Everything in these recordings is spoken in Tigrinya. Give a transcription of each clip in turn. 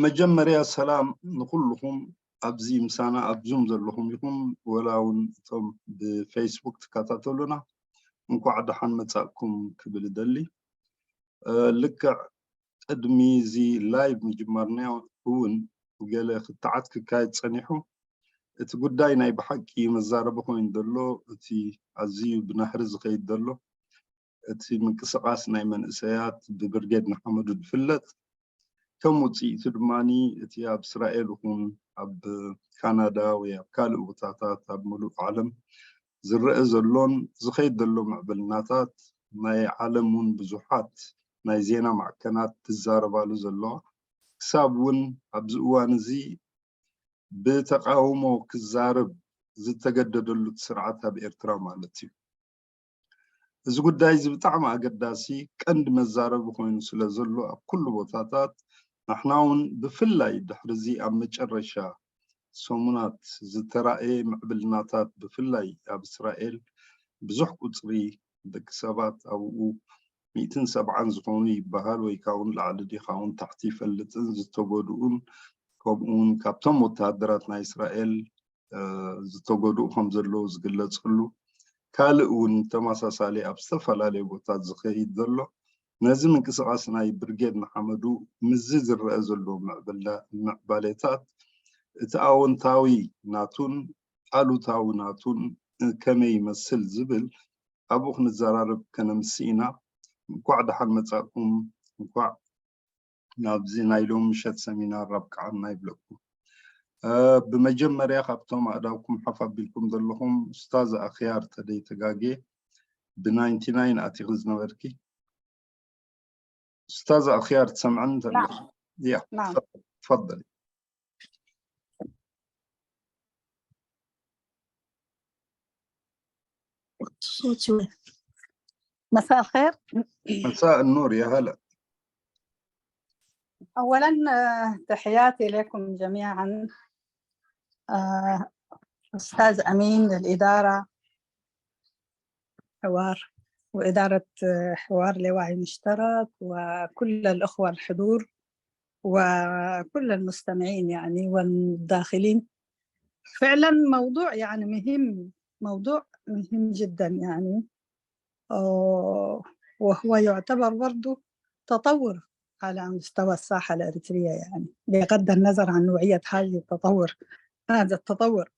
መጀመርያ ሰላም ንኩልኹም ኣብዚ ምሳና ኣብ ዙም ዘለኹም ይኹም፣ ወላ እውን እቶም ብፌስቡክ ትከታተሉና፣ እንኳዕ ደሓን መጻእኩም ክብል እደሊ። ልክዕ ቅድሚ እዚ ላይቭ ምጅማርና እውን ገለ ክትዓት ክካየድ ጸኒሑ። እቲ ጉዳይ ናይ ብሓቂ መዛረቢ ኮይኑ ዘሎ፣ እቲ ኣዝዩ ብናህሪ ዝኸይድ ዘሎ፣ እቲ ምንቅስቃስ ናይ መንእሰያት ብብርጌድ ንሓመዱ ዝፍለጥ፣ ከም ውፅኢቱ ድማ እቲ ኣብ እስራኤል ይኹን ኣብ ካናዳ ወይ ኣብ ካልእ ቦታታት ኣብ ምሉእ ዓለም ዝረአ ዘሎን ዝኸይድ ዘሎ ምዕብልናታት ናይ ዓለም እውን ብዙሓት ናይ ዜና ማዕከናት ትዛረባሉ ዘለዋ፣ ክሳብ እውን ኣብዚ እዋን እዚ ብተቃውሞ ክዛረብ ዝተገደደሉ ስርዓት ኣብ ኤርትራ ማለት እዩ። እዚ ጉዳይ እዚ ብጣዕሚ ኣገዳሲ ቀንዲ መዛረቢ ኮይኑ ስለ ዘሎ ኣብ ኩሉ ቦታታት ንሕና እውን ብፍላይ ድሕሪ እዚ ኣብ መጨረሻ ሰሙናት ዝተራእየ ምዕብልናታት ብፍላይ ኣብ እስራኤል ብዙሕ ቁፅሪ ደቂ ሰባት ኣብኡ ሚእትን ሰብዓን ዝኾኑ ይበሃል ወይ ካውን ላዕሊ ዲኻውን ታሕቲ ይፈልጥን ዝተጎድኡን ከምኡውን ካብቶም ወተሃደራት ናይ እስራኤል ዝተጎድኡ ከም ዘለዉ ዝግለጸሉ ካልእ እውን ተመሳሳሊ ኣብ ዝተፈላለዩ ቦታት ዝኸይድ ዘሎ ነዚ ምንቅስቃስ ናይ ብርጌድ ንሓመዱ ምስዚ ዝረአ ዘሎ ምዕባሌታት እቲ ኣወንታዊ ናቱን ኣሉታዊ ናቱን ከመይ ይመስል ዝብል ኣብኡ ክንዘራረብ ከነምሲ ኢና። እንኳዕ ደሓን መጻእኩም፣ እንኳዕ ናብዚ ናይ ሎም ምሸት ሰሚናር ኣብቅዓና ይብለኩም። ብመጀመርያ ካብቶም ኣእዳውኩም ሓፍ ኣቢልኩም ዘለኹም ኡስታዝ ኣኽያር ተደይ ተጋጌ ብ ናይንቲ ናይን ኣቲኺ ዝነበርኪ ኡስታዝ ኣኽያር ትሰምዐን ተለኹ ያ ትፈضሊ مساء الخير. مساء النور يا هلا. أولا تحياتي لكم جميعا. أستاذ أمين للإدارة حوار وإدارة حوار لوعي مشترك وكل الأخوة الحضور وكل المستمعين يعني والداخلين. فعلا موضوع يعني مهم، موضوع مهم جدا يعني. وهو يعتبر برضو تطور على مستوى الساحة الإريترية يعني، بغض النظر عن نوعية هذه التطور، هذا التطور.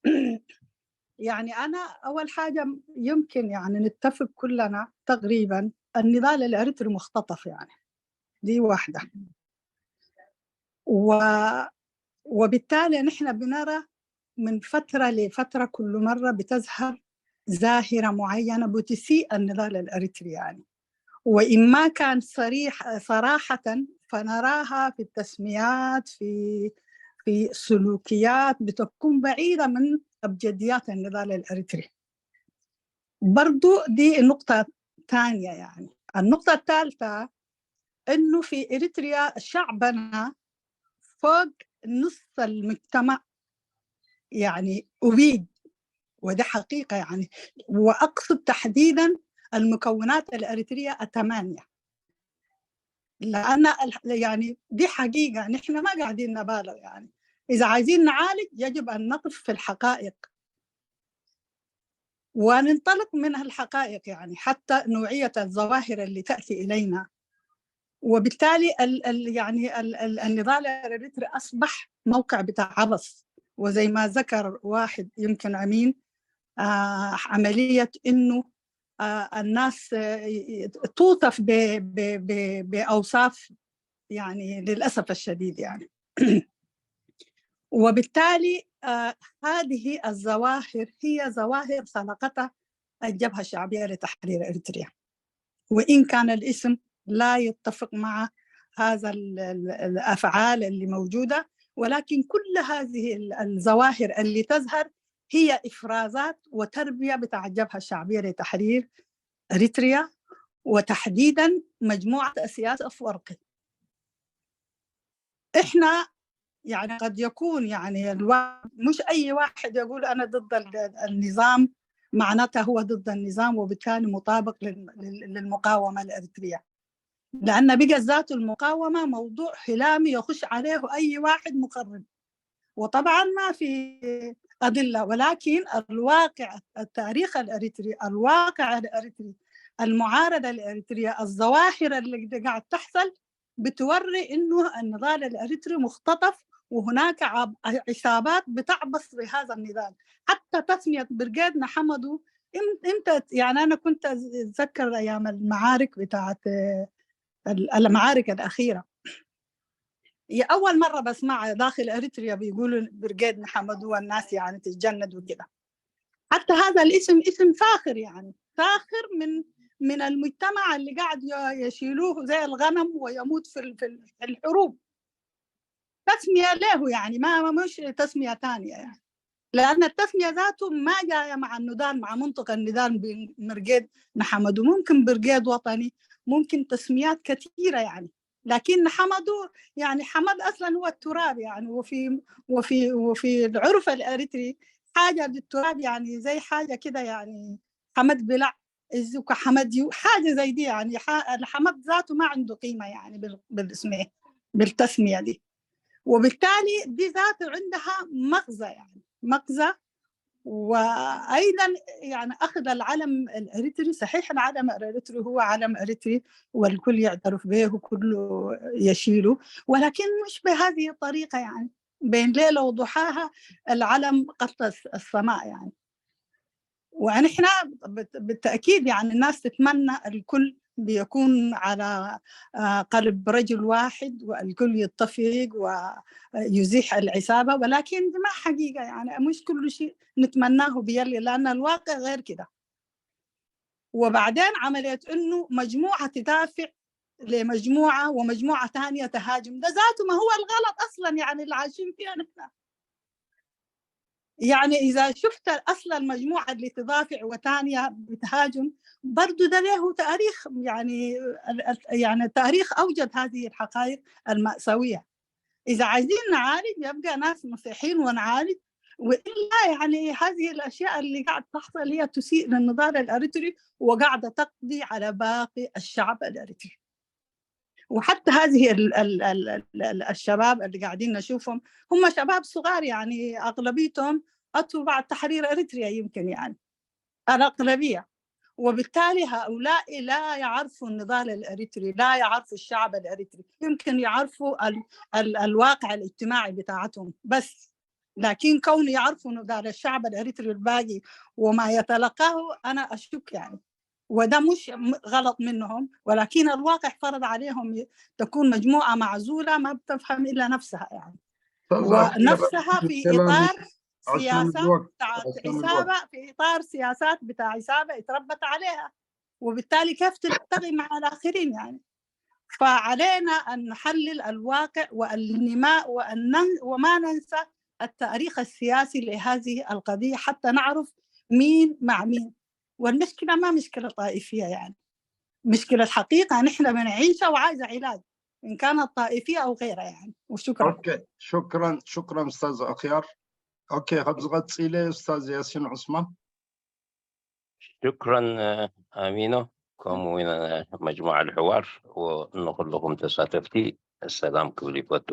يعني أنا أول حاجة يمكن يعني نتفق كلنا تقريبا النضال الإريتري مختطف يعني، دي واحدة. و... وبالتالي نحن بنرى من فترة لفترة كل مرة بتظهر ظاهرة معينة بتسيء النضال الإريتري يعني. وإن ما كان صريح صراحة فنراها في التسميات في في سلوكيات بتكون بعيدة من أبجديات النضال الإريتري. برضو دي نقطة ثانية يعني. النقطة الثالثة إنه في إريتريا شعبنا فوق نص المجتمع يعني أبيد، وده حقيقة يعني. وأقصد تحديدا المكونات الإريترية الثمانية، لأن يعني دي حقيقة نحن ما قاعدين نبالغ يعني. إذا عايزين نعالج يجب أن نقف في الحقائق وننطلق من الحقائق يعني، حتى نوعية الظواهر اللي تأتي إلينا. وبالتالي ال ال يعني ال ال النضال الإريتري أصبح موقع بتاع عبث، وزي ما ذكر واحد يمكن أمين، آه عملية إنه آه الناس آه توصف ب ب ب بأوصاف يعني للأسف الشديد يعني. وبالتالي آه هذه الظواهر هي ظواهر خلقتها الجبهة الشعبية لتحرير إريتريا، وإن كان الاسم لا يتفق مع هذا الأفعال اللي موجودة، ولكن كل هذه الظواهر اللي تظهر هي إفرازات وتربية بتاع الجبهة الشعبية لتحرير إريتريا، وتحديدا مجموعة السياسة أفورقي. إحنا يعني قد يكون يعني الواحد مش أي واحد يقول أنا ضد النظام معناتها هو ضد النظام وبالتالي مطابق للمقاومة الإريترية. لأن بقى ذات المقاومة موضوع هلامي يخش عليه أي واحد مخرب. وطبعا ما في أدلة، ولكن الواقع، التاريخ الإريتري، الواقع الإريتري، المعارضة الإريترية، الظواهر اللي قاعد تحصل بتوري إنه النضال الإريتري مختطف، وهناك عصابات بتعبث بهذا النضال. حتى تسمية برقيد نحمدو، إمتى؟ يعني أنا كنت أتذكر أيام المعارك بتاعت المعارك الأخيرة، هي أول مرة بسمع داخل إريتريا بيقولوا برقيد نحمدو والناس يعني تتجند وكده. حتى هذا الاسم اسم فاخر، يعني فاخر من من المجتمع اللي قاعد يشيلوه زي الغنم ويموت في في الحروب. تسمية له، يعني ما مش تسمية ثانية، يعني لأن التسمية ذاته ما جاية مع النضال، مع منطق النضال بمرقيد محمد. وممكن برقيد وطني، ممكن تسميات كثيرة يعني. لكن حمدو، يعني حمد أصلا هو التراب يعني. وفي وفي وفي العرف الإريتري حاجة بالتراب، يعني زي حاجة كده، يعني حمد بلع، الزوكا حمد يو، حاجة زي دي يعني. الحمد ذاته ما عنده قيمة يعني بالاسمه، بالتسمية دي. وبالتالي دي ذاته عندها مغزى، يعني مغزى. وأيضا يعني أخذ العلم الإريتري، صحيح العلم الإريتري هو علم إريتري والكل يعترف به وكله يشيله، ولكن مش بهذه الطريقة، يعني بين ليلة وضحاها العلم قطس السماء يعني. ونحن بالتأكيد يعني الناس تتمنى الكل بيكون على آه، قلب رجل واحد، والكل يتفق ويزيح العصابة، ولكن دي ما حقيقة يعني. مش كل شيء نتمناه بيلي، لأن الواقع غير كده. وبعدين عملية إنه مجموعة تدافع لمجموعة ومجموعة ثانية تهاجم، ده ذاته ما هو الغلط أصلا يعني اللي عايشين فيها نحن. يعني إذا شفت أصل المجموعة اللي تدافع وثانية بتهاجم، برضو ده له تاريخ يعني. يعني التاريخ أوجد هذه الحقائق المأساوية. إذا عايزين نعالج، يبقى ناس مسيحيين ونعالج، وإلا يعني هذه الأشياء اللي قاعد تحصل هي تسيء للنضال الأريتري، وقاعدة تقضي على باقي الشعب الأريتري. وحتى هذه ال ال ال ال الشباب اللي قاعدين نشوفهم هم شباب صغار، يعني أغلبيتهم أتوا بعد تحرير أريتريا يمكن، يعني الأغلبية. وبالتالي هؤلاء لا يعرفوا النضال الأريتري، لا يعرفوا الشعب الأريتري، يمكن يعرفوا ال ال الواقع الاجتماعي بتاعتهم بس، لكن كون يعرفوا نضال الشعب الأريتري الباقي وما يتلقاه، أنا أشك يعني. وده مش غلط منهم، ولكن الواقع فرض عليهم تكون مجموعة معزولة ما بتفهم إلا نفسها يعني. ونفسها في إطار سياسات بتاعت عصابة، في إطار سياسات بتاع عصابة اتربت عليها، وبالتالي كيف تلتقي مع الآخرين يعني؟ فعلينا أن نحلل الواقع والانتماء وأن وما ننسى التاريخ السياسي لهذه القضية حتى نعرف مين مع مين. والمشكلة ما مشكلة طائفية يعني، مشكلة حقيقة نحن بنعيشها وعايزة علاج، إن كانت طائفية أو غيرها يعني. وشكرا. أوكي، شكرا شكرا أستاذ أخيار. أوكي، خبز غتسيلي أستاذ ياسين عثمان. شكرا ኣሚኖ፣ ከምኡ እውን መጅሙዓ ልሕዋር፣ ንኩልኹም ተሳተፍቲ ሰላም ክብል ይፈቱ።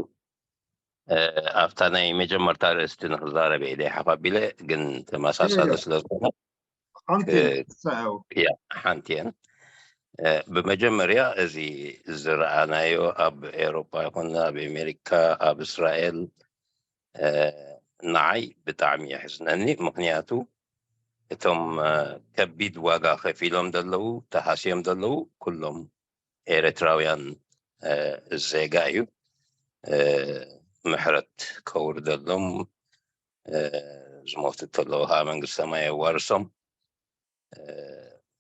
ኣብታ ናይ መጀመርታ ርእስቲ ንክዛረብ ኢለ ሓፍ ኣቢለ፣ ግን ተመሳሳሊ ስለ ዝኾነ ሓንቲ እየን። ብመጀመርያ እዚ ዝረኣናዮ ኣብ ኤውሮጳ ይኹን ኣብ ኣሜሪካ፣ ኣብ እስራኤል፣ ንዓይ ብጣዕሚ የሕዝነኒ። ምኽንያቱ እቶም ከቢድ ዋጋ ከፊሎም ዘለዉ፣ ተሃስዮም ዘለዉ ኩሎም ኤርትራውያን ዜጋ እዩ። ምሕረት ከውርደሎም፣ ዝሞቱ ተለዉ ከዓ መንግስቲ ሰማይ የዋርሶም።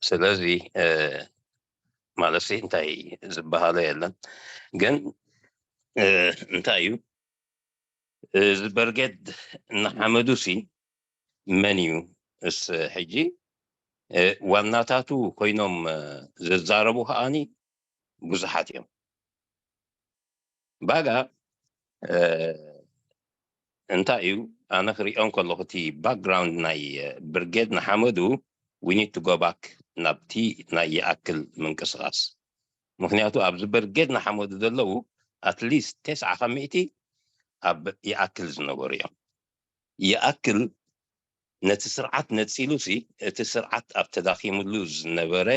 ስለዚ ማለት እንታይ ዝበሃሎ የለን። ግን እንታይ እዩ እዚ በርጌድ ንሓመዱሲ መን እዩ? እስ ሕጂ ዋናታቱ ኮይኖም ዝዛረቡ ከዓኒ ብዙሓት እዮም። ባጋ እንታይ እዩ? ኣነ ክሪኦ ከለኹ እቲ ባክግራውንድ ናይ ብርጌድ ንሓመዱ፣ we need to go back ናብቲ ናይ ይኣክል ምንቅስቃስ። ምክንያቱ ኣብዚ ብርጌድ ንሓመዱ ዘለዉ ኣትሊስት ተስዓ ካብ ሚእቲ ኣብ ይኣክል ዝነበሩ እዮም። ይኣክል ነቲ ስርዓት ነጺሉ ሲ፣ እቲ ስርዓት ኣብ ተዳኺሙሉ ዝነበረ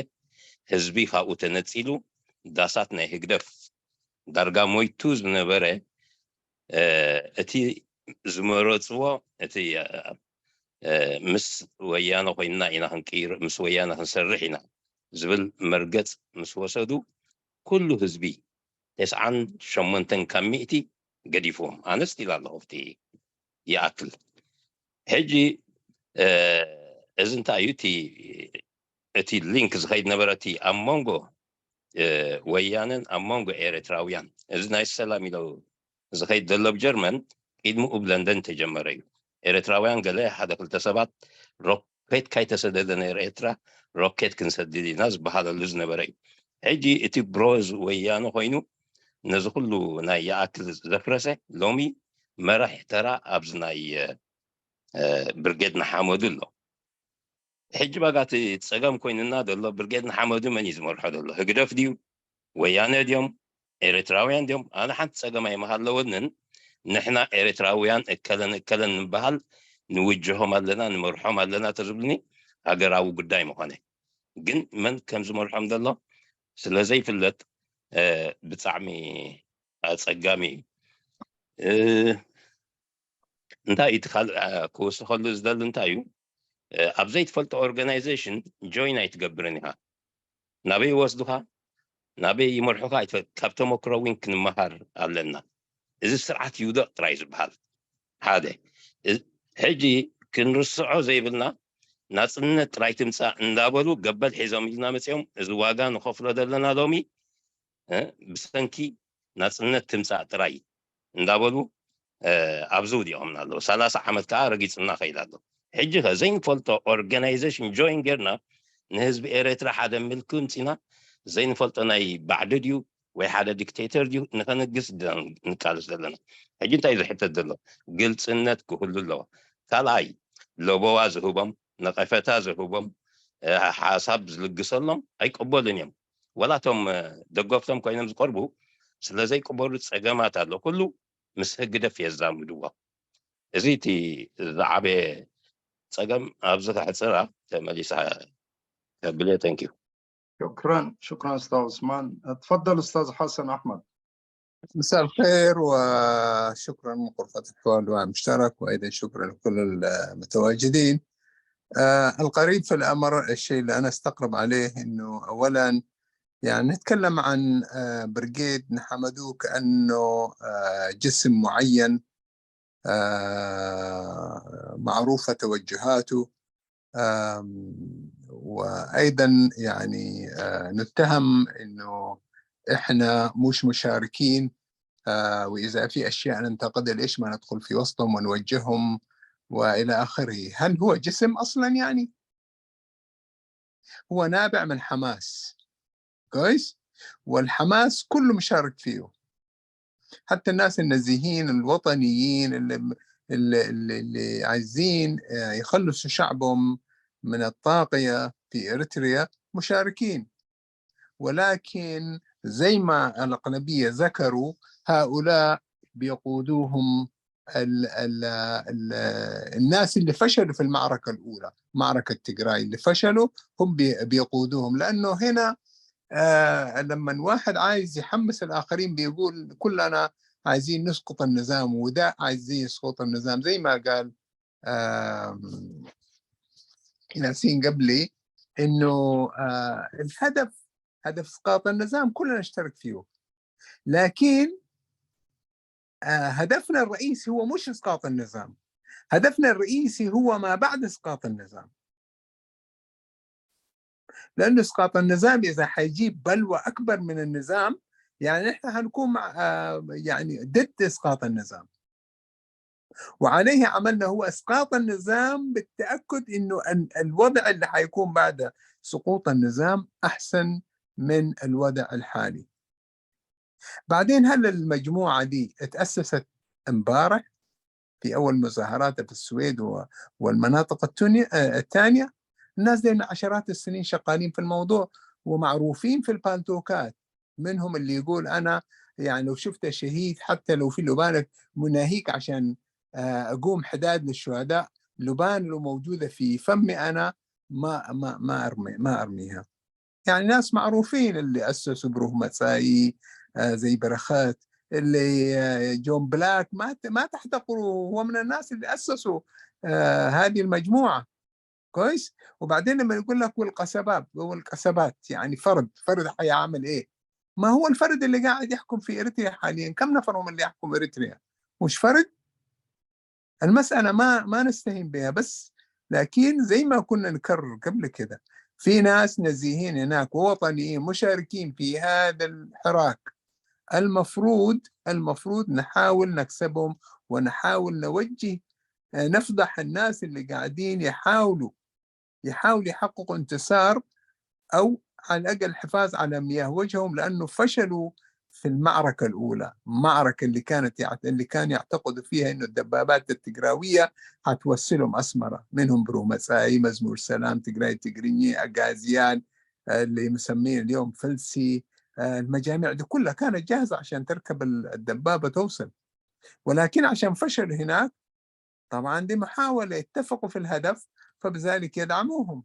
ህዝቢ ካብኡ ተነጺሉ፣ ዳሳት ናይ ህግደፍ ዳርጋ ሞይቱ ዝነበረ፣ እቲ ዝመረጽዎ፣ እቲ ምስ ወያነ ኮይንና ኢና ክንቅይር፣ ምስ ወያነ ክንሰርሕ ኢና ዝብል መርገጽ ምስ ወሰዱ፣ ኩሉ ህዝቢ ተስዓን ሸሞንተን ካብ ሚእቲ ገዲፍዎም። ኣነ ስቲል ኣለኹ ኣብቲ ይኣክል። ሕጂ እዚ እንታይ እዩ? እቲ ሊንክ ዝኸይድ ነበረ፣ እቲ ኣብ መንጎ ወያነን ኣብ መንጎ ኤርትራውያን፣ እዚ ናይ ሰላም ኢሎ ዝኸይድ ዘሎ ኣብ ጀርመን፣ ቅድሚኡ ብለንደን ተጀመረ እዩ። ኤርትራውያን ገለ ሓደ ክልተ ሰባት ሮኬት ካይተሰደደ ነይረ ኤርትራ፣ ሮኬት ክንሰድድ ኢና ዝበሃለሉ ዝነበረ እዩ። ሕጂ እቲ ብሮዝ ወያነ ኮይኑ ነዚ ኩሉ ናይ ይኣክል ዘፍረሰ፣ ሎሚ መራሕ ተራ ኣብዚ ናይ ብርጌድ ንሓመዱ ኣሎ። ሕጂ ባጋ እቲ ጸገም ኮይንና ዘሎ፣ ብርጌድ ንሓመዱ መን እዩ ዝመርሖ ዘሎ? ህግደፍ ድዩ? ወያነ ድዮም? ኤርትራውያን ድዮም? ኣነ ሓንቲ ጸገም ኣይመሃለወንን። ንሕና ኤርትራውያን እከለን እከለን ንበሃል፣ ንውጅሆም ኣለና፣ ንመርሖም ኣለና ተዝብልኒ፣ ሃገራዊ ጉዳይ ምኾነ። ግን መን ከም ዝመርሖም ዘሎ ስለ ዘይፍለጥ፣ ብጣዕሚ ኣጸጋሚ እዩ። እንታይ እዩ እቲ ካልእ ክውስኸሉ ዝደሊ እንታይ እዩ? ኣብ ዘይትፈልጦ ኦርጋናይዜሽን ጆይን ኣይትገብርን ኢኻ። ናበይ ይወስዱኻ፣ ናበይ ይመርሑኻ ኣይትፈልጥ። ካብ ተመክሮ እውን ክንመሃር ኣለና። እዚ ስርዓት ይውደቕ ጥራይ ዝበሃል ሓደ። ሕጂ ክንርስዖ ዘይብልና፣ ናጽነት ጥራይ ትምጻእ እንዳበሉ ገበል ሒዞም ኢልና መጺኦም፣ እዚ ዋጋ ንኸፍሎ ዘለና ሎሚ ብሰንኪ ናጽነት ትምጻእ ጥራይ እንዳበሉ ኣብዚ ውዲቖምና ኣለዉ። ሰላሳ ዓመት ከዓ ረጊጽና ከይድ ኣሎ። ሕጂ ከ ዘይንፈልጦ ኦርጋናይዜሽን ጆይን ጌርና ንህዝቢ ኤርትራ ሓደ ምልኪ ምጺና፣ ዘይንፈልጦ ናይ ባዕዲ ድዩ ወይ ሓደ ዲክቴተር ድዩ ንኸንግስ ንቃልስ ዘለና። ሕጂ እንታይ ዝሕተት ዘሎ? ግልጽነት ክህሉ ኣለዎ። ካልኣይ፣ ለበዋ ዝህቦም፣ ነቐፈታ ዝህቦም፣ ሓሳብ ዝልግሰሎም ኣይቀበሉን እዮም። ወላ እቶም ደገፍቶም ኮይኖም ዝቀርቡ ስለ ዘይቅበሉ ጸገማት ኣሎ። ኩሉ ምስ ህግደፍ የዛምድዎ። እዚ እቲ ዝዓበየ ጸገም። ኣብዚ ከሕጽራ ተመሊሳ ከብል እየ። Thank you. شكرا شكرا استاذ عثمان. تفضل استاذ حسن احمد. مساء الخير وشكرا من غرفة الحوار المشترك، وأيضا شكرا لكل المتواجدين. آه الغريب في الأمر، الشيء اللي أنا أستغرب عليه إنه أولا يعني نتكلم عن آه برقيد نحمدو كأنه آه جسم معين، آه معروفة توجهاته، آم، وأيضا يعني آه نتهم إنه إحنا مش مشاركين، آه وإذا في أشياء ننتقدها ليش ما ندخل في وسطهم ونوجههم وإلى آخره. هل هو جسم أصلا؟ يعني هو نابع من حماس، كويس؟ والحماس كله مشارك فيه، حتى الناس النزيهين الوطنيين اللي اللي اللي, اللي عايزين آه، يخلصوا شعبهم من الطاغية في إريتريا مشاركين، ولكن زي ما الأغلبية ذكروا، هؤلاء بيقودوهم ال ال ال الناس اللي فشلوا في المعركة الأولى، معركة تجراي اللي فشلوا هم بي- بيقودوهم. لأنه هنا آه لما واحد عايز يحمس الآخرين بيقول: "كلنا عايزين نسقط النظام"، وده عايزين يسقط النظام، زي ما قال آم، ياسين قبلي، إنه آه الهدف، هدف إسقاط النظام كلنا نشترك فيه، لكن آه هدفنا الرئيسي هو مش إسقاط النظام، هدفنا الرئيسي هو ما بعد إسقاط النظام. لأنه إسقاط النظام إذا حيجيب بلوى أكبر من النظام، يعني نحن هنكون مع آه يعني ضد إسقاط النظام. وعليه عملنا هو إسقاط النظام بالتأكد إنه الوضع اللي حيكون بعد سقوط النظام أحسن من الوضع الحالي. بعدين، هل المجموعة دي اتأسست امبارح في أول مظاهرات في السويد والمناطق التانية؟ الناس دي عشرات السنين شغالين في الموضوع ومعروفين في البالتوكات. منهم اللي يقول: أنا يعني لو شفت شهيد، حتى لو في لبانة مناهيك عشان، آه، أقوم حداد للشهداء، لبانة لو موجودة في فمي أنا ما ما ما أرمي ما أرميها. يعني ناس معروفين اللي أسسوا بروه متساي، آه، زي برخات، اللي، آه، جون بلاك، ما ت- ما تحتقروا، هو من الناس اللي أسسوا، آه، هذه المجموعة. كويس. وبعدين لما يقول لك: والقصبات، والقصبات، يعني فرد فرد حيعمل ايه؟ ما هو الفرد اللي قاعد يحكم في اريتريا حاليا، كم نفر هم اللي يحكم اريتريا؟ مش فرد؟ المسألة ما ما نستهين بها، بس لكن زي ما كنا نكرر قبل كده، في ناس نزيهين هناك ووطنيين مشاركين في هذا الحراك. المفروض المفروض نحاول نكسبهم، ونحاول نوجه، آه، نفضح الناس اللي قاعدين يحاولوا يحاولوا يحققوا انتصار، أو على الأقل الحفاظ على مياه وجههم، لأنه فشلوا في المعركة الأولى، معركة اللي كانت يعت- اللي كان يعتقدوا فيها إنه الدبابات التجراوية حتوصلهم أسمرة، منهم برو مساي، مزمور سلام، تجراي تجريني، أجازيان، آه، اللي مسمين اليوم فلسي، آه، المجاميع دي كلها كانت جاهزة عشان تركب ال- الدبابة توصل، ولكن عشان فشل هناك، طبعا دي محاولة، اتفقوا في الهدف، فبذلك يدعموهم.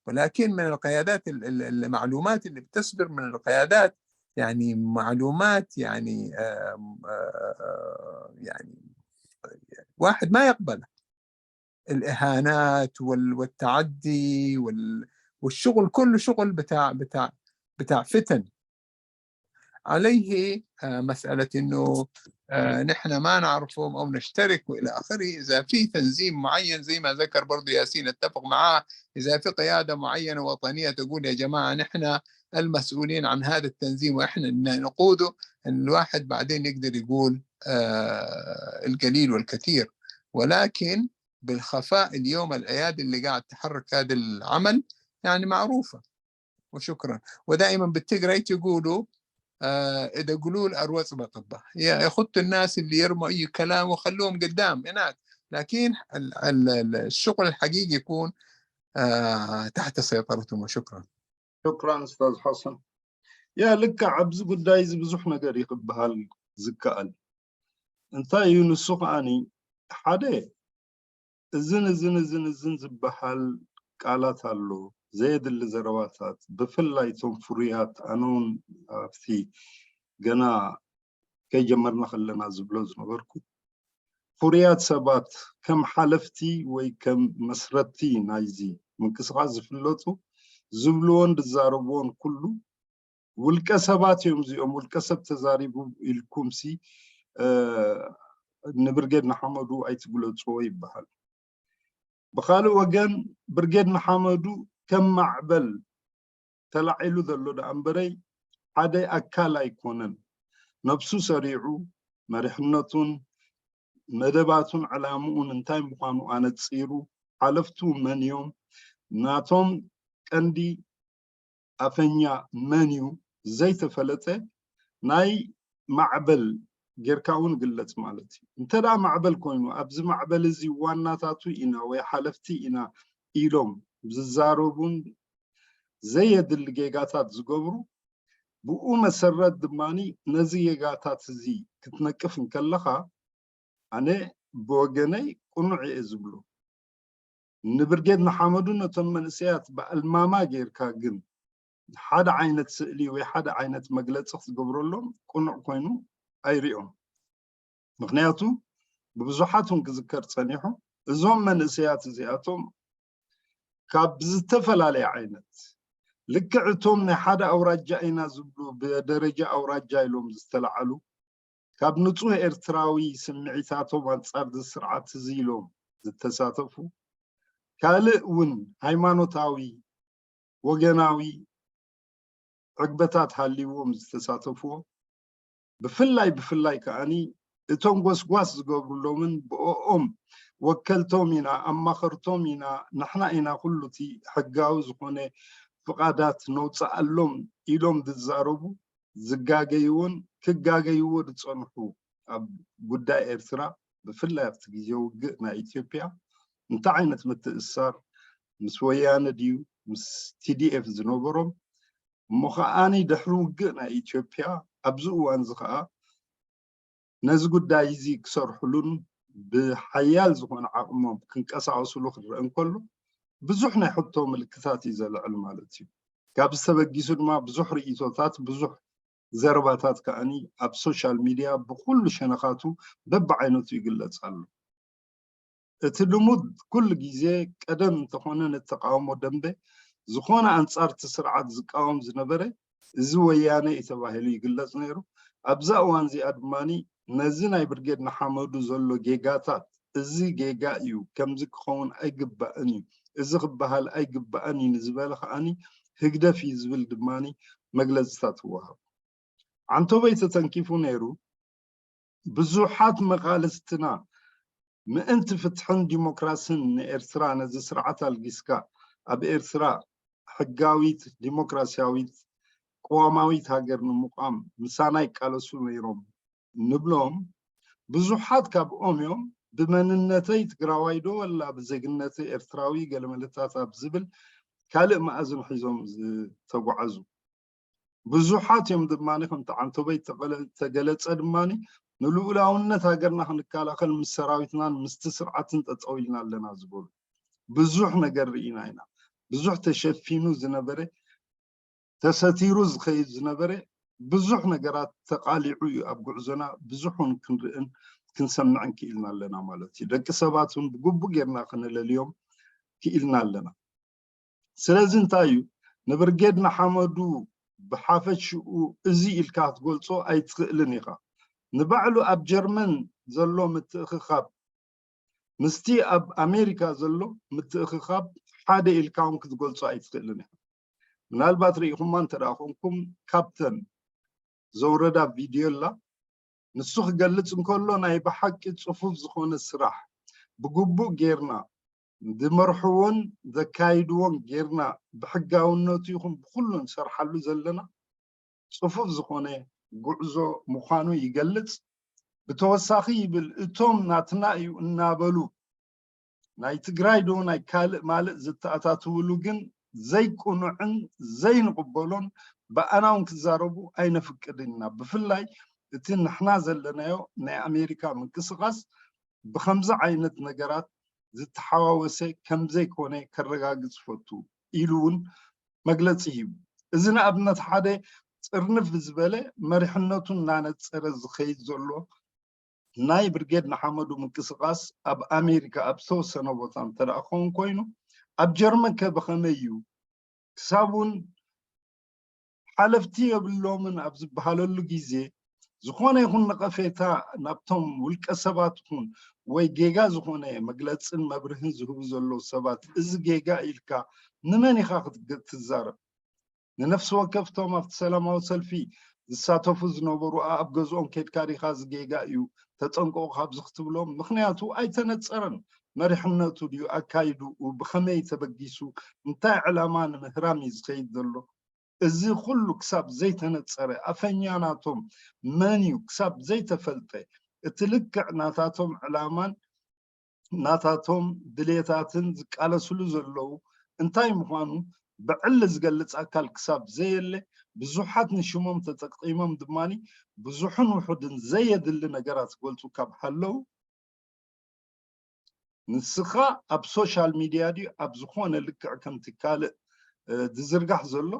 ولكن من القيادات ال- ال- المعلومات اللي بتصدر من القيادات، يعني معلومات، يعني، آم، آه، يعني واحد ما يقبل الإهانات وال- والتعدي وال- والشغل كله شغل بتاع بتاع بتاع فتن. عليه، آه، مسألة إنه، آه، نحن ما نعرفهم أو نشترك وإلى آخره. إذا في تنظيم معين، زي ما ذكر برضو ياسين، أتفق معاه، إذا في قيادة معينة وطنية تقول: يا جماعة، نحن المسؤولين عن هذا التنظيم وإحنا اللي نقوده، إن الواحد بعدين يقدر يقول، آه، القليل والكثير. ولكن بالخفاء اليوم، الأيادي اللي قاعد تحرك هذا العمل يعني معروفة. وشكرا. ودائما بالتجريت يقولوا، آه، إذا قلول أروز بطبة، يا يخط الناس اللي يرموا أي كلام وخلوهم قدام هناك، لكن ال- ال- ال- الشغل الحقيقي يكون، آه، تحت سيطرتهم. وشكرا. شكرا أستاذ حسن. ያ ልክዕ ኣብዚ ጉዳይ እዚ ብዙሕ ነገር እዩ ክበሃል ዝከኣል። እንታይ እዩ ንሱ ከኣኒ ሓደ እዝን እዝን እዝን እዝን ዝበሃል ቃላት ኣሎ፣ ዘየድሊ ዘረባታት፣ ብፍላይ እቶም ፍሩያት፣ ኣነ እውን ኣብቲ ገና ከይጀመርና ከለና ዝብሎ ዝነበርኩ ፍሩያት ሰባት ከም ሓለፍቲ ወይ ከም መስረትቲ ናይዚ ምንቅስቃስ ዝፍለጡ ዝብልዎን ዝዛረብዎን ኩሉ ውልቀ ሰባት እዮም እዚኦም። ውልቀ ሰብ ተዛሪቡ ኢልኩም ሲ ንብርጌድ ንሓመዱ ኣይትግለፅዎ ይበሃል። ብካልእ ወገን ብርጌድ ንሓመዱ ከም ማዕበል ተላዒሉ ዘሎ ደኣ እምበረይ ሓደ ኣካል ኣይኮነን። ነብሱ ሰሪዑ መሪሕነቱን መደባቱን ዕላምኡን እንታይ ምዃኑ ኣነፂሩ ሓለፍቱ መን እዮም ናቶም ቀንዲ ኣፈኛ መን እዩ ዘይተፈለጠ ናይ ማዕበል ጌርካ እውን ግለፅ ማለት እዩ። እንተ ደኣ ማዕበል ኮይኑ ኣብዚ ማዕበል እዚ ዋናታቱ ኢና ወይ ሓለፍቲ ኢና ኢሎም ዝዛረቡን ዘየድሊ ጌጋታት ዝገብሩ ብኡ መሰረት ድማ ነዚ ጌጋታት እዚ ክትነቅፍ እንከለኻ ኣነ ብወገነይ ቅኑዕ እየ ዝብሎ። ንብርጌድ ንሓመዱ ነቶም መንእሰያት ብኣልማማ ጌርካ ግን ሓደ ዓይነት ስእሊ ወይ ሓደ ዓይነት መግለፂ ክትገብረሎም ቅኑዕ ኮይኑ ኣይሪኦም። ምክንያቱ ብብዙሓት እውን ክዝከር ፀኒሑ እዞም መንእሰያት እዚኣቶም ካብ ዝተፈላለየ ዓይነት ልክዕ እቶም ናይ ሓደ ኣውራጃ ኢና ዝብሉ ብደረጃ ኣውራጃ ኢሎም ዝተለዓሉ ካብ ንፁህ ኤርትራዊ ስምዒታቶም ኣንጻር እዚ ስርዓት እዚ ኢሎም ዝተሳተፉ ካልእ እውን ሃይማኖታዊ ወገናዊ ዕግበታት ሃልይዎም ዝተሳተፍዎ ብፍላይ ብፍላይ ከኣኒ እቶም ጎስጓስ ዝገብሩሎምን ብኦኦም ወከልቶም ኢና ኣማኸርቶም ኢና ንሕና ኢና ኩሉ እቲ ሕጋዊ ዝኾነ ፍቓዳት ነውፅኣሎም ኢሎም ዝዛረቡ ዝጋገይዎን ክጋገይዎ ዝፀንሑ ኣብ ጉዳይ ኤርትራ ብፍላይ ኣብቲ ግዜ ውግእ ናይ ኢትዮጵያ እንታይ ዓይነት ምትእስሳር ምስ ወያነ ድዩ ምስ ቲ ዲ ኤፍ ዝነበሮም እሞ ከዓኒ ድሕሪ ውግእ ናይ ኢትዮጵያ ኣብዚ እዋን እዚ ከዓ ነዚ ጉዳይ እዚ ክሰርሕሉን ብሓያል ዝኾነ ዓቕሞም ክንቀሳቐስሉ ክረአ እንከሎ ብዙሕ ናይ ሕቶ ምልክታት እዩ ዘልዕል ማለት እዩ። ካብ ዝተበጊሱ ድማ ብዙሕ ርእይቶታት፣ ብዙሕ ዘረባታት ከዓኒ ኣብ ሶሻል ሚድያ ብኩሉ ሸነኻቱ በብዓይነቱ ይግለጽ ኣሎ። እቲ ልሙድ ኩሉ ግዜ ቀደም እንተኾነ ነቲ ተቃውሞ ደንበ ዝኾነ ኣንጻር እቲ ስርዓት ዝቃወም ዝነበረ እዚ ወያነ እዩ ተባሂሉ ይግለጽ ነይሩ። ኣብዛ እዋን እዚኣ ድማ ነዚ ናይ ብርጌድ ንሓመዱ ዘሎ ጌጋታት፣ እዚ ጌጋ እዩ፣ ከምዚ ክኸውን ኣይግባእን እዩ፣ እዚ ክበሃል ኣይግባእን እዩ ንዝበለ ከዓኒ ህግደፍ እዩ ዝብል ድማ መግለጽታት ይወሃብ። ዓንቶበይ ተተንኪፉ ነይሩ። ብዙሓት መቓልስትና ምእንቲ ፍትሕን ዲሞክራስን ንኤርትራ፣ ነዚ ስርዓት ኣልጊስካ ኣብ ኤርትራ ሕጋዊት፣ ዲሞክራስያዊት፣ ቅዋማዊት ሃገር ንምቋም ምሳና ይቃለሱ ነይሮም ንብሎም ብዙሓት ካብኦም እዮም። ብመንነተይ ትግራዋይ ዶ ወላ ብዜግነተይ ኤርትራዊ ገለመለታት ኣብ ዝብል ካልእ መኣዝን ሒዞም ዝተጓዓዙ ብዙሓት እዮም። ድማ ከምቲ ዓንቶበይ ተገለ- ተገለጸ ድማ ንልኡላውነት ሃገርና ክንከላኸል ምስ ሰራዊትናን ምስቲ ስርዓትን ጠጠው ኢልና ኣለና ዝበሉ ብዙሕ ነገር ርኢና ኢና። ብዙሕ ተሸፊኑ ዝነበረ፣ ተሰቲሩ ዝኸይድ ዝነበረ ብዙሕ ነገራት ተቃሊዑ እዩ ኣብ ጉዕዞና። ብዙሕ እውን ክንርእን ክንሰምዕን ክኢልና ኣለና ማለት እዩ። ደቂ ሰባት እውን ብግቡእ ጌርና ክንለልዮም ክኢልና ኣለና። ስለዚ እንታይ እዩ ንብርጌድ ንሓመዱ ብሓፈሽኡ እዚ ኢልካ ክትገልጾ ኣይትኽእልን ኢኻ። ንባዕሉ ኣብ ጀርመን ዘሎ ምትእኽኻብ ምስቲ ኣብ ኣሜሪካ ዘሎ ምትእኽኻብ ሓደ ኢልካ እውን ክትገልጾ ኣይትኽእልን ኢኻ። ምናልባት ርኢኹማ እንተ ደኣ ኮንኩም ካብተን ዘውረዳ ቪድዮ ኣላ። ንሱ ክገልጽ እንከሎ ናይ ብሓቂ ጽፉፍ ዝኾነ ስራሕ ብግቡእ ጌርና ዝመርሕዎን ዘካይድዎን ጌርና ብሕጋውነቱ ይኹን ብኩሉ ንሰርሓሉ ዘለና ጽፉፍ ዝኾነ ጉዕዞ ምዃኑ ይገልጽ። ብተወሳኺ ይብል እቶም ናትና እዩ እናበሉ ናይ ትግራይ ዶ ናይ ካልእ ማልእ ዝተኣታትውሉ ግን ዘይቅኑዕን ዘይንቕበሎን ብኣና እውን ክዛረቡ ኣይነፍቅድን ኢና። ብፍላይ እቲ ንሕና ዘለናዮ ናይ ኣሜሪካ ምንቅስቓስ ብኸምዚ ዓይነት ነገራት ዝተሓዋወሰ ከምዘይኮነ ከረጋግጽ ፈቱ ኢሉ እውን መግለጺ ሂቡ። እዚ ንኣብነት ሓደ ጽርንፍ ዝበለ መሪሕነቱ እናነጸረ ዝኸይድ ዘሎ ናይ ብርጌድ ንሓመዱ ምንቅስቓስ ኣብ ኣሜሪካ ኣብ ዝተወሰነ ቦታ እንተ ደኣ ክኸውን ኮይኑ ኣብ ጀርመን ከ ብኸመይ እዩ? ክሳብ እውን ሓለፍቲ የብሎምን ኣብ ዝበሃለሉ ግዜ ዝኾነ ይኹን ነቐፌታ ናብቶም ውልቀ ሰባት ይኹን ወይ ጌጋ ዝኾነ መግለጽን መብርህን ዝህቡ ዘለዉ ሰባት እዚ ጌጋ ኢልካ ንመን ኢኻ ክትዛረብ? ንነፍሲ ወከፍቶም ኣብቲ ሰላማዊ ሰልፊ ዝሳተፉ ዝነበሩ ኣብ ገዝኦም ኬድካ ዲኻ እዚ ጌጋ እዩ ተጠንቀቑ ካብዚ ክትብሎም? ምኽንያቱ ኣይተነጸረን። መሪሕነቱ ድዩ ኣካይድኡ ብኸመይ ተበጊሱ እንታይ ዕላማ ንምህራም እዩ ዝኸይድ ዘሎ? እዚ ኩሉ ክሳብ ዘይተነጸረ ኣፈኛ ናቶም መን እዩ ክሳብ ዘይተፈልጠ እቲ ልክዕ ናታቶም ዕላማን ናታቶም ድሌታትን ዝቃለስሉ ዘለዉ እንታይ ምዃኑ ብዕሊ ዝገልጽ ኣካል ክሳብ ዘየለ ብዙሓት ንሽሞም ተጠቂሞም ድማ ብዙሕን ውሑድን ዘየድሊ ነገራት ዝገልጹ ካብ ሃለዉ ንስኻ ኣብ ሶሻል ሚድያ ድዩ ኣብ ዝኾነ ልክዕ ከምቲ ካልእ ዝዝርጋሕ ዘሎ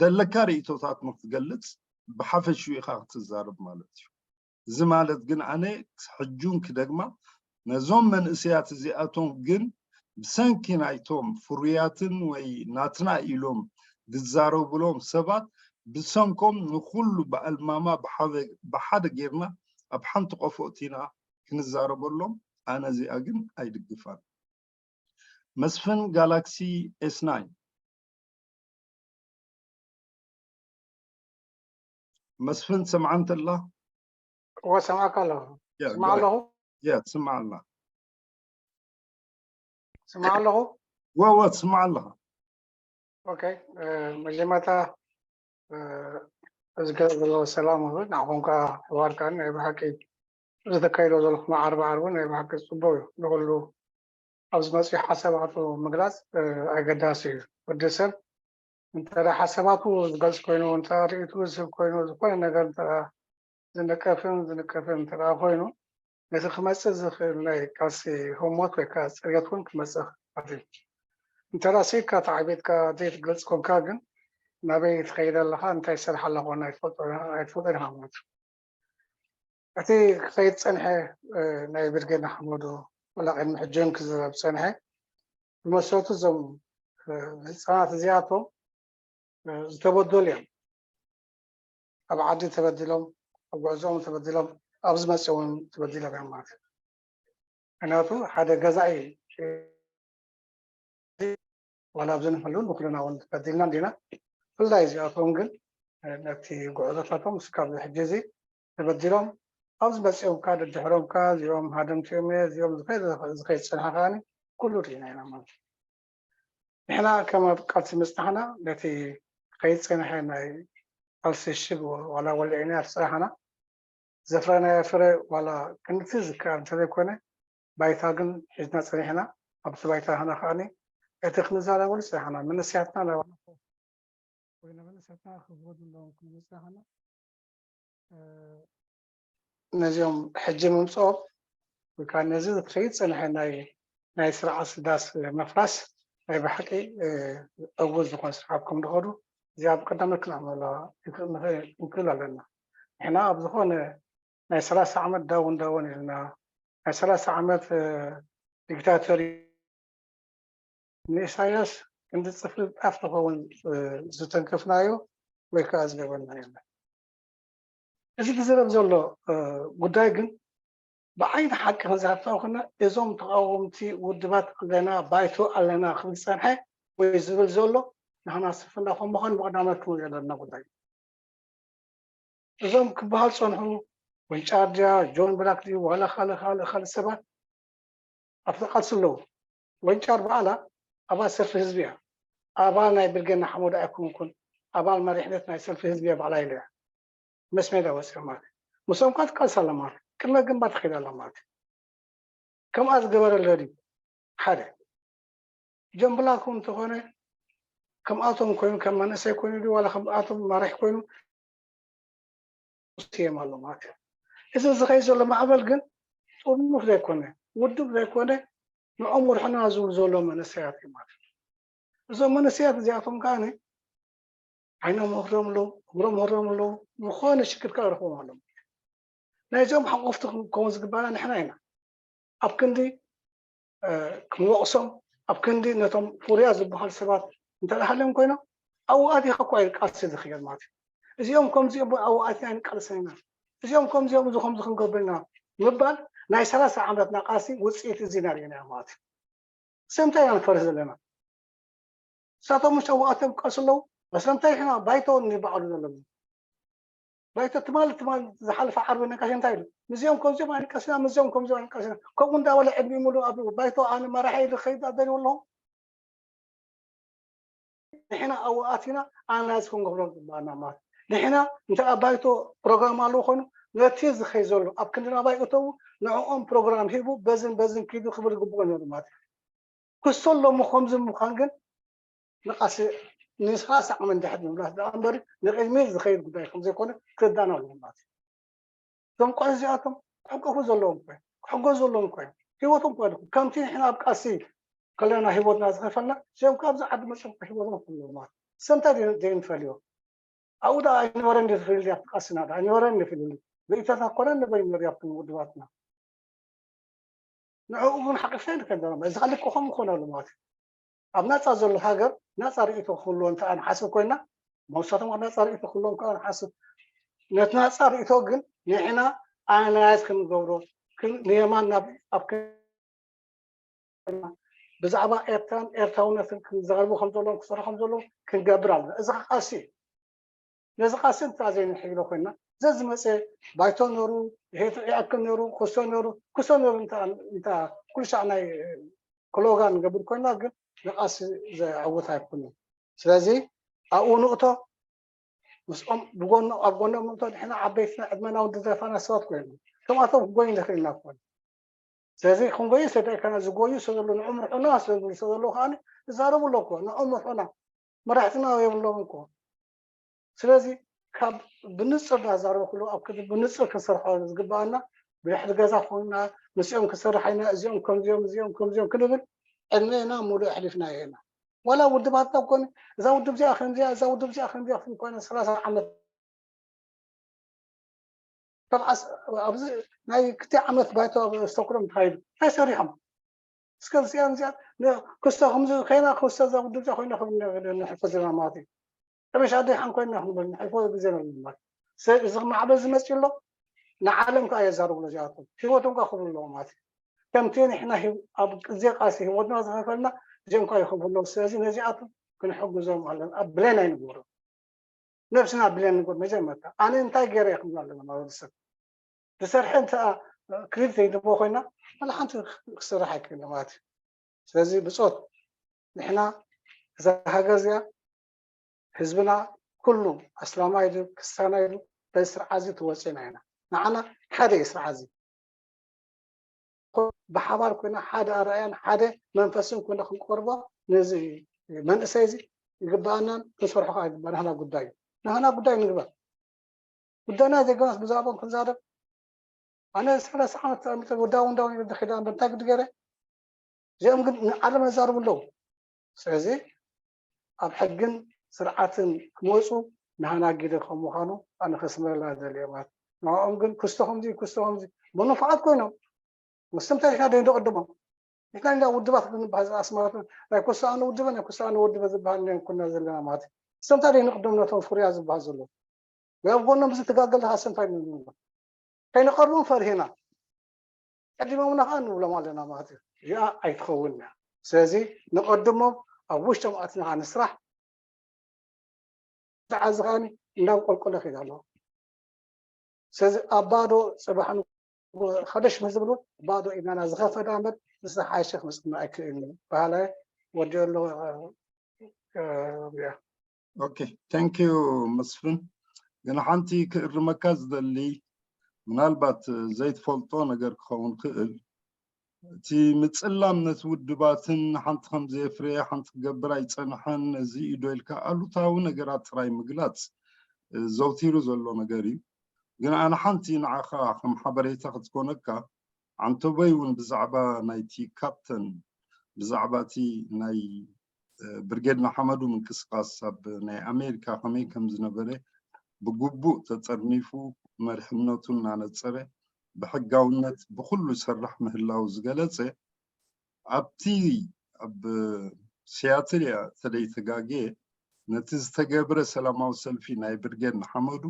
ደለካ ርእቶታት ንክትገልፅ ብሓፈሽኡ ኢኻ ክትዛረብ ማለት እዩ። እዚ ማለት ግን ኣነ ሕጁን ክደግማ ነዞም መንእሰያት እዚኣቶም ግን ብሰንኪ ናይቶም ፍሩያትን ወይ ናትና ኢሎም ዝዛረብሎም ሰባት ብሰንኮም ንኩሉ ብኣልማማ ብሓደ ጌርና ኣብ ሓንቲ ቆፎ እቲና ክንዛረበሎም ኣነ እዚኣ ግን ኣይድግፋን። መስፍን ጋላክሲ ኤስ ናይን መስፍን ትሰምዓ እንተላ እወ ሰማዕካ ኣለኹ። ስማዕ ኣለኹ። ያ ትስማዕ ኣላ። ስማዕ ኣለኹ። ወወ ትስማዕ ኣለኻ። ኦኬ መጀመርታ እዚ ገለ ዘለዎ ሰላም ይኹን ንዓኹም ከዓ ኣሕዋት ከዓ ናይ ብሓቂ ዝተካይዶ ዘለኹም ዓርቢ ዓርቢ ናይ ብሓቂ ፅቡቅ እዩ። ንኩሉ ኣብዚ መፅኡ ሓሳባቱ ምግላፅ ኣገዳሲ እዩ። ወዲ ሰብ እንተ ሓሳባቱ ዝገልፅ ኮይኑ፣ እንተ ርእይቱ ዝህብ ኮይኑ፣ ዝኾነ ነገር እንተ ዝንቀፍን ዝንቀፍን እንተ ኮይኑ፣ ነቲ ክመፅእ ዝኽእል ናይ ቃልሲ ህሞት ወይ ከዓ ፅርየት እውን ክመፅእ ይኽእል እዩ። እንተ ስኢካ ተዓቢጥካ ዘይትገልፅ ኮንካ ግን፣ ናበይ ትኸይድ ኣለኻ፣ እንታይ ትሰርሕ ኣለኻ ኣይትፈልጦ ኣይትፈልጦ ኢኻ ማለት እዩ። እቲ ክኸይድ ፀንሐ፣ እ፣ ናይ ብርጌድ ንሓመዱ፣ ወላ ቅድሚ ሕጂ እውን ክዝረብ ፀንሐ፣ ብመሰረቱ እዞም፣ እ፣ ህፃናት እዚኣቶም፣ እ፣ ዝተበደሉ እዮም። ኣብ ዓዲ ተበዲሎም፣ ኣብ ጉዕዞኦም ተበዲሎም፣ ኣብዚ መፅኦም ተበዲሎም እዮም ማለት እዩ። ምክንያቱ ሓደ ገዛኢ፣ ዋላ ኣብዚ ንህሉ ንኩልና እውን ተበዲልና እንዲና። ብፍላይ እዚኣቶም ግን፣ እ፣ ነቲ ጉዕዞታቶም እስካብ ሕጂ እዚ ተበዲሎም፣ ኣብዚ መፅኦም ከዓ ደድሕሮም ከዓ እዚኦም ሃደምቲ እዮም፣ እዚኦም ዝኸይድ ዝኸይድ ዝፀንሐ ከዓ ኩሉ ርኢና ኢና ማለት እዩ። ንሕና ከም ኣብ ቃልሲ ምፅናሕና ነቲ ከይፀንሐ ናይ ቃልሲ ሽግ ዋላ ወሊዕና ዝፀናሕና ዘፍረናዮ ፍረ ዋላ ክንድቲ ዝከኣል እንተዘይኮነ፣ ባይታ ግን ሒዝና ፀኒሕና። ኣብቲ ባይታ ሀና ከዓኒ እቲ ክንዛረበሉ ፀኒሕና፣ መንእሰያትና ናይ ባዕልና ወይ ንመንእሰያትና ክዝወዱ ኣለዎም ክንብል ፀኒሕና። እ፣ ነዚኦም ሕጂ ምምፅኦም ወይ ከዓ ነዚ ዝኸይድ ፀንሐ ናይ ናይ ስርዓት ስዳስ ምፍራስ ናይ ብሓቂ፣ እ፣ ዕዉት ዝኾነ ስርዓት ከም ዝኸዱ እዚኣ ብቀዳመት ክነዕምላ ንኽእል ኣለና። ንሕና ኣብ ዝኾነ ናይ ሰላሳ ዓመት ዳውን ዳውን ኢልና፣ ናይ ሰላሳ ዓመት፣ እ፣ ዲክታቶሪ ንኢሳያስ ክንዲ ጽፍሪ ጣፍ ዝኸውን፣ እ፣ ዝተንከፍናዮ ወይ ከዓ ዝገበርና የለን። እዚ ዝረብ ዘሎ፣ እ፣ ጉዳይ ግን ብዓይኒ ሓቂ ክንዛተው ከና፣ እዞም ተቃወምቲ ውድባት ኣለና፣ ባይቶ ኣለና ክብል ዝጸንሐ ወይ ዝብል ዘሎ ንሕና ስፍና ከም ምዃን ብቐዳማይ ክንሪኦ ዘለና ጉዳይ። እዞም ክበሃል ጸንሑ፣ ወንጫር ድያ፣ ጆን ብላክ ድዩ፣ ዋላ ካልእ፣ ካልእ፣ ካልእ ሰባት ኣብቲ ቃልሲ ኣለዉ። ወንጫር በዓላ ኣባል ሰልፊ ህዝቢ እያ። ኣባል ናይ ብርጌድ ንሓመዱ ኣይኮንኩን፣ ኣባል መሪሕነት ናይ ሰልፊ ህዝቢ እያ በዓላ ኢለ እያ። ምስ ሜዳ ወፂኦም ማለት እዩ። ምስኦም ከዓ ትቃልስ ኣላ ማለት እዩ። ቅድመ ግንባር ትኸይድ ኣላ ማለት እዩ። ከምኣ ዝገበረ ኣሎ ድዩ? ሓደ። ጆን ብላክ እውን እንተኾነ ከምኣቶም ኮይኑ፣ ከም መንእሰይ ኮይኑ ድዩ፣ ዋላ ከምኣቶም መራሕ ኮይኑ፣ እዮም ኣሎ ማለት እዩ። እዚ ዝኸይድ ዘሎ ማዕበል ግን ጥርኑፍ ዘይኮነ፣ ውዱብ ዘይኮነ፣ ንዖም ወርሕና ዝብሉ ዘሎ መንእሰያት እዮም ማለት እዩ። እዞም መንእሰያት እዚኣቶም ከዓ ዓይኖም ወርዶም ኣለዉ፣ እግሮም ወርዶም ኣለዉ፣ ዝኾነ ሽግር ከዓ ረኽቦም ኣለዉ። ናይዞም ሓቆፍቲ ክንከውን ዝግባና ንሕና ኢና። ኣብ ክንዲ፣ እ፣ ክንወቕሶም፣ ኣብ ክንዲ ነቶም ፍሩያ ዝበሃሉ ሰባት እንተደኣ ሃልዮም ኮይኖም፣ ኣብኡ ኣቲኻ እኳ እዩ ቃልሲ ዝኽየድ ማለት እዩ። እዚኦም ከምዚኦም ኣብኡ ኣቲና ንቃልሰና ኢና፣ እዚኦም ከምዚኦም እዚ ከምዚ ክንገብር ኢና ምባል ናይ ሰላሳ ዓመትና ቃልሲ ውፅኢት እዚና ርኢና ማለት እዩ። ስለምንታይ ኢና ንፈርህ ዘለና? ንሳቶም ምስ ኣብኡ ኣትዮም ክቃልሱ ኣለዉ። ስለምንታይ ንሕና ባይቶ ንባዕሉ ዘለዉ? ባይቶ ትማል፣ ትማል ዝሓለፈ ዓርቢ ነጋሽ እንታይ ኢሉ? ምስዚኦም ከምዚኦም ኣይንቃልስና፣ ምስዚኦም ከምዚኦም ኣይንቃልስና። ከምኡ እንዳበለ ዕድሚኡ ሙሉእ ኣብ ባይቶ ኣነ መራሒ ኢሉ ክኸይድ ኣደልዩ ኣለኹ። ንሕና ኣብኡ ኣቲና ኣናላይዝ ክንገብሮ ዝግባኣና ማለት እዩ። ንሕና እንተ ኣብ ባይቶ ፕሮግራም ኣለዎ ኮይኑ፣ ነቲ ዝኸይ ዘሎ ኣብ ክንዲ ናባይ እተዉ፣ ንዕኦም ፕሮግራም ሂቡ፣ በዝን በዝን ኪዱ ክብል ዝግብኦ ነይሩ ማለት እዩ። ክሶ ኣለዎ ከምዚ ምዃን ግን ንቃልሲ ንሰላሳ ዓመት እንድሕር ምምላስ ደኣ እምበሪ፣ ንቕድሚት ዝኸይድ ጉዳይ ከም ዘይኮነ ክርዳእና ኣለዎ ማለት እዩ። እዞም ቆልዑ እዚኣቶም ክሕቀፉ ዘለዎም እኮ እዮም፣ ክሕገዙ ዘለዎም እኮ እዮም። ህይወቶም እኮ ኣለኩም። ከምቲ ንሕና ኣብ ቃልሲ ከለና ህይወትና ዝኸፈልና፣ እዚኦም ካብ ኣብዚ ዓዲ መፅኦም እኮ ህይወቶም ከፍሉ ማለት እዩ። ሰምታይ ደይ-፣ ደይንፈልዮ። ኣብኡ ደኣ ኣይነበረን ድዩ ፍልልይ ኣብቲ ቃልስና ደኣ? ኣይነበረን ድዩ ፍልልይ? ብኢተታ ኮነ ነበይ ነሩ ኣብቲ ውድባትና። ንዕኡ እውን ሓቂፍና ንከይድ ኣለና። እዚ ኸዓ ልክዖም ክኾን ኣሎ ማለት እዩ። ኣብ ናጻ ዘሎ ሃገር ናጻ ርእይቶ ክህልዎ እንተ ንሓስብ ኮይና፣ መውሳቶም ኣብ ናጻ ርእይቶ ክህልዎም ከኣ ንሓስብ። ነቲ ናጻ ርእይቶ ግን ንሕና ኣናላይዝ ክንገብሮ፣ ክን-፣ ንየማን ናብ፣ ኣብ ክ-፣ ብዛዕባ ኤርትራን ኤርትራውነትን ክዘረቡ ከም ዘለዎም፣ ክሰርሑ ከም ዘለዎም ክንገብር ኣለና። እዚ ኸዓ ቃልሲ እዩ። ነዚ ቃልሲ እንተ ዘይንሕይሎ ኮይና፣ ዘዝመጸ ባይቶ ነሩ፣ ይሄ ይኣክል ነሩ፣ ክሶ ነሩ፣ ክሶ ነሩ እንተ፣ እንተ ኩሉ ሻዕ ናይ ክሎጋ ንገብር ኮይና፣ ግን ንቃልሲ ዘዕውት ኣይኮነን። ስለዚ ኣብኡ ንእቶ፣ ምስኦም ብጎኖ-፣ ኣብ ጎኖም ንእቶ፣ ንሕና ዓበይትና ዕድመና እውን ዝደፋና ሰባት ኮይና፣ ከምኣቶም ክንጎይ ንኽእል ኢና እኮ። ስለዚ ክንጎይ ስለ ደኣይካና ዝጎዩ ስለ ዘለዉ፣ ንዕኦም ርሑና ስለ ዝብሉ ስለ ዘለዉ ከኣ ይዛረቡ ኣለዉ እኮ፣ ንዕኦም ርሑና። መራሕትና የብሎም እኮ። ስለዚ ካብ ብንፅር እናዛረብኩሉ ኣብ ክዲ ብንፅር ክንሰርሖ ዝግባኣና፣ ብድሕሪ ገዛ ኮይና ምስኦም ክንሰርሕ ኢና፣ እዚኦም ከምዚኦም እዚኦም ከምዚኦም ክንብል ዕድሜና ሙሉእ ኣሕሊፍና ኢና። ዋላ ውድባትና ኮነ እዛ ውድብ እዚኣ ከምዚኣ እዛ ውድብ እዚኣ ከምዚኣ ኮይና ሰላሳ ዓመት ካብ ዓስ- ኣብዚ ናይ ክልተ ዓመት ባይቶ ኣብ ስቶክሆልም ተኻይዱ እንታይ ሰሪሖም? እስከ እዚኣ እዚኣ ክስቶ ከምዚ ኮይና ክስቶ እዛ ውድብ እዚኣ ኮይና ክንሕልፎ ዘለና ማለት እዩ። ጠመሽ ኣደይ ሓን ኮይና ክንብል ንሕልፎ ግዜ ነብሉ ማለት እዩ። ስለዚ እዚ ማዕበል ዝመፅእ ኣሎ ንዓለም ከዓ የዛርብሎ እዚኣቶም ህይወቶም ከዓ ክብሉ ኣለዎ ማለት እዩ። ከምቲ ንሕና ኣብ ግዜ ቃልሲ ህይወትና ዝኸፈልና እዚኦም ከዓ ይኸፍሉ ኣለዉ። ስለዚ ነዚኣቶም ክንሕግዞም ኣለና። ኣብ ብሌን ኣይንግበሮም። ነብስና ብሌን ንግበር መጀመርታ ኣነ እንታይ ገይረ እየ ክንብል ኣለና ማለት ሰብ ዝሰርሐ እንተ ክሪዲት ዘይንቦ ኮይና ዋላ ሓንቲ ክስራሕ ኣይክእልን ማለት እዩ። ስለዚ ብፆት ንሕና እዛ ሃገር እዚኣ ህዝብና ኩሉ ኣስላማይ ድዩ ክርስትያናይ ድዩ በዚ ስርዓት እዚ ትወፅእና ኢና። ንዓና ሓደ እዩ ስርዓት እዚ። ብሓባር ኮይና ሓደ ኣረኣያን ሓደ መንፈስን ኮይና ክንቆርቦ ነዚ መንእሰይ እዚ ይግባኣናን ክንሰርሖ ከዓ ይግባእ። ናህና ጉዳይ እዩ። ናህና ጉዳይ ንግበር። ጉዳይና ዘይገባስ ብዛዕባኦም ክንዛረብ ኣነ ሰላሳ ዓመት ተቐሚጠ ወዳውን ዳውን ኢለ ድኺዳ እምበር እንታይ ግዲ ገይረ? እዚኦም ግን ንዓለም የዛርቡ ኣለዉ። ስለዚ ኣብ ሕግን ስርዓትን ክመፁ ናህና ግደ ከም ምዃኑ ኣነ ከስምረላ ደልየ ማለት ንዕኦም ግን ክስቶ ከምዚ ክስቶ ከምዚ ብንፉዓት ኮይኖም ምስቶም ታሪክና ደይ ንቐድሞም ንሕና ኢና ውድባት ክንበሃል ኣስማት ናይ ኮስኣነ ውድበ ናይ ኮስኣነ ውድበ ዝበሃል ናይ ኩና ዘለና ማለት እዩ። ምስቶም ታሪክ ንቕድም ነቶም ፍሩያ ዝበሃል ዘለዉ ወይ ኣብ ጎኖም እዚ ትጋገል ዝሓሰብ እንታይ ንብሎም ከይንቐርቦም ፈርሂና ቀዲሞምና ከዓ ንብሎም ኣለና ማለት እዩ። እዚኣ ኣይትኸውን እያ። ስለዚ ንቐድሞም ኣብ ውሽጦም ኣትና ንስራሕ ተዓዚ ከዓኒ እንዳንቆልቆለ ከይድ ኣለዎ። ስለዚ ኣብ ባዶ ፅባሕ ንግሆ ሓደሽ ምስ ዝብሉ ባዶ ኢድና ዝኸፈዳ እምበር ንስራሕ ሓይሸ ክመፅና ኣይክእልን እዩ። በሃላይ ወዲኦ ኣለዎ። ኦኬ፣ thank you መስፍን። ግን ሓንቲ ክእርመካ ዝደሊ ምናልባት ዘይትፈልጦ ነገር ክኸውን ክእል እቲ ምፅላም ነቲ ውድባትን ሓንቲ ከም ዘየፍረየ ሓንቲ ክገብር ኣይፀንሐን ነዚ ኢዶ ኢልካ ኣሉታዊ ነገራት ጥራይ ምግላፅ ዘውቲሩ ዘሎ ነገር እዩ። ግን ኣነ ሓንቲ ንዓኻ ከም ሓበሬታ ክትኮነካ ዓንተቦይ እውን ብዛዕባ ናይቲ ካፕተን ብዛዕባ እቲ ናይ ብርጌድ ንሓመዱ ምንቅስቃስ ኣብ ናይ ኣሜሪካ ከመይ ከም ዝነበረ ብግቡእ ተጠርኒፉ መርሕነቱ እናነፀረ ብሕጋውነት ብኩሉ ይሰርሕ ምህላው ዝገለፀ ኣብቲ ኣብ ሲያትል እያ ተደይተጋገየ ነቲ ዝተገብረ ሰላማዊ ሰልፊ ናይ ብርጌድ ንሓመዱ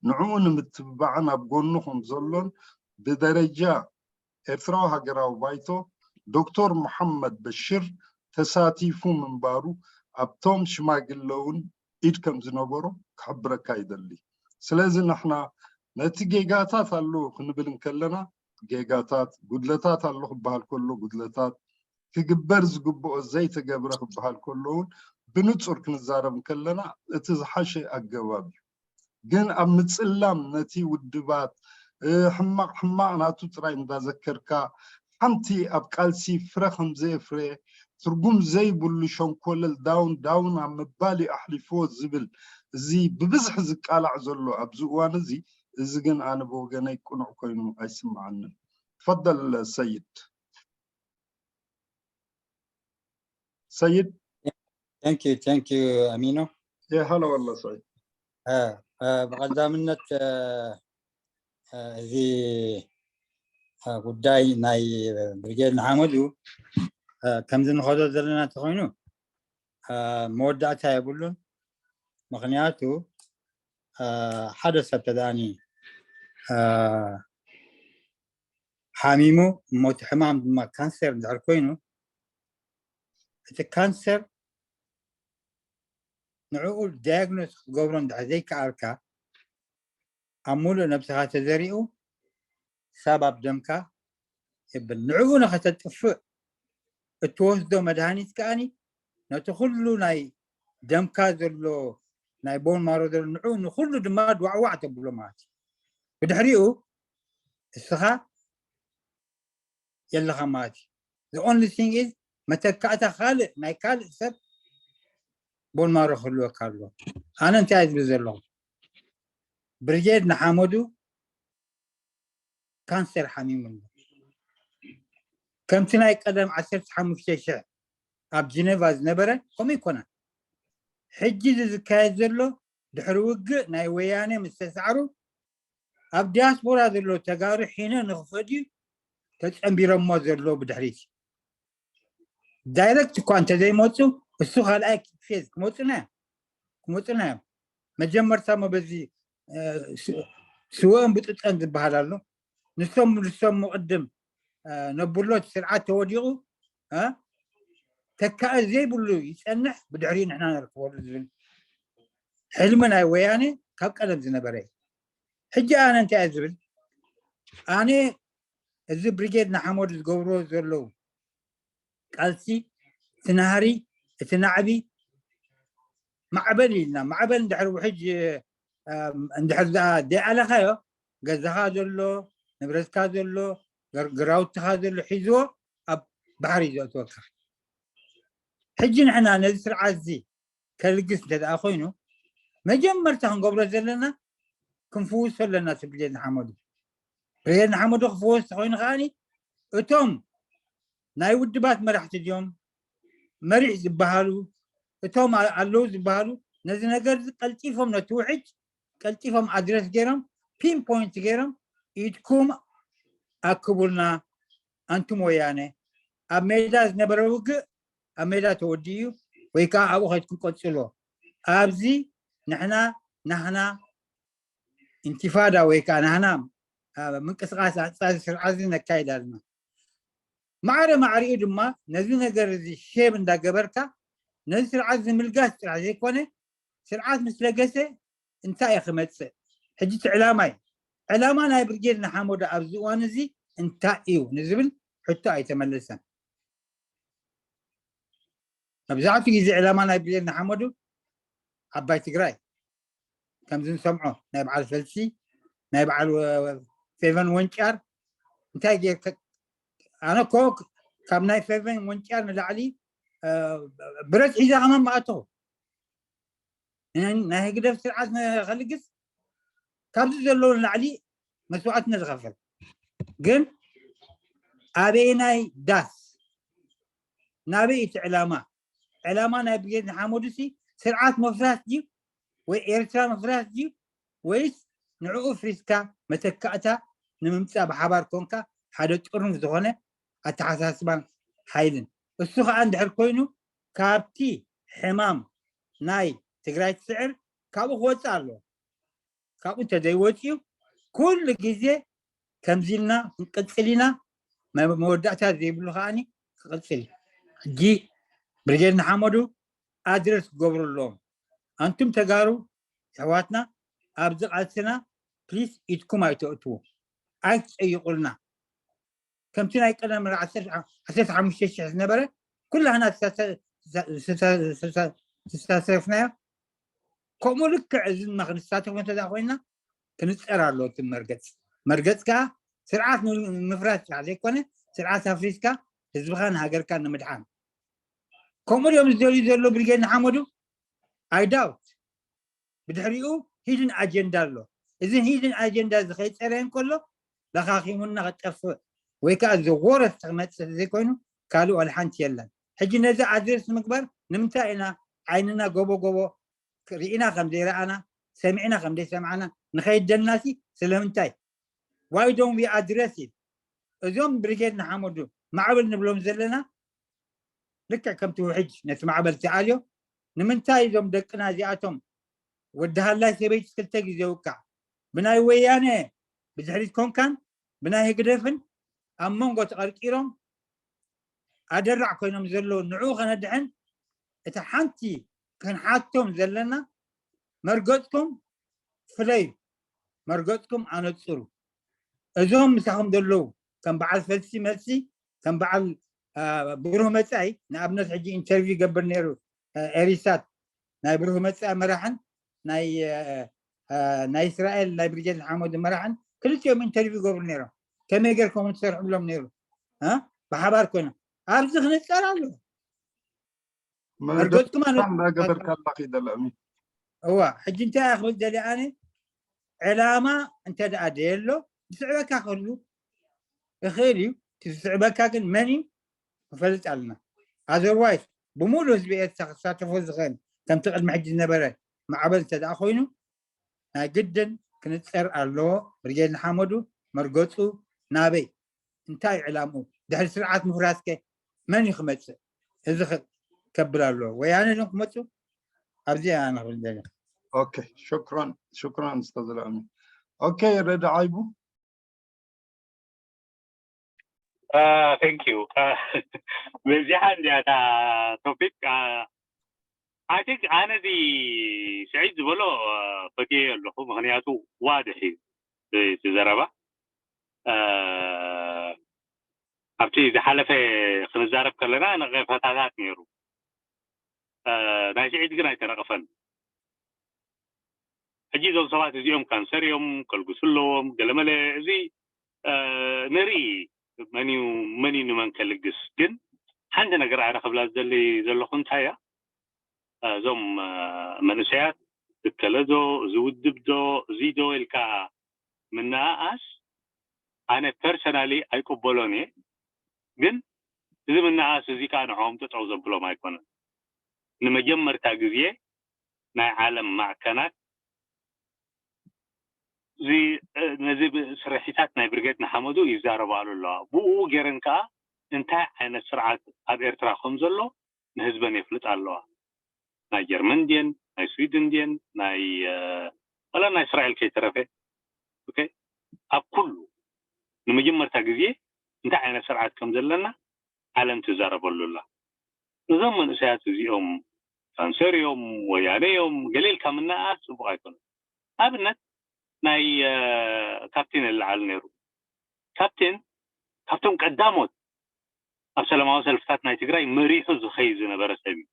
ንዕኡ ንምትብባዕን ኣብ ጎኑ ከም ዘሎን ብደረጃ ኤርትራዊ ሃገራዊ ባይቶ ዶክተር መሓመድ በሽር ተሳቲፉ ምንባሩ ኣብቶም ሽማግለ እውን ኢድ ከም ዝነበሮ ክሕብረካ ይደሊ። ስለዚ ንሕና ነቲ ጌጋታት ኣሎ ክንብል እንከለና ጌጋታት፣ ጉድለታት ኣሎ ክበሃል ከሎ ጉድለታት፣ ክግበር ዝግብኦ ዘይተገብረ ክበሃል ከሎ እውን ብንጹር ክንዛረብ እንከለና እቲ ዝሓሸ ኣገባብ እዩ። ግን ኣብ ምጽላም ነቲ ውድባት ሕማቕ ሕማቕ ናቱ ጥራይ እንዳዘከርካ ሓንቲ ኣብ ቃልሲ ፍረ ከም ዘየፍረየ ትርጉም ዘይብሉ ሸንኮለል ዳውን ዳውን ኣብ ምባል እዩ ኣሕሊፍዎ ዝብል እዚ ብብዝሒ ዝቃላዕ ዘሎ ኣብዚ እዋን እዚ እዚ ግን ኣነ ብወገነይ ቅኑዕ ኮይኑ ኣይስምዓንን። ትፈደል ሰይድ። ሰይድ thank you thank you ኣሚኖ ሃሎ ወላ ሰይድ ብቐዳምነት እዚ ጉዳይ ናይ ብርጌድ ንሓመዱ ከምዚ ንኸዶ ዘለና እንተኾይኑ መወዳእታ የብሉን። ምኽንያቱ ሓደ ሰብ ተደኣኒ ሓሚሙ እሞ እቲ ሕማም ድማ ካንሰር እንድሕር ኮይኑ እቲ ካንሰር ንዕኡ ዳያግኖስ ክትገብሮ እንድሕር ዘይከኣልካ ኣብ ሙሉእ ነብስኻ ተዘሪኡ ሳብ ኣብ ደምካ የብል። ንዕኡ ንኸተጥፍእ እትወስዶ መድሃኒት ከኣኒ ነቲ ኩሉ ናይ ደምካ ዘሎ ናይ ቦን ማሮ ዘሎ ንዕኡ ንኩሉ ድማ ድዋዕዋዕ ተብሎ ማለት እዩ። ብድሕሪኡ እስኻ የለኻ ማለት እዩ። The only thing is መተካእታ ካልእ ናይ ካልእ ሰብ ቦንማሮ ክህልወካ ኣሎ። ኣነ እንታይ ዝብል ዘለኹ፣ ብርጌድ ንሓመዱ ካንሰር ሓሚሙ ኣሎ። ከምቲ ናይ ቀደም ዓሰርተ ሓሙሽተ ሽሕ ኣብ ጀነቫ ዝነበረ ከምኡ ይኮነ። ሕጂ እዚ ዝካየድ ዘሎ ድሕሪ ውግእ ናይ ወያነ ምስ ተሳዕሩ ኣብ ዲያስፖራ ዘሎ ተጋሩ ሒነ ንክፈድዩ ተጸንቢሮሞ ዘሎ ብድሕሪት ዳይረክት እኳ እንተዘይመፁ እሱ ካልኣይ ፌዝ ክመፁና እዮም ክመፁና እዮም። መጀመርታ ሞ በዚ ስወን ብጥጠን ዝበሃል ኣሎ። ንሶም ንሶም ቅድም ነብሎት ስርዓት ተወዲቑ ተካእ ዘይብሉ ይፀንሕ፣ ብድሕሪኡ ንሕና ነርክበሉ ዝብል ሕልሚ ናይ ወያነ ካብ ቀደም ዝነበረ እዩ። ሕጂ ኣነ እንታይ እየ ዝብል፣ ኣነ እዚ ብሪጌድ ንሓመዱ ዝገብርዎ ዘለዉ ቃልሲ እቲ ናህሪ እቲ ናዕቢ ማዕበል ኢልና ማዕበል እንድሕር ውሕጅ እንድሕር ደይኣለኻዮ ገዛኻ ዘሎ ንብረትካ ዘሎ ግራውትኻ ዘሎ ሒዝዎ ኣብ ባሕሪ እዩ ዘእትወካ። ሕጂ ንሕና ነዚ ስርዓት እዚ ከልግስ እንተ ደኣ ኮይኑ መጀመርታ ክንገብሮ ዘለና ክንፍውሶ ኣለና። እቲ ብርጌድ ንሓመዱ ብርጌድ ንሓመዱ ክፍወስ ተኮይኑ ከዓኒ እቶም ናይ ውድባት መራሕቲ ድዮም መሪሕ ዝበሃሉ እቶም ኣለዉ ዝበሃሉ ነዚ ነገር እዚ ቀልጢፎም ነቲ ውሕጅ ቀልጢፎም ኣድረስ ገይሮም ፒን ፖይንት ገይሮም ኢድኩም ኣክቡልና ኣንቱም ወያነ ኣብ ሜዳ ዝነበረ ውግእ ኣብ ሜዳ ተወዲኡ እዩ ወይ ከዓ ኣብኡ ከይድኩም ቀፅሎ ኣብዚ ንሕና ናህና ኢንቲፋዳ ወይ ከዓ ናህና ምንቅስቃስ ኣንፃር ስርዓት ነካይድ ኣለና። ማዕረ ማዕሪኡ ድማ ነዚ ነገር እዚ ሼብ እንዳገበርካ ነዚ ስርዓት ዝምልጋስ ጥራሕ ዘይኮነ ስርዓት ምስ ለገሰ እንታይ እዩ ክመፅእ? ሕጂ እቲ ዕላማ እዩ። ዕላማ ናይ ብርጌድ ንሓመዱ ኣብዚ እዋን እዚ እንታይ እዩ ንዝብል ሕቶ ኣይተመለሰን። መብዛሕትኡ ግዜ ዕላማ ናይ ብርጌድ ንሓመዱ ዓባይ ትግራይ ከምዚ ንሰምዖ ናይ በዓል ፈልሲ ናይ በዓል ፌቨን ወንጫር እንታይ ጌር ኣነ ኮ ካብ ናይ ፌቨን ወንጫር ንላዕሊ ብረት ሒዛ ከማን መኣተኹ ናይ ህግደፍ ስርዓት ከልግስ ካብዚ ዘለዉ ንላዕሊ መስዋዕትነት ዝኸፈል ግን ኣበየናይ ዳስ ናበይ እቲ ዕላማ ዕላማ ናይ ብርጌድ ንሓመዱ ሲ ስርዓት መፍራስ ድዩ ወይ ኤርትራ መፍራስ ድዩ ወይስ ንዕኡ ፍሪስካ መተካእታ ንምምፃእ ብሓባር ኮንካ ሓደ ጥርኑፍ ዝኾነ ኣተሓሳስባን ሓይልን እሱ ከዓ እንድሕር ኮይኑ ካብቲ ሕማም ናይ ትግራይ ትስዕር ካብኡ ክወፅእ ኣለዎ። ካብኡ እንተዘይወፅኡ ኩሉ ግዜ ከምዚ ኢልና ክንቅፅል ኢና። መወዳእታ ዘይብሉ ከዓኒ ክቅፅል እዩ። ሕጂ ብርጌድ ንሓመዱ ኣድረስ ክገብሩ ኣለዎም። ኣንቱም ተጋሩ ኣሕዋትና ኣብዚ ቃልስና ፕሊስ ኢድኩም ኣይተእትዉ ኣይትፀይቁልና። ከምቲ ናይ ቀደም ዓሰርተ ሓሙሽተ ሽሕ ዝነበረ ኩላህና ዝተሳተፍናዮ ከምኡ ልክዕ እዚ ድማ ክንሳተፎ እንተ ኮይና ክንፀር ኣለዎ እቲ መርገፅ መርገፅ ከዓ ስርዓት ንምፍራስ ጥራሕ ዘይኮነ ስርዓት ኣፍሪስካ ህዝብኻን ሃገርካን ንምድሓን ከምኡ ድዮም ዝደልዩ ዘሎ ብርጌድ ንሓመዱ ኣይዳውት ብድሕሪኡ ሂድን ኣጀንዳ ኣሎ እዚ ሂድን ኣጀንዳ እዚ ከይፀረየ እንከሎ ለኻኺሙና ክጠፍእ ወይ ከዓ ዘወረስ ክመፅእ ዘይኮይኑ ካልእ ዋላ ሓንቲ የለን ሕጂ ነዚ ኣድሬስ ንምግባር ንምንታይ ኢና ዓይንና ጎቦ ጎቦ ርኢና ከም ዘይረኣና ሰሚዕና ከም ዘይሰማዕና ንኸይደልናሲ ስለምንታይ why don't we address it እዞም ብሪጌድ ንሓመዱ ማዕበል ንብሎም ዘለና ልክዕ ከምቲ ውሕጅ ነቲ ማዕበል ትኣልዮ ንምንታይ እዞም ደቅና እዚኣቶም ወዲ ሃላይ ሰበይቲ ክልተ ግዜ ውቃዕ ብናይ ወያነ ብድሕሪት ኮንካን ብናይ ህግደፍን ኣብ መንጎ ተቐርቂሮም ኣደራዕ ኮይኖም ዘለዉ ንዕኡ ከነድሕን እቲ ሓንቲ ክንሓቶም ዘለና መርገፅኩም ፍለዩ መርገፅኩም ኣነፅሩ እዞም ምሳኹም ዘለዉ ከም በዓል ፈልሲ መልሲ ከም በዓል ብሩህ መፃኢ ንኣብነት ሕጂ ኢንተርቪው ይገብር ነይሩ ኤሪሳት ናይ ብሩህ መፃኢ መራሕን ናይ ናይ እስራኤል ናይ ብርጌድ ንሓመዱ መራሕን ክልቲኦም ኢንተርቪው ይገብሩ ነይሮም ከመይ ጌርኩም ትሰርሑ ብሎም ነይሩ ብሓባር ኮይኖም ኣብዚ ክንፀር ኣሎ መርገጽኩም ኣነ እንዳገበርካ ኣለኺ ደለሚ። እዋ፣ ሕጂ እንታይ እየ ክብል ደልየ ኣነ? ዕላማ እንተ ደኣ ደየሎ፣ ዝስዕበካ ክህሉ ይኽእል እዩ። እቲ ዝስዕበካ ግን መን እዩ? ክፈልጥ ኣለና። Otherwise፣ ብምሉእ ህዝቢ ኤርትራ ክሳተፎ ዝኽእል፣ ከምቲ ቅድሚ ሕጂ ዝነበረ ማዕበል እንተ ደኣ ኮይኑ፣ ናይ ግድን ክንጸር ኣለዎ። ብርጌድ ንሓመዱ መርገጹ ናበይ? እንታይ እዩ ዕላምኡ? ድሕሪ ስርዓት ምፍራስከ መን እዩ ክመጽእ? እዚ ኸ ከብል ኣለዎ። ወያነ ድዮም ክመጹ? ኣብዚ ኣነ ክብል ደልየ። ኦኬ፣ ሽክራን፣ ሽክራን ኡስታዝ ኣልኣሚን። ኦኬ፣ ረዳ ዓይቡ። Uh, thank you. Uh, በዚሓ እንዲያ እታ ቶፒክ። I think ኣነ እዚ ስዒድ ዝበሎ፣ uh, ፈትየ ኣለኹ፣ ምኽንያቱ ዋድሕ እዩ እቲ ዘረባ። Uh, ኣብቲ ዝሓለፈ ክንዛረብ ከለና ነቐፈታታት ነይሩ። Uh, ናይ ስዒድ ግን ኣይተነቐፈን። ሕጂ እዞም ሰባት እዚኦም ካንሰር እዮም፣ ከልግሱ ኣለዎም፣ ገለመለ፣ እዚ፣ uh፣ ንርኢ፣ መን እዩ፣ መን እዩ ንመን ከልግስ። ግን ሓንቲ ነገር ኣነ ክብላ ዝደሊ ዘለኹ እንታይ እያ? Uh፣ እዞም፣ uh፣ መንእሰያት፣ እከለ ዶ፣ እዚ ውድብ ዶ፣ እዚ ዶ ኢልካ ምንኣኣስ ኣነ ፐርሰናሊ ኣይቅበሎን እየ። ግን እዚ ምንኣስ እዚ ከዓ ንዕኦም ጠጠው ዘብሎም ኣይኮነን። ንመጀመርታ ግዜ ናይ ዓለም ማዕከናት እዚ፣ ነዚ ብ-፣ ስርሒታት ናይ ብርጌድ ንሓመዱ ይዛረባሉ ኣለዋ። ብኡ ገይረን ከዓ እንታይ ዓይነት ስርዓት ኣብ ኤርትራ ከም ዘሎ ንህዝበን የፍልጣ ኣለዋ። ናይ ጀርመን ድየን፣ ናይ ስዊድን ድየን፣ ናይ፣ እ፣ ዋላ ናይ እስራኤል ከይተረፈ። ኦኬ፣ ኣብ ኩሉ ንመጀመርታ ግዜ እንታይ ዓይነት ስርዓት ከም ዘለና ዓለም ትዛረበሉ ኣላ። እዞም መንእሰያት እዚኦም ካንሰር እዮም፣ ወያነ እዮም፣ ገለ ኢልካ ምንኣስ ጽቡቕ ኣይኮነን። ኣብነት ናይ፣ እ፣ ካፕቴን ይለዓል ነይሩ። ካፕቴን ካብቶም ቀዳሞት ኣብ ሰላማዊ ሰልፍታት ናይ ትግራይ መሪሑ ዝኸይድ ዝነበረ ሰብ እዩ።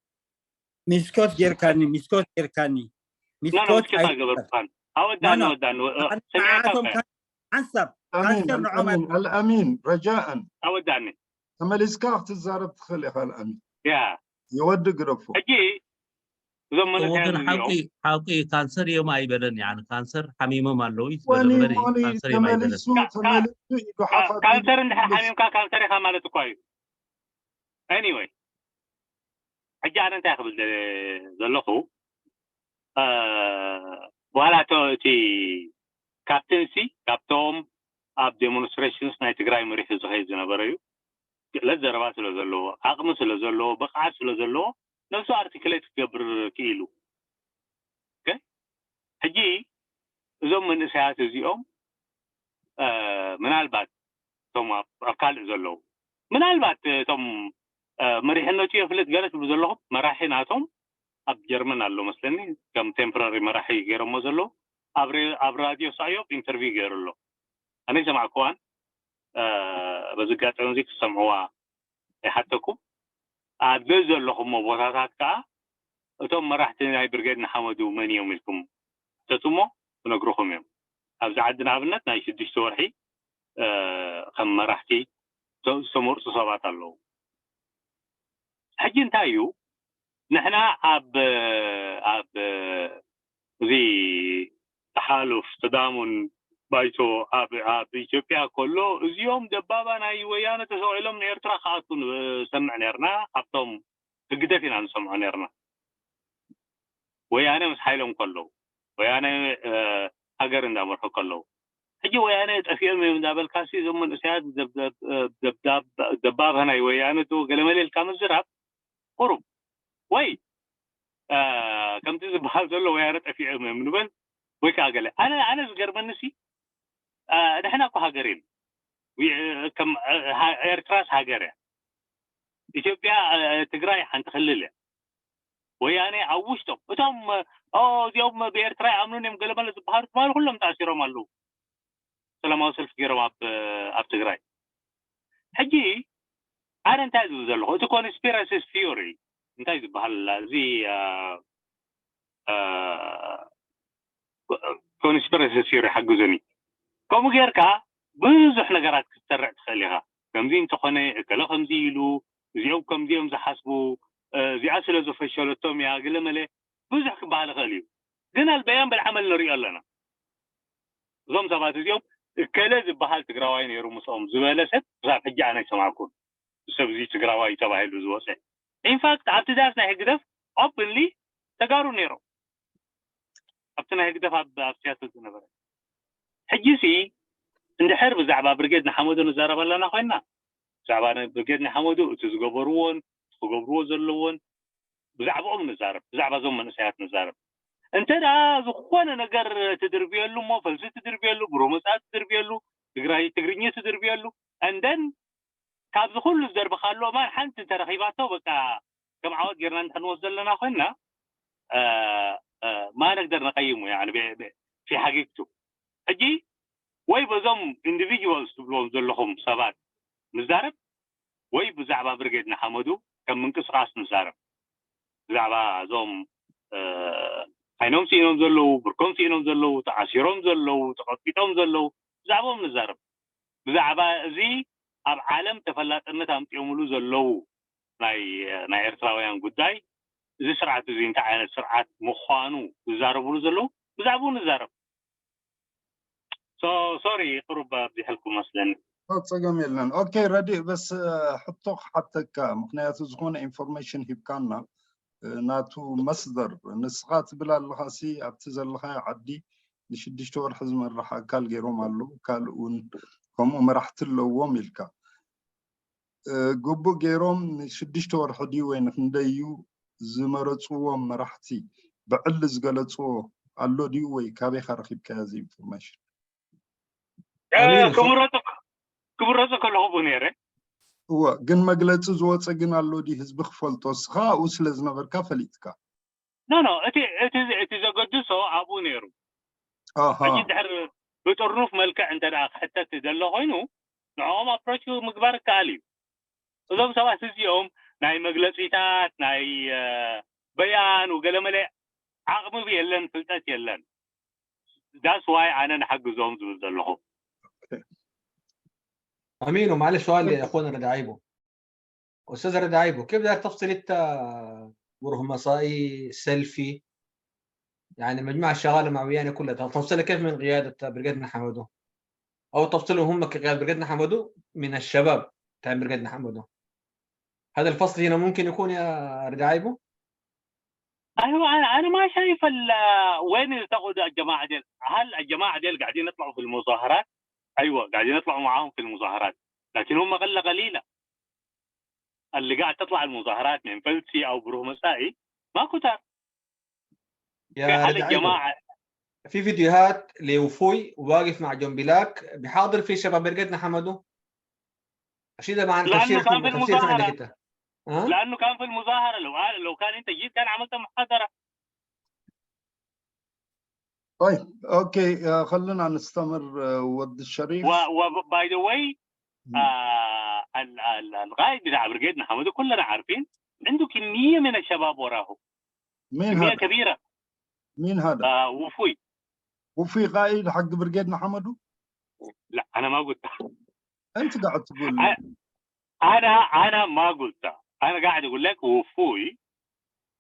ሚስኮት ጌርካኒ፣ ሚስኮት ጌርካኒ። ኖ፣ ኖ፣ ሚስኮት ኣይገበርኩኻን። ኣወዳኒ፣ ኣወዳኒ፣ እ፣ ሰሚዐካ እኮ እየ። ሓንሳብ ኣሚን፣ ካንሰር ንዖም ኣልኣሚን፣ ኣልኣሚን፣ ረጃእን ኣወዳኒ። ተመሊስካ ክትዛረብ ትኽእል ኢኻ ኣልኣሚን። ያ። የወዲ ግደፎ። ሕጂ እዞም እዎ መንእሰያት ግን ሓቂ እዚኦም ሓቂ ካንሰር እዮም ኣይበለን። ያኒ ካንሰር ሓሚሞም ኣለዉ እዩ ዝበለ ወኒ እምበር እዩ ወኒ ካንሰር እዮም ኣይበለን። ተመሊሱ ተመሊሱ ኢዱ ሓፋ ካንሰር እንድሕር ሓሚምካ ካንሰር ኢኻ ማለት እኳ እዩ። ኤኒወይ፣ ሕጂ ኣነ እንታይ ክብል ደ-፣ ዘለኹ፣ እ፣ በኋላ እቶ እቲ ካፕቴን ሲ ካብቶም ኣብ ዴሞንስትሬሽንስ ናይ ትግራይ መሪሑ ዝኸይድ ዝነበረ እዩ። ክእለት ዘረባ ስለ ዘለዎ፣ ዓቕሚ ስለ ዘለዎ፣ ብቕዓት ስለ ዘለዎ ነብሱ ኣርቲክሌት ክገብር ክኢሉ። ኦኬ? ሕጂ እዞም መንእሰያት እዚኦም፣ እ፣ ምናልባት እቶም ኣብ፣ ኣብ ካልእ ዘለዉ፣ ምናልባት እቶም፣ እ፣ መሪሕነቱ የፍልጥ ገለ ትብሉ ዘለኹም፣ መራሒ ናቶም ኣብ ጀርመን ኣሎ መስለኒ፣ ከም ቴምፖራሪ መራሒ ገይሮሞ ዘለዉ፣ ኣብ ሬ-፣ ኣብ ራድዮ ሳዮብ ኢንተርቪው ገይሩ ኣሎ። ኣነ ይሰማዕኩዋን፣ እ፣ በዚ ኣጋጣሚ እዚ ክትሰምዕዋ ይሓተኩም። ኣብ ዘለኹሞ ቦታታት ከኣ እቶም መራሕቲ ናይ ብርጌድ ንሓመዱ መን እዮም ኢልኩም ሕተቱ እሞ ክነግሩኹም እዮም። ኣብዚ ዓዲ ንኣብነት ናይ ሽዱሽተ ወርሒ፣ እ፣ ከም መራሕቲ ተ-፣ ዝተመርጹ ሰባት ኣለዉ። ሕጂ እንታይ እዩ? ንሕና ኣብ፣ ኣብ እዚ ተሓሉፍ ተዳሙን ባይቶ ኣብ፣ ኣብ ኢትዮጵያ ከሎ እዚኦም ደባባ ናይ ወያነ ተሰቒሎም ንኤርትራ ክኣቱ ንሰምዕ ነርና። ካብቶም ህግደፍ ኢና ንሰምዖ ነርና። ወያነ ምስ ሓይሎም ከለዉ፣ ወያነ፣ እ፣ ሃገር እንዳመርሑ ከለዉ። ሕጂ ወያነ ጠፊኦም እዮም እንዳበልካሲ እዞም መንእሰያት ደብ-፣ ደብ-፣ ደብዳብ-፣ ደባባ ናይ ወያነ ዶ ገለመለ ኢልካ ምዝራብ ቁሩብ ወይ፣ እ፣ ከምቲ ዝበሃል ዘሎ ወያነ ጠፊኦም እዮም ንበል ወይ ከዓ ገለ። ኣነ፣ ኣነ ዝገርመኒሲ፣ እ፣ ንሕና እኮ ሃገር ኢና። ዊ-፣ ከም፣ እ፣ ሃ-፣ ኤርትራስ ሃገር እያ። ኢትዮጵያ፣ እ፣ ትግራይ ሓንቲ ክልል እያ። ወያነ ኣብ ውሽጦም እቶም፣ ኦ፣ እዚኦም ብኤርትራ ይኣምኑን እዮም ገለመለ ዝበሃሉ ትማሊ ኩሎም ተኣሲሮም ኣለዉ። ሰላማዊ ሰልፊ ገይሮም ኣብ፣ ኣብ ትግራይ። ሕጂ ኣነ እንታይ ዝብል ዘለኹ፣ እቲ ኮንስፒረሲ ቲዮሪ እንታይ ዝበሃል ኣላ? እዚ፣ አ፣ አ፣ ኮንስፒረሲ ቲዮሪ ሓግዙኒ። ከምኡ ጌርካ ብዙሕ ነገራት ክትሰርዕ ትኽእል ኢኻ። ከምዚ እንተኾነ እከለ ከምዚ ኢሉ፣ እዚኦም ከምዚኦም ዝሓስቡ፣ እዚኣ ስለ ዘፈሸለቶም እያ፣ ገለ መለ ብዙሕ ክበሃል ይኽእል እዩ። ግን ኣልበያን ብልዓመል ንሪኦ ኣለና። እዞም ሰባት እዚኦም እከለ ዝበሃል ትግራዋይ ነይሩ ምስኦም ዝበለ ሰብ ክሳብ ሕጂ ኣነ ኣይሰማዕኩን። ሰብ እዚ ትግራዋይ ተባሂሉ ዝወፀ። ኢንፋክት ኣብቲ ዳስ ናይ ህግደፍ ኦፕንሊ ተጋሩ ነይሮም። ኣብቲ ናይ ህግደፍ ኣብ ኣብ ሲያትል ዝነበረ። ሕጂ ሲ እንድሕር ብዛዕባ ብርጌድ ንሓመዱ ንዛረብ ኣለና ኮይና፣ ብዛዕባ ናይ ብርጌድ ንሓመዱ እቲ ዝገበርዎን ክገብርዎ ዘለዎን ብዛዕባኦም ንዛረብ፣ ብዛዕባ እዞም መንእሰያት ንዛረብ። እንተ ደኣ ዝኾነ ነገር ትድርብየሉ እሞ ፈልሲ ትድርብየሉ፣ ብሩህ መጻኢ ትድርብየሉ፣ ትግራይ ትግርኛ ትድርብየሉ፣ እንደን ካብዚ ኩሉ ዝደርብኻሉ እማን ሓንቲ እንተረኺባቶ በቃ ከም ዓወት ጌርና እንድሕር ንወስዶ ኣለና ኮይና ማ ነግደር ነቀይሙ ፊ ሓጊግቱ። ሕጂ ወይ በዞም ኢንዲቪጁዋልስ ትብልዎም ዘለኹም ሰባት ንዛረብ ወይ ብዛዕባ ብርጌድ ንሓመዱ ከም ምንቅስቃስ ንዛረብ። ብዛዕባ እዞም ዓይኖም ስኢኖም ዘለዉ፣ ብርኮም ስኢኖም ዘለዉ፣ ተኣሲሮም ዘለዉ፣ ተቐጥቂጦም ዘለዉ ብዛዕባኦም ንዛረብ። ብዛዕባ እዚ ኣብ ዓለም ተፈላጥነት ኣምፂኦምሉ ዘለዉ ናይ ናይ ኤርትራውያን ጉዳይ፣ እዚ ስርዓት እዚ እንታይ ዓይነት ስርዓት ምዃኑ ዝዛረብሉ ዘለዉ ብዛዕባኡ ንዛረብ። ሶሪ ቅሩብ ኣብዚሐልኩም መስለኒ። ጸገም የለን። ኦኬ ረዲ፣ በስ ሕቶ ክሓተካ፣ ምክንያቱ ዝኾነ ኢንፎርሜሽን ሂብካና ናቱ መስደር ንስኻ ትብል ኣለኻ ሲ ኣብቲ ዘለኻ ዓዲ ንሽዱሽተ ወርሒ ዝመርሕ ኣካል ገይሮም ኣለዉ፣ ካልእ እውን ከምኡ መራሕቲ ኣለዎም ኢልካ። ግቡእ ገይሮም ንሽዱሽተ ወርሒ ድዩ ወይ ንክንደይ እዩ ዝመረፅዎም መራሕቲ ብዕሊ ዝገለፅዎ ኣሎ ድዩ ወይ ካበይካ ረኪብካዮ እዚ ኢንፎርሜሽን? ክምረፁ ከለኹ ብኡ ነይረ። እወ፣ ግን መግለፂ ዝወፀ ግን ኣሎ ድዩ ህዝቢ ክፈልጦ? እስኻ ኣብኡ ስለ ዝነበርካ ፈሊጥካ። ኖ ኖ፣ እቲ እቲ እቲ ዘገድሶ ኣብኡ ነይሩ። ሕጂ ድሕር ብጥርኑፍ መልክዕ እንተ ደኣ ክሕተት ዘሎ ኮይኑ ንዕኦም ኣፕሮች ምግባር ይከኣል እዩ። እዞም ሰባት እዚኦም ናይ መግለፂታት ናይ በያን ገለመለ ዓቕሚ የለን፣ ፍልጠት የለን። ዳስ ዋይ ኣነ ንሓግዞም ዝብል ዘለኹ። أمين، معلش سؤال لأخونا رد عيبه. أستاذ رد عيبه، كيف داير تفصل أنت بره مسائي سلفي؟ يعني المجموعة الشغالة مع ويانا كلها، تفصلها كيف من قيادة برقادنا حمدو؟ أو تفصلهم هم كقيادة برقادنا حمدو من الشباب تاع برقادنا حمدو؟ هذا الفصل هنا ممكن يكون يا رد عيبه؟ ايوه، انا انا ما شايف ال- وين التقوا الجماعه ديل. هل الجماعه ديل قاعدين يطلعوا في المظاهرات؟ ايوه، قاعدين يطلعوا معاهم في المظاهرات، لكن هم قله قليله. اللي قاعد تطلع المظاهرات من فلسي او بروه مسائي ما كتار. يا رد عيبه، في فيديوهات لوفوي واقف مع جون بلاك بيحاضر في شباب برقتنا حمدو. أشيد مع لانه كان في المظاهره. أه؟ لانه كان في المظاهره، لو لو كان انت جيت كان عملت محاضره. طيب، اوكي، خلينا نستمر. ود الشريف. وباي ذا واي، القائد بتاع برقيد محمد كلنا عارفين عنده كميه من الشباب وراه. مين كميه هذا؟ كبيره. مين هذا؟ آه وفوي. وفي قائد حق برقيد محمد؟ لا، انا ما قلت. انت قاعد تقول. انا انا ما قلت، انا قاعد اقول لك وفوي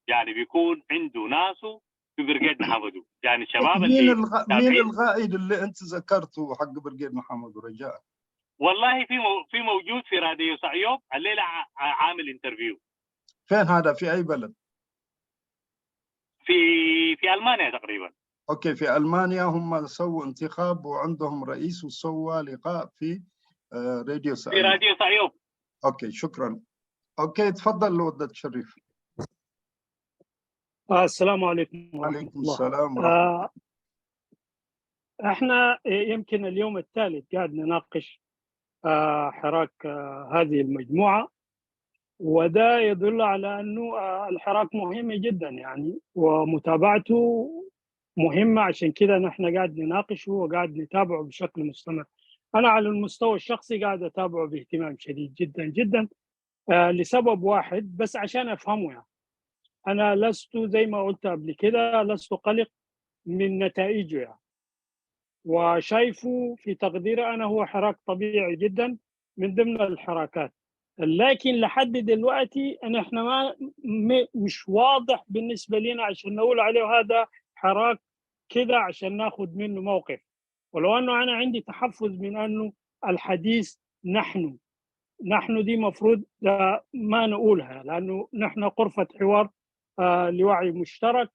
يعني بيكون عنده ناسه في برقيد نحمده، يعني الشباب مين اللي الغ... مين القائد اللي انت ذكرته حق برقيد نحمده رجاء؟ والله في مو... في موجود في راديو صعيوب الليله ع... عامل انترفيو. فين هذا؟ في اي بلد؟ في في المانيا تقريبا. اوكي، في المانيا هم سووا انتخاب وعندهم رئيس وسوى لقاء في راديو صعيوب. في راديو صعيوب. اوكي، شكرا. اوكي، تفضل لودة شريف. آه السلام عليكم ورحمة عليكم الله. السلام ورحمة آه احنا يمكن اليوم الثالث قاعد نناقش آه حراك آه هذه المجموعة، وده يدل على انه آه الحراك مهم جدا يعني، ومتابعته مهمة، عشان كده نحن قاعد نناقشه وقاعد نتابعه بشكل مستمر. انا على المستوى الشخصي قاعد اتابعه باهتمام شديد جدا جدا، آه لسبب واحد بس عشان افهمه يعني. انا لست زي ما قلت قبل كده، لست قلق من نتائجه يعني. وشايفه في تقديري انا هو حراك طبيعي جدا من ضمن الحراكات. لكن لحد دلوقتي نحن ما م- مش واضح بالنسبة لنا عشان نقول عليه هذا حراك كده عشان ناخد منه موقف. ولو أنه أنا عندي تحفظ من أنه الحديث نحن نحن دي مفروض ما نقولها، لأنه نحن غرفة حوار لوعي مشترك.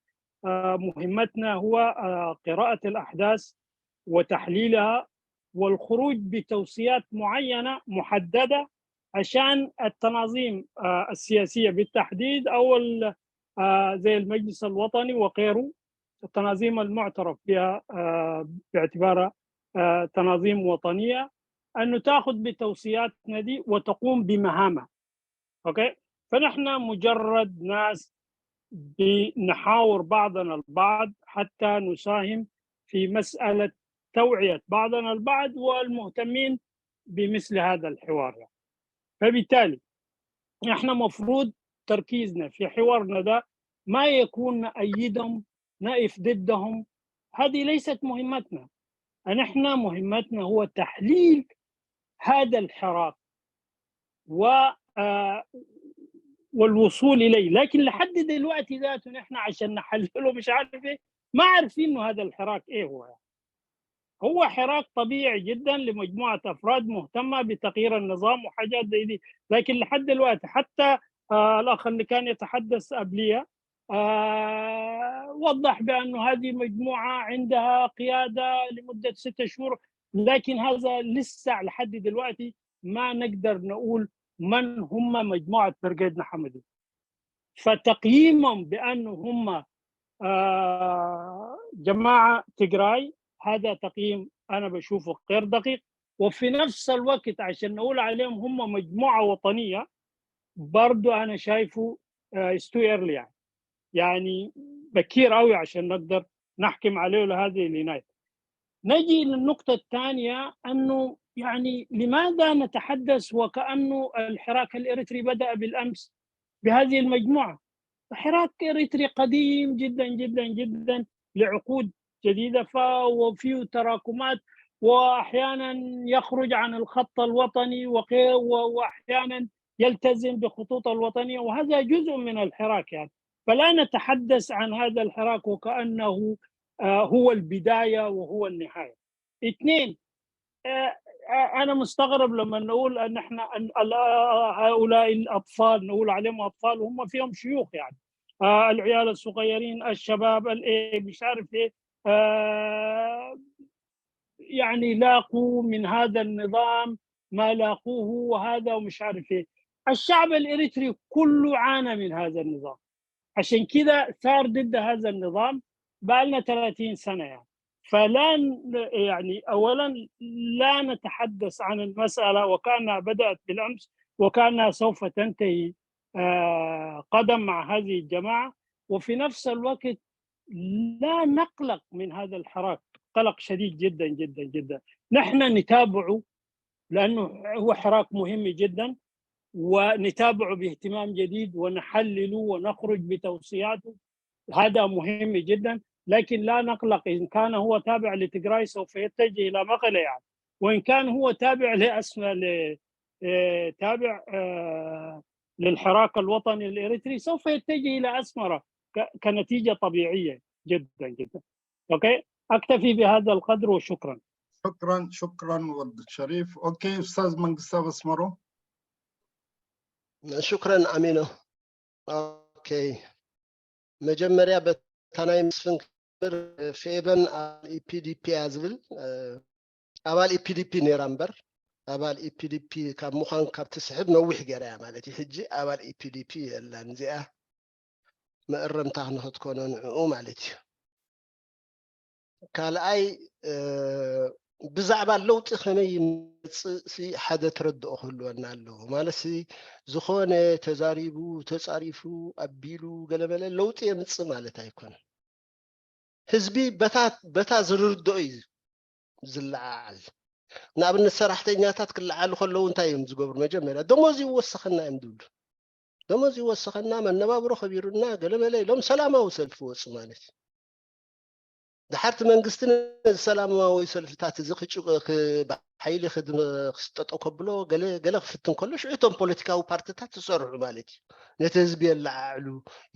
مهمتنا هو قراءة الأحداث وتحليلها والخروج بتوصيات معينة محددة عشان التناظيم السياسية بالتحديد، أو زي المجلس الوطني وغيره، التناظيم المعترف بها باعتبارها تناظيم وطنية، أنه تأخذ بتوصياتنا دي وتقوم بمهامها. أوكي؟ فنحن مجرد ناس بنحاور بعضنا البعض حتى نساهم في مسألة توعية بعضنا البعض والمهتمين بمثل هذا الحوار. فبالتالي احنا مفروض تركيزنا في حوارنا ده ما يكون نأيدهم، نقف ضدهم. هذه ليست مهمتنا. نحن مهمتنا هو تحليل هذا الحراك و والوصول اليه. لكن لحد دلوقتي ذاته نحن عشان نحلله مش عارف ايه، ما عارفين انه هذا الحراك ايه هو. هو حراك طبيعي جدا لمجموعه افراد مهتمه بتغيير النظام وحاجات زي دي. لكن لحد دلوقتي حتى آه الاخ اللي كان يتحدث قبليه آه وضح بانه هذه مجموعه عندها قياده لمده ست شهور، لكن هذا لسه لحد دلوقتي ما نقدر نقول من هم مجموعه برقيد نحمدي. فتقييمهم بانه هم آه جماعه تجراي، هذا تقييم انا بشوفه غير دقيق. وفي نفس الوقت عشان نقول عليهم هم مجموعه وطنيه، برضو انا شايفه it's too early يعني. يعني بكير قوي عشان نقدر نحكم عليه لهذه العناية. نجي للنقطة الثانية، أنه يعني لماذا نتحدث وكأنه الحراك الإريتري بدأ بالأمس بهذه المجموعة؟ حراك إريتري قديم جدا جدا جدا لعقود جديدة، وفيه تراكمات، وأحيانا يخرج عن الخط الوطني، وأحيانا يلتزم بخطوط الوطنية، وهذا جزء من الحراك يعني. فلا نتحدث عن هذا الحراك وكأنه هو البداية وهو النهاية. اثنين، أنا مستغرب لما نقول أن احنا هؤلاء الأطفال، نقول عليهم أطفال وهم فيهم شيوخ يعني، العيال الصغيرين، الشباب، الايه، مش عارف ايه، يعني لاقوا من هذا النظام ما لاقوه وهذا ومش عارف ايه. الشعب الاريتري كله عانى من هذا النظام، عشان كده ثار ضد هذا النظام بقالنا ثلاثين سنه يعني. فلا يعني اولا لا نتحدث عن المساله وكانها بدات بالامس وكانها سوف تنتهي قدم مع هذه الجماعه، وفي نفس الوقت لا نقلق من هذا الحراك قلق شديد جدا جدا جدا. نحن نتابعه لانه هو حراك مهم جدا، ونتابعه باهتمام جديد ونحلله ونخرج بتوصياته، هذا مهم جدا. لكن لا نقلق، ان كان هو تابع لتجراي سوف يتجه الى مقله يعني، وان كان هو تابع لاسمى ل... تابع للحراك الوطني الاريتري سوف يتجه الى اسمره كنتيجه طبيعيه جدا جدا. اوكي، اكتفي بهذا القدر وشكرا. شكرا شكرا ود شريف. اوكي استاذ መንግስቱ ኣስመሮም. شكرا ኣሚኖ። ኦኬ፣ መጀመርያ በታ ናይ መስፍን ክብር ፌበን ኣብ ኢፒዲፒ እያ ዝብል። ኣባል ኢፒዲፒ ነይራ እምበር ኣባል ኢፒዲፒ ካብ ምዃን ካብ ትስሕብ ነዊሕ ገይራ እያ ማለት እዩ። ሕጂ ኣባል ኢፒዲፒ የላን እዚኣ። መእረምታ ንክትኮኖ ንዕኡ ማለት እዩ። ካልኣይ ብዛዕባ ለውጢ ከመይ ይመፅእ ሓደ ተረድኦ ክህልወና ኣለዎ። ማለት ዝኾነ ተዛሪቡ ተፃሪፉ ኣቢሉ ገለመለ ለውጢ የምፅእ ማለት ኣይኮነን። ህዝቢ በታ ዝርድኦ እዩ ዝለዓዓል። ንኣብነት ሰራሕተኛታት ክለዓሉ ከለዉ እንታይ እዮም ዝገብሩ? መጀመርያ ደሞዝ ይወሰኸና እዮም ዝብሉ። ደሞዝ ይወሰኸና፣ መነባብሮ ከቢሩና ገለመለ ኢሎም ሰላማዊ ሰልፊ ወፁ ማለት እዩ። ድሓርቲ መንግስቲ ነዚ ሰላማዊ ሰልፍታት እዚ ክጭ- ክ- ብሓይሊ ክድ- ክስጠጦ ከብሎ ገለ ገለ ክፍትን ከሎ ሽዑ እቶም ፖለቲካዊ ፓርቲታት ትሰርሑ ማለት እዩ። ነቲ ህዝቢ የለዓዕሉ፣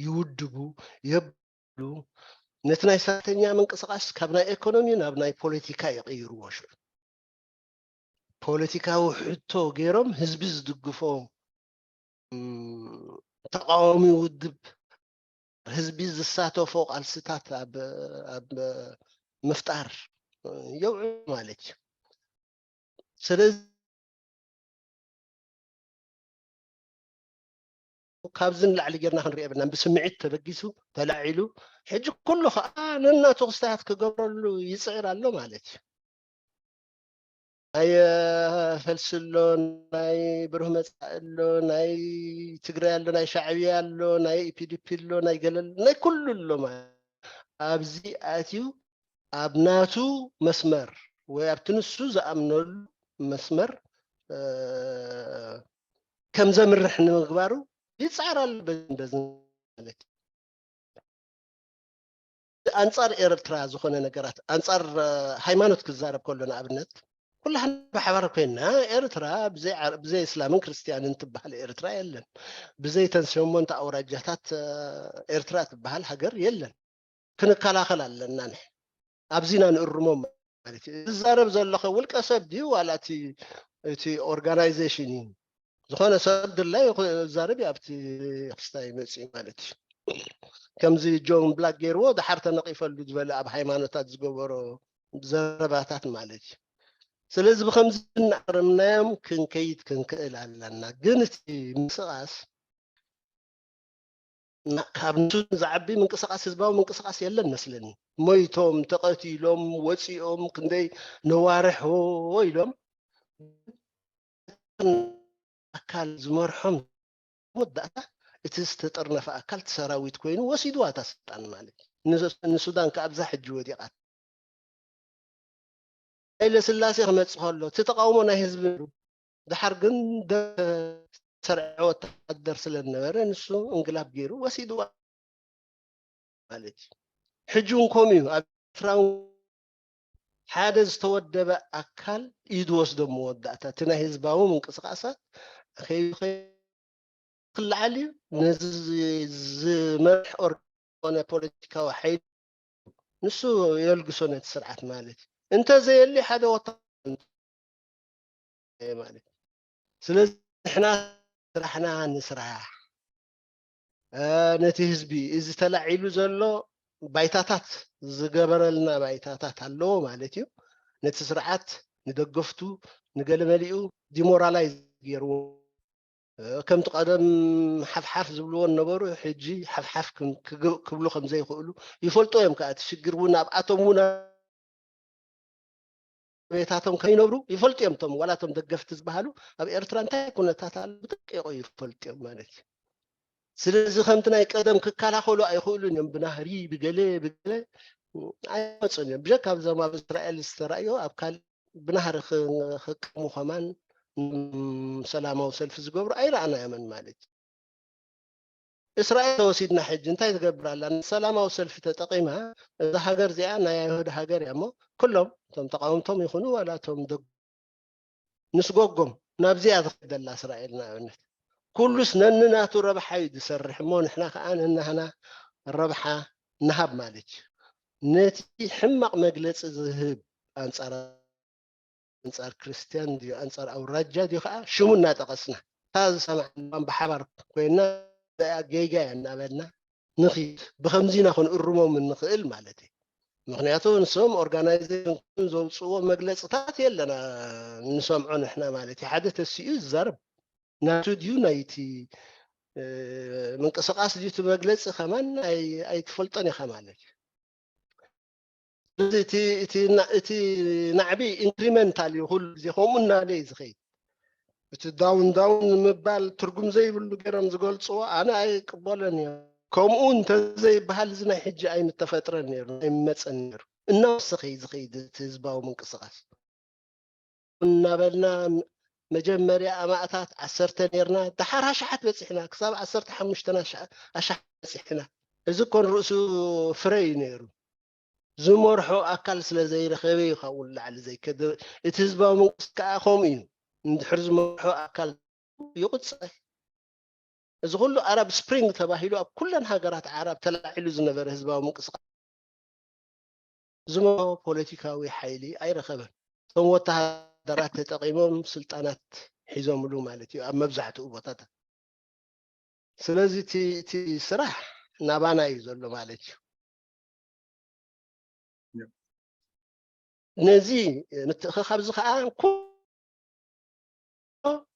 ይውድቡ፣ የብሉ። ነቲ ናይ ሰራሕተኛ ምንቅስቃስ ካብ ናይ ኢኮኖሚ ናብ ናይ ፖለቲካ ይቕይርዎ። ሽዑ ፖለቲካዊ ሕቶ ገይሮም ህዝቢ ዝድግፎ ተቃዋሚ ውድብ ህዝቢ ዝሳተፎ ቃልስታት ኣብ ኣብ ምፍጣር የውዕሉ ማለት እዩ። ስለዚ ካብዚ ንላዕሊ ጌርና ክንሪኦ የብልናን። ብስምዒት ተበጊሱ ተላዒሉ ሕጂ ኩሉ ከዓ ነናቱ ክስተታት ክገብረሉ ይፅዕር ኣሎ ማለት እዩ። ናይ ፈልሲ ኣሎ፣ ናይ ብሩህ መፃኢ ኣሎ፣ ናይ ትግራይ ኣሎ፣ ናይ ሻዕብያ ኣሎ፣ ናይ ኢፒዲፒ ኣሎ፣ ናይ ገለል ናይ ኩሉ ኣሎ ማለት ኣብዚ ኣትዩ ኣብ ናቱ መስመር ወይ ኣብቲ ንሱ ዝኣምነሉ መስመር ከም ዘምርሕ ንምግባሩ ይፃዕር ኣሎ። በዚ ማለት ኣንፃር ኤርትራ ዝኾነ ነገራት ኣንፃር ሃይማኖት ክዛረብ ከሎ ንኣብነት ኩላህና ብሓባር ኮይና ኤርትራ ብዘይ እስላምን ክርስትያንን ትበሃል ኤርትራ የለን። ብዘይ ተን ሸሞንተ ኣውራጃታት ኤርትራ ትበሃል ሃገር የለን። ክንከላኸል ኣለና። ንሕ ኣብዚና ንእርሞም ማለት እዩ። ዝዛረብ ዘለኸ ውልቀ ሰብ ድዩ ዋላ እቲ ኦርጋናይዜሽን እዩ? ዝኾነ ሰብ ድላይ ዛረብ ኣብቲ ክስታይ መፅኡ ማለት እዩ። ከምዚ ጆን ብላክ ገይርዎ ድሓር ተነቂፈሉ ዝበለ ኣብ ሃይማኖታት ዝገበሮ ዘረባታት ማለት እዩ። ስለዚ ብከምዚ እናኣረምናዮም ክንከይድ ክንክእል ኣለና። ግን እቲ ምንቅስቃስ ካብ ንሱ ዝዓቢ ምንቅስቃስ ህዝባዊ ምንቅስቃስ የለን መስለኒ። ሞይቶም ተቐቲሎም ወፂኦም ክንደይ ነዋርሕ ኢሎም ኣካል ዝመርሖም መወዳእታ እቲ ዝተጠርነፈ ኣካል ሰራዊት ኮይኑ ወሲድዋ እታ ስልጣን ማለት ንሱዳን ከኣብዛ ሕጂ ወዲቓት። ሃይለ ስላሴ ክመፅእ ከሎ እቲ ተቃውሞ ናይ ህዝቢ ነይሩ። ድሓር ግን ሰርዐ ወታደር ስለ ዝነበረ ንሱ እንግላብ ገይሩ ወሲድዋ ማለት እዩ። ሕጂ እውን ከምኡ እዩ። ኣብ ኤርትራ ሓደ ዝተወደበ ኣካል እዩ ዝወስዶ መወዳእታ እቲ ናይ ህዝባዊ ምንቅስቃሳት ክልዓል እዩ። ነዚ ዝመርሕ ኦርጋን ፖለቲካዊ ሓይሊ ንሱ የልግሶ ነቲ ስርዓት ማለት እዩ። እንተዘየሊ ሓደ ወታ ማለት እዩ። ስለዚ ንሕና ስራሕና ንስራሕ ነቲ ህዝቢ እዚ ተላዒሉ ዘሎ ባይታታት ዝገበረልና ባይታታት ኣለዎ ማለት እዩ። ነቲ ስርዓት ንደገፍቱ ንገለመሊኡ ዲሞራላይዝ ገይርዎ ከምቲ ቀደም ሓፍሓፍ ዝብልዎ ነበሩ ሕጂ ሓፍሓፍ ክብሉ ከም ዘይኽእሉ ይፈልጡ እዮም። ከዓ እቲ ሽግር እውን ኣብኣቶም እውን ቤታቶም ከይነብሩ ይፈልጡ እዮም። እቶም ዋላ እቶም ደገፍቲ ዝበሃሉ ኣብ ኤርትራ እንታይ ኩነታት ኣሎ ብጠቂቆ ይፈልጡ እዮም ማለት እዩ። ስለዚ ከምቲ ናይ ቀደም ክከላኸሉ ኣይኽእሉን እዮም። ብናህሪ ብገለ ብገለ ኣይመፁን እዮም። ብጀካ ኣብዞም ኣብ እስራኤል ዝተራእዮ ኣብ ካልእ ብናህሪ ክቀሙ ከማን ሰላማዊ ሰልፊ ዝገብሩ ኣይረኣናዮምን ማለት እዩ። እስራኤል ተወሲድና ሕጂ እንታይ ትገብር ኣላ? ሰላማዊ ሰልፊ ተጠቂማ እዛ ሃገር እዚኣ ናይ ኣይሁድ ሃገር እያ እሞ ኩሎም እቶም ተቃወምቶም ይኹኑ ዋላ እቶም ንስጎጎም ናብዚኣ ዝኸደላ እስራኤል ንኣብነት ኩሉስ ነንናቱ ረብሓ እዩ ዝሰርሕ እሞ ንሕና ከዓ ነናህና ረብሓ ንሃብ ማለት እዩ። ነቲ ሕማቕ መግለፂ ዝህብ ኣንፃር ኣንፃር ክርስትያን ድዩ ኣንፃር ኣውራጃ ድዩ ከዓ ሽሙ እናጠቐስና እታ ዝሰማዕናን ብሓባር ኮይና ጌጋ እያ እናበልና ንኽድ ብከምዚና ክንእርሞም እንኽእል ማለት እዩ። ምክንያቱ ንሶም ኦርጋናይዜሽን ዘውፅዎ መግለፅታት የለና ንሰምዖ ንሕና ማለት እዩ። ሓደ ተሲኡ ዝዛረብ ናቱ ድዩ ናይቲ ምንቅስቃስ ድዩ እቲ መግለፂ ከማን ኣይትፈልጦን ኢኻ ማለት እዩ። እቲ ናዕቢ ኢንክሪመንታል እዩ። ኩሉ ግዜ ከምኡ እናለ እዩ ዝኸይድ። እቲ ዳውን ዳውን ንምባል ትርጉም ዘይብሉ ገይሮም ዝገልፅዎ ኣነ ኣይቅበሎን እየ። ከምኡ እንተዘይበሃል እዚ ናይ ሕጂ ኣይምተፈጥረን ነይሩ ኣይመፀን ነይሩ። እናወሰኸ እዩ ዝኸይድ እቲ ህዝባዊ ምንቅስቃስ። እናበልና መጀመርያ ኣማእታት ዓሰርተ ነርና፣ ደሓር ኣሽሓት በፂሕና፣ ክሳብ ዓሰርተ ሓሙሽተ ኣሽሓት በፂሕና። እዚ እኮ ንርእሱ ፍረ እዩ ነይሩ። ዝመርሖ ኣካል ስለ ዘይረኸበ እዩ ካብኡ ንላዕሊ ዘይከደ። እቲ ህዝባዊ ምንቅስቃሴ ከዓ ከምኡ እዩ። እንድሕር ዝመርሖ ኣካል ይቕጸል። እዚ ኩሉ ኣረብ ስፕሪንግ ተባሂሉ ኣብ ኩለን ሃገራት ዓረብ ተላዒሉ ዝነበረ ህዝባዊ ምንቅስቃስ ዝመርሖ ፖለቲካዊ ሓይሊ ኣይረኸበን። እቶም ወተሃደራት ተጠቒሞም ስልጣናት ሒዞምሉ ማለት እዩ ኣብ መብዛሕትኡ ቦታታት። ስለዚ እቲ እቲ ስራሕ ናባና እዩ ዘሎ ማለት እዩ። ነዚ ምትእኽኻብ እዚ ከዓ ኩ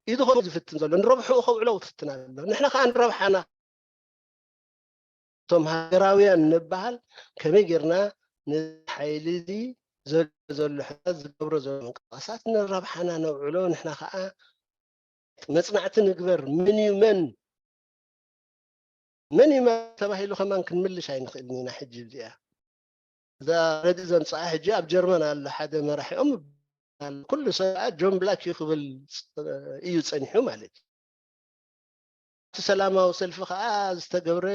ኢዱ ከም ዝፍትን ዘሎ ንረብሕኡ ከውዕሎ ትፍትን ኣሎ። ንሕና ከዓ ንረብሓና እቶም ሃገራውያን ንበሃል ከመይ ጌርና ነዚ ሓይሊ እዚ ዘሎ ዘሎ ሕታት ዝገብሮ ዘሎ ምንቅስቃሳት ንረብሓና ነውዕሎ። ንሕና ከዓ መጽናዕቲ ንግበር። መን እዩ መን መን እዩ መን ተባሂሉ ከማን ክንምልሽ ኣይንኽእልን ኢና። ሕጂ እዚኣ እዛ ረድኢ ዘምፅኣ ሕጂ ኣብ ጀርመን ኣሎ ሓደ መራሒኦም ኩሉ ሰብ ጆን ብላክ እዩ ክብል እዩ ፀኒሑ ማለት እዩ። እቲ ሰላማዊ ሰልፊ ከዓ ዝተገብረ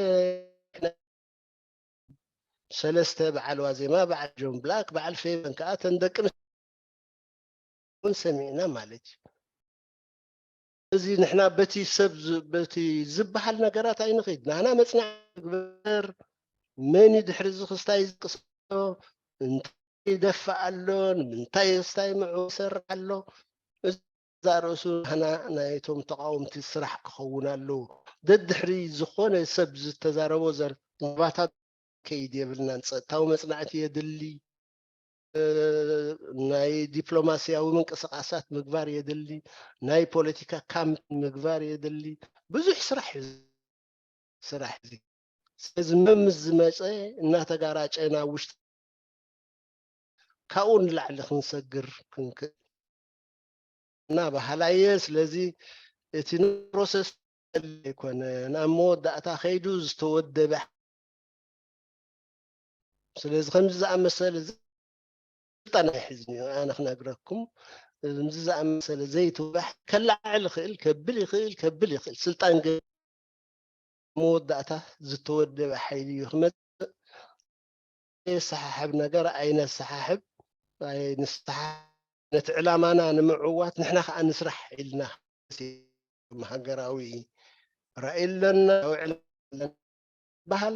ሰለስተ በዓል ዋዜማ በዓል ጆን ብላክ በዓል ፌቨን ከዓ ተን ደቂ እውን ሰሚዕና ማለት እዩ። እዚ ንሕና በቲ ሰብ በቲ ዝበሃል ነገራት ኣይንኸይድ። ናህና መፅናዕ ግበር መን እዩ ድሕሪ እዚ ክስታይ ዝቅስሎ እንታይ ይደፍእ ኣሎ ንምንታይ ስታይ ምዕው ይሰርሕ ኣሎ እዛ ርእሱ ናህና ናይቶም ተቃወምቲ ስራሕ ክኸውን ኣለዎ። ደድሕሪ ዝኾነ ሰብ ዝተዛረቦ ዘረባታት ከይድ የብልናን። ፀጥታዊ መፅናዕቲ የድሊ፣ ናይ ዲፕሎማስያዊ ምንቅስቃሳት ምግባር የድሊ፣ ናይ ፖለቲካ ካምፕ ምግባር የድሊ። ብዙሕ ስራሕ እዩ ስራሕ እዚ። ስለዚ መምስ ዝመፀ እናተጋራጨ ናብ ውሽጢ ካብኡ ንላዕሊ ክንሰግር ክንክእል እና በሃላይ እየ። ስለዚ እቲ ፕሮሰስ ኣይኮነን፣ ኣብ መወዳእታ ከይዱ ዝተወደበ። ስለዚ ከምዚ ዝኣመሰለ ስልጣን ኣይሕዝን እዩ። ኣነ ክነግረኩም፣ ከምዚ ዝኣመሰለ ዘይትውራሕ ከለዓዕል ይኽእል፣ ከብል ይኽእል፣ ከብል ይኽእል። ስልጣን ግን መወዳእታ ዝተወደበ ሓይሊ እዩ ክመፅእ። የሰሓሕብ ነገር ኣይነሰሓሕብ፣ ኣይንሰሓ ነቲ ዕላማና ንምዕዋት ንሕና ከዓ ንስራሕ ኢልና ሃገራዊ ራእይ ኣለና፣ ዕላማ ኣለና በሃል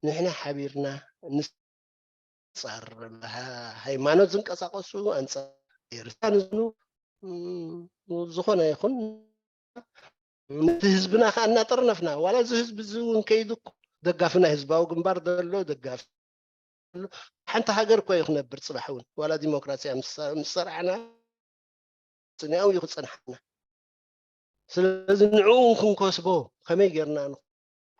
ንሕና ሓቢርና ንፃረብ። ሃይማኖት ዝንቀሳቀሱ ኣንፃር ኤርትራ ንዝኑ ዝኾነ ይኹን ነቲ ህዝብና ከዓ እናጠርነፍና ዋላ እዚ ህዝቢ እዚ እውን ከይዱ ደጋፊ ናይ ህዝባዊ ግንባር ዘሎ ደጋፊ ሓንቲ ሃገር እኮ እዩ ክነብር ፅባሕ እውን ዋላ ዲሞክራሲያ ምስ ሰራሕና ፅኒያው እዩ ክፀንሓና። ስለዚ ንዕኡ ክንከስቦ ከመይ ጌርና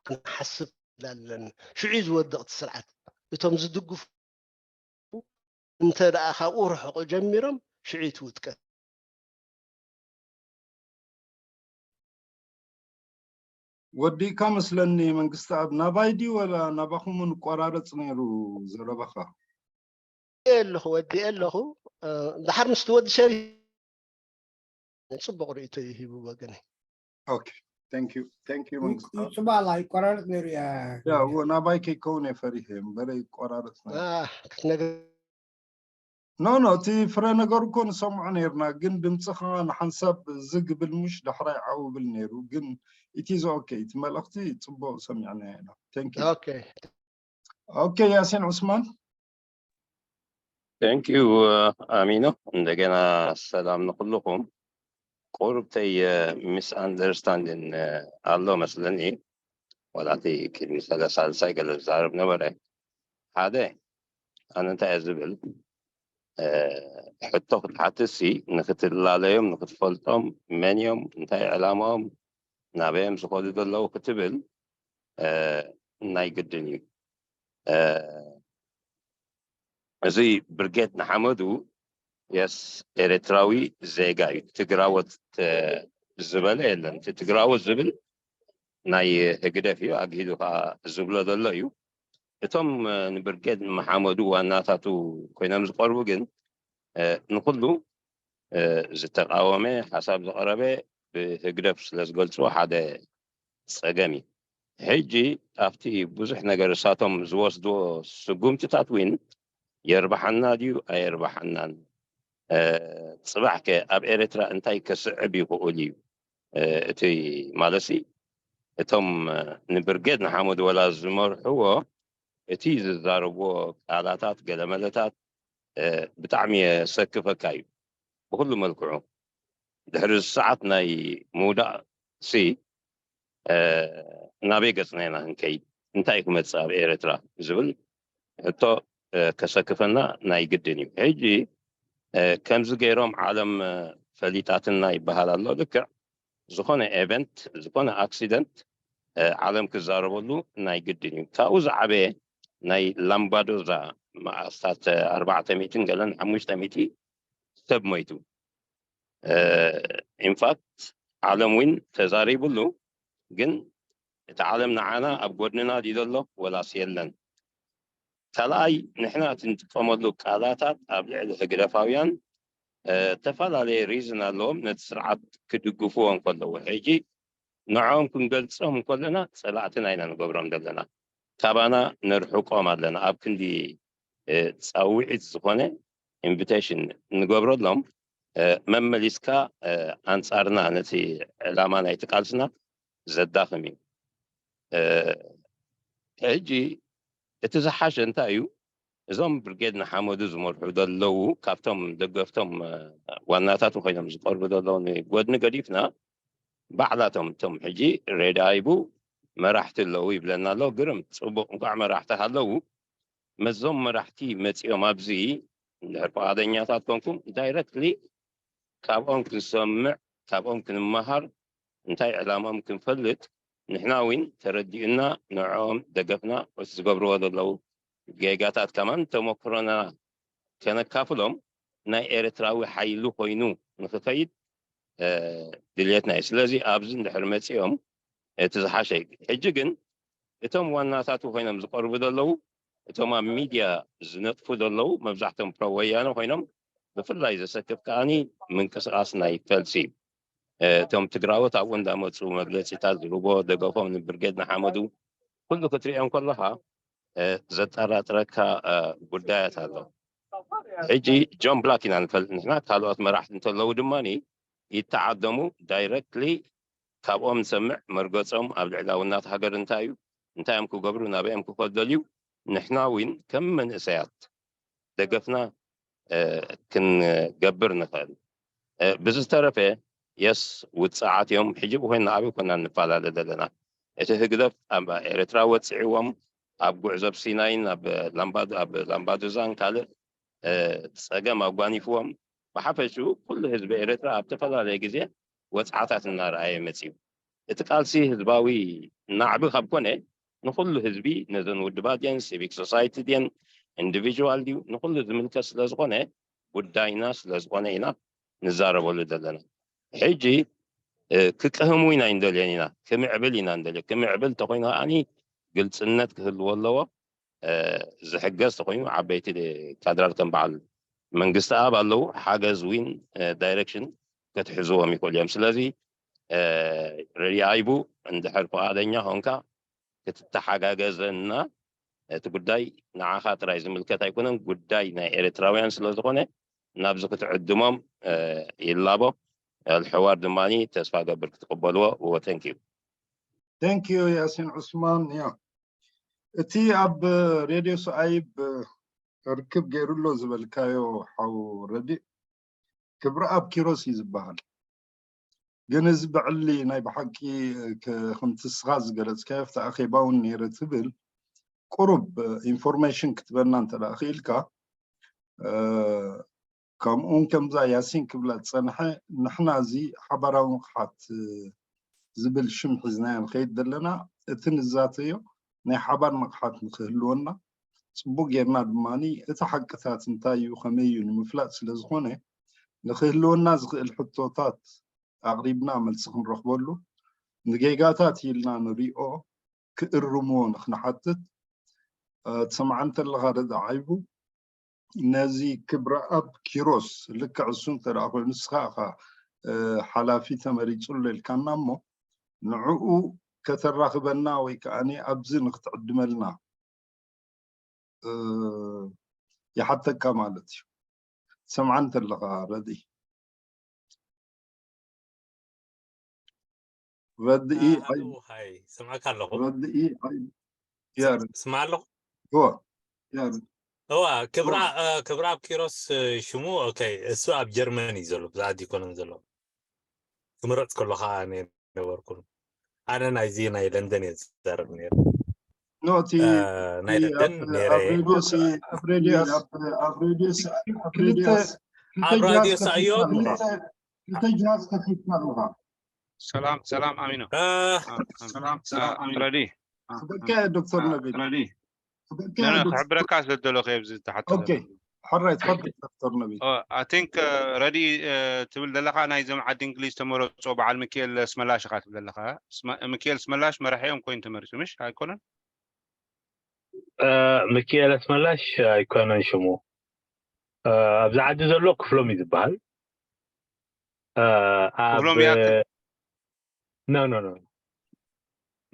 ክንሓስብ ኣለና። ሽዑ እዩ ዝወድቕ እቲ ስርዓት። እቶም ዝድግፉ እንተ ደኣ ካብኡ ርሕቑ ጀሚሮም ሽዑ እዩ ትውጥቀ። ወዲእካ መስለኒ መንግስቲ ኣብ ናባይ ድዩ ወላ ናባኹም ንቆራረፅ ነይሩ ዘረባኻ? ኣለኹ ወዲእ ኣለኹ። ድሓር ምስቲ ወዲ ሸሪ ፅቡቕ ርእቶ እዩ ሂቡ ወገነይ። ኦኬ፣ thank you፣ thank you መንግስቱ። ይፅባላ ይቆራረፅ ነይሩ እያ። ያ እዎ፣ ናባይ ከይከውን እየ ፈሪሐ እምበር ይቆራረፅ ነይሩ። ክትነግር ኖ ኖ፣ እቲ ፍረ ነገር እኮ ንሰምዖ ነይርና፣ ግን ድምፅኻ ንሓንሳብ ዝግ ብል ምሽ ዳሕራይ ዓው ብል ነይሩ፣ ግን it is okay፣ እቲ መልእኽቲ ፅቡቅ ሰሚዕናዮ ኢና። Thank you። ኦኬ ኦኬ፣ ያሲን ዑስማን። Thank you ኣሚኖ። እንደገና ሰላም ንኩልኹም። ቁሩብተይ ሚስ ኣንደርስታንዲን ኣሎ መስለኒ፣ ዋላ እቲ ቅድሚ ሰላሳ ሳልሳይ ገለ ዝዛረብ ነበረ። ሓደ ኣነ እንታይ እየ ዝብል፣ ሕቶ ክትሓትሲ ንክትላለዮም ንክትፈልጦም፣ መን እዮም፣ እንታይ ዕላማኦም፣ ናበዮም ዝኸዱ ዘለዉ ክትብል ናይ ግድን እዩ። እዚ ብርጌድ ንሓመዱ የስ ኤርትራዊ ዜጋ እዩ። ትግራወት ዝበለ የለን። እቲ ትግራወት ዝብል ናይ ህግደፍ እዩ። ኣግሂዱ ከዓ ዝብሎ ዘሎ እዩ። እቶም ንብርጌድ ንሓመዱ ዋናታቱ ኮይኖም ዝቀርቡ ግን ንኩሉ ዝተቃወመ ሓሳብ ዘቅረበ ብህግደፍ ስለዝገልፅዎ ሓደ ፀገም እዩ። ሕጂ ኣብቲ ብዙሕ ነገር እሳቶም ዝወስድዎ ስጉምትታት እውን የርባሓና ድዩ ኣየርባሓናን? ጽባሕ ከ ኣብ ኤርትራ እንታይ ከስዕብ ይኽእል እዩ? እቲ ማለትሲ እቶም ንብርጌድ ንሓመዱ ወላ ዝመርሕዎ እቲ ዝዛረብዎ ቃላታት ገለመለታት ብጣዕሚ የሰክፈካ እዩ። ብኩሉ መልክዑ ድሕሪ ሰዓት ናይ ምውዳእ ሲ ናበይ ገጽና ኢና ክንከይድ? እንታይ ክመጽእ ኣብ ኤርትራ ዝብል ሕቶ ከሰክፈና ናይ ግድን እዩ። ሕጂ ከምዚ ገይሮም ዓለም ፈሊጣትና ይበሃል ኣሎ። ልክዕ ዝኾነ ኤቨንት፣ ዝኾነ ኣክሲደንት ዓለም ክዛረበሉ ናይ ግድን እዩ። ካብኡ ዝዓበየ ናይ ላምባዶዛ መኣስታት ኣርባዕተ ሚእትን ገለን ሓሙሽተ ሚእቲ ሰብ ሞይቱ። ኢንፋክት ዓለም እውን ተዛሪብሉ፣ ግን እቲ ዓለም ንዓና ኣብ ጎድንና ድዩ ዘሎ ወላስ የለን? ካልኣይ ንሕና እቲ ንጥቀመሉ ቃላታት ኣብ ልዕሊ ህግደፋውያን ዝተፈላለየ ሪዝን ኣለዎም ነቲ ስርዓት ክድግፍዎ እንከለዉ። ሕጂ ንዕኦም ክንገልጾም እንከለና ጸላእትና ኢና ንገብሮም ዘለና። ካባና ነርሕቆም ኣለና። ኣብ ክንዲ ጻውዒት ዝኾነ ኢንቪቴሽን ንገብረሎም መመሊስካ ኣንጻርና ነቲ ዕላማ ናይቲ ቃልስና ዘዳኽም እዩ። ሕጂ እቲ ዝሓሸ እንታይ እዩ? እዞም ብርጌድ ንሓመዱ ዝመርሑ ዘለዉ ካብቶም ደገፍቶም ዋናታት ኮይኖም ዝቀርቡ ዘለዉ ንጎድኒ ገዲፍና ባዕላቶም እቶም ሕጂ ሬድ ኣይቡ መራሕቲ ኣለዉ ይብለና ኣሎ። ግርም፣ ጽቡቕ፣ እንኳዕ መራሕቲ ሃለዉ። መዞም መራሕቲ መጺኦም ኣብዚ እንድሕር ፍቓደኛታት ኮንኩም ዳይረክትሊ ካብኦም ክንሰምዕ፣ ካብኦም ክንመሃር፣ እንታይ ዕላማኦም ክንፈልጥ ንሕና እውን ተረዲኡና ንዕኦም ደገፍና ዝገብርዎ ዘለዉ ጌጋታት ከማን ተመክሮና ከነካፍሎም ናይ ኤርትራዊ ሓይሊ ኮይኑ ንክኸይድ ድልየትና እዩ። ስለዚ ኣብዚ እንድሕር መፂኦም እቲ ዝሓሸ እዩ። ሕጂ ግን እቶም ዋናታቱ ኮይኖም ዝቀርቡ ዘለዉ እቶም ኣብ ሚድያ ዝነጥፉ ዘለዉ መብዛሕቶም ፕሮ ወያነ ኮይኖም ብፍላይ ዘሰክፍ ከዓኒ ምንቅስቃስ ናይ ፈልሲ እዩ። እቶም ትግራዎት ኣብኡ እንዳመፁ መግለፂታት ዝህቦ ደገፎም ንብርጌድ ንሓመዱ ኩሉ ክትሪኦም ከለካ ዘጠራጥረካ ጉዳያት ኣሎ። ሕጂ ጆን ብላክ ኢና ንፈልጥ ንሕና፣ ካልኦት መራሕቲ እንተለዉ ድማ ይተዓደሙ ዳይረክትሊ ካብኦም ንሰምዕ መርገፆም ኣብ ልዕላውነት ሃገር እንታይ እዩ፣ እንታይ እዮም ክገብሩ፣ ናበይ እዮም ክኸዱ ደልዩ፣ ንሕና እውን ከም መንእሰያት ደገፍና ክንገብር ንኽእል። ብዝተረፈ የስ ውፅዓት እዮም። ሕጂ ብኮይና ኣበይ ኮና እንፈላለ ዘለና? እቲ ህግደፍ ኣብ ኤርትራ ወፅዕዎም ኣብ ጉዕዞ ኣብ ሲናይን ኣብ ላምባዱዛን ካልእ ፀገም ኣጓኒፍዎም ብሓፈሽኡ ኩሉ ህዝቢ ኤርትራ ኣብ ዝተፈላለየ ግዜ ወፅዓታት እናረኣየ መፅዩ። እቲ ቃልሲ ህዝባዊ ናዕቢ ካብ ኮነ ንኩሉ ህዝቢ ነዘን ውድባት ድየን ሲቪክ ሶሳይቲ ድየን ኢንዲቪጅዋል ድዩ ንኩሉ ዝምልከት ስለዝኮነ ጉዳይና ስለዝኮነ ኢና ንዛረበሉ ዘለና። ሕጂ ክቅህሙ ኢና እንደልየን ኢና ክምዕብል ኢና እንደልዮ ክምዕብል ተኮይኑ ከዓኒ ግልፅነት ክህልዎ ኣለዎ። ዝሕገዝ ተኮይኑ ዓበይቲ ካድራት ከም በዓል መንግስቲ ኣብ ኣለዉ ሓገዝ ዊን ዳይሬክሽን ክትሕዝዎም ይኽእሉ እዮም። ስለዚ ሬድዮ ኣይቡ እንድሕር ፍቓደኛ ኾንካ ክትተሓጋገዘና እቲ ጉዳይ ንዓኻ ጥራይ ዝምልከት ኣይኮነን፣ ጉዳይ ናይ ኤርትራውያን ስለዝኾነ ናብዚ ክትዕድሞም ይላቦ። ኣልሕዋር ድማ ተስፋ ገብር ክትቅበልዎ። ወተንኪዩ። Thank you ያሲን ዑስማን። ያ እቲ ኣብ ሬድዮ ሰኣይብ ርክብ ገይሩ ኣሎ ዝበልካዮ ሓው ረዲእ ክብረኣብ ኪሮስ እዩ ዝበሃል። ግን እዚ ብዕሊ ናይ ብሓቂ ከምቲ እስኻ ዝገለጽካዮ ኣብቲ ኣኼባ እውን ነይረ ትብል ቁሩብ ኢንፎርሜሽን ክትበና እንተ ደኣ ክኢልካ ከምኡውን ከምዛ ያሲን ክብላ ዝጸንሐ ንሕና እዚ ሓባራዊ ንቕሓት ዝብል ሽም ሒዝናዮ ንኸይድ ዘለና እቲ ንዛተዮ ናይ ሓባር ንቕሓት ንክህልወና ጽቡቅ ጌርና ድማ እቲ ሓቅታት እንታይ እዩ ከመይ እዩ ንምፍላጥ ስለ ዝኾነ ንክህልወና ዝኽእል ሕቶታት ኣቕሪብና መልሲ ክንረኽበሉ ንጌጋታት ኢልና ንሪኦ ክእርምዎ ንክንሓትት ትሰምዓ እንተለኻ ረዳ ዓይቡ ነዚ ክብረኣብ ኪሮስ ልክዕ እሱ እንተ ደኣ ኮይኑ ንስኻ ኢኻ ሓላፊ ተመሪጹሉ ኢልካና እሞ ንዕኡ ከተራኽበና ወይ ከዓኒ ኣብዚ ንክትዕድመልና ይሓተካ ማለት እዩ። ሰምዓን ተለኻ ረዲ ረድኢ ሃይ፣ ስምዓካ ኣለኹ። ረድኢ ስምዓ ኣለኹ። እዋ እዋ ክብራ ክብራ ኣብ ኪሮስ ሽሙ። ኦኬ፣ እሱ ኣብ ጀርመን እዩ ዘሎ፣ ብዛዕባ ኣይኮነን ዘሎ። ክምረፅ ከሎ ከዓ ነበርኩ። ኣነ ናይዚ ናይ ለንደን እየ ዝዛረብ ነይረ። ኖቲ ናይ ለንደን ነይረ። ኣብ ራድዮ ሳዮ ክልተ ጅሃዝ ከፊትካ ኣለኻ። ሰላም ሰላም ኣሚኖ። ሰላም ሰላም ረዲ ክበካ ዶክተር ነቢል ክሕብረካ ስለ ደለኹ ኣብዚ ተሓቶ ኦኬ። ሕራይ ትፈል ዶክተር ነቢል I think ረዲ ትብል ዘለካ ናይዞም ዓዲ እንግሊዝ ተመረፅኦ በዓል ሚካኤል ኣስመላሽ ኢኻ ትብል ዘለካ። ሚካኤል ኣስመላሽ መራሒኦም ኮይኑ ተመሪፁ ምሽ ኣይኮነን? ሚካኤል ኣስመላሽ ኣይኮነን ሽሙ። ኣብዚ ዓዲ ዘሎ ክፍሎም እዩ ዝበሃል። ክፍሎም ይኣክል? ኖ ኖ ኖ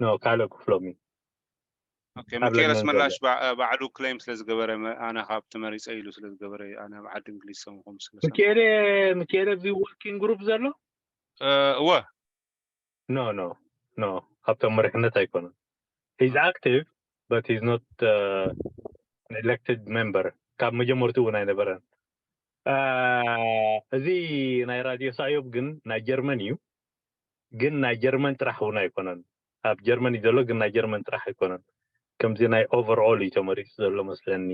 ኖ ካልእ ክፍሎም እዩ። ሚካኤል ኣስመላሽ ባዕሉ ክሌም ስለ ዝገበረ ኣነ ካብ ተመሪፀ ኢሉ ስለ ዝገበረ ኣነ ኣብ ዓዲ እንግሊዝ ሰምኹም ስለ ሚካኤል ሚካኤል ኣብዚ ወርኪንግ ግሩፕ ዘሎ እወ no no no ካብቶም መሪሕነት ኣይኮነን። He's active but he's not elected member። ካብ መጀመርቱ እውን ኣይነበረን። እዚ ናይ ራድዮ ሳዮብ ግን ናይ ጀርመን እዩ። ግን ናይ ጀርመን ጥራሕ እውን ኣይኮነን። ኣብ ጀርመን እዩ ዘሎ ግን ናይ ጀርመን ጥራሕ ኣይኮነን። ከምዚ ናይ overall እዩ ተመሪፁ ዘሎ መስለኒ።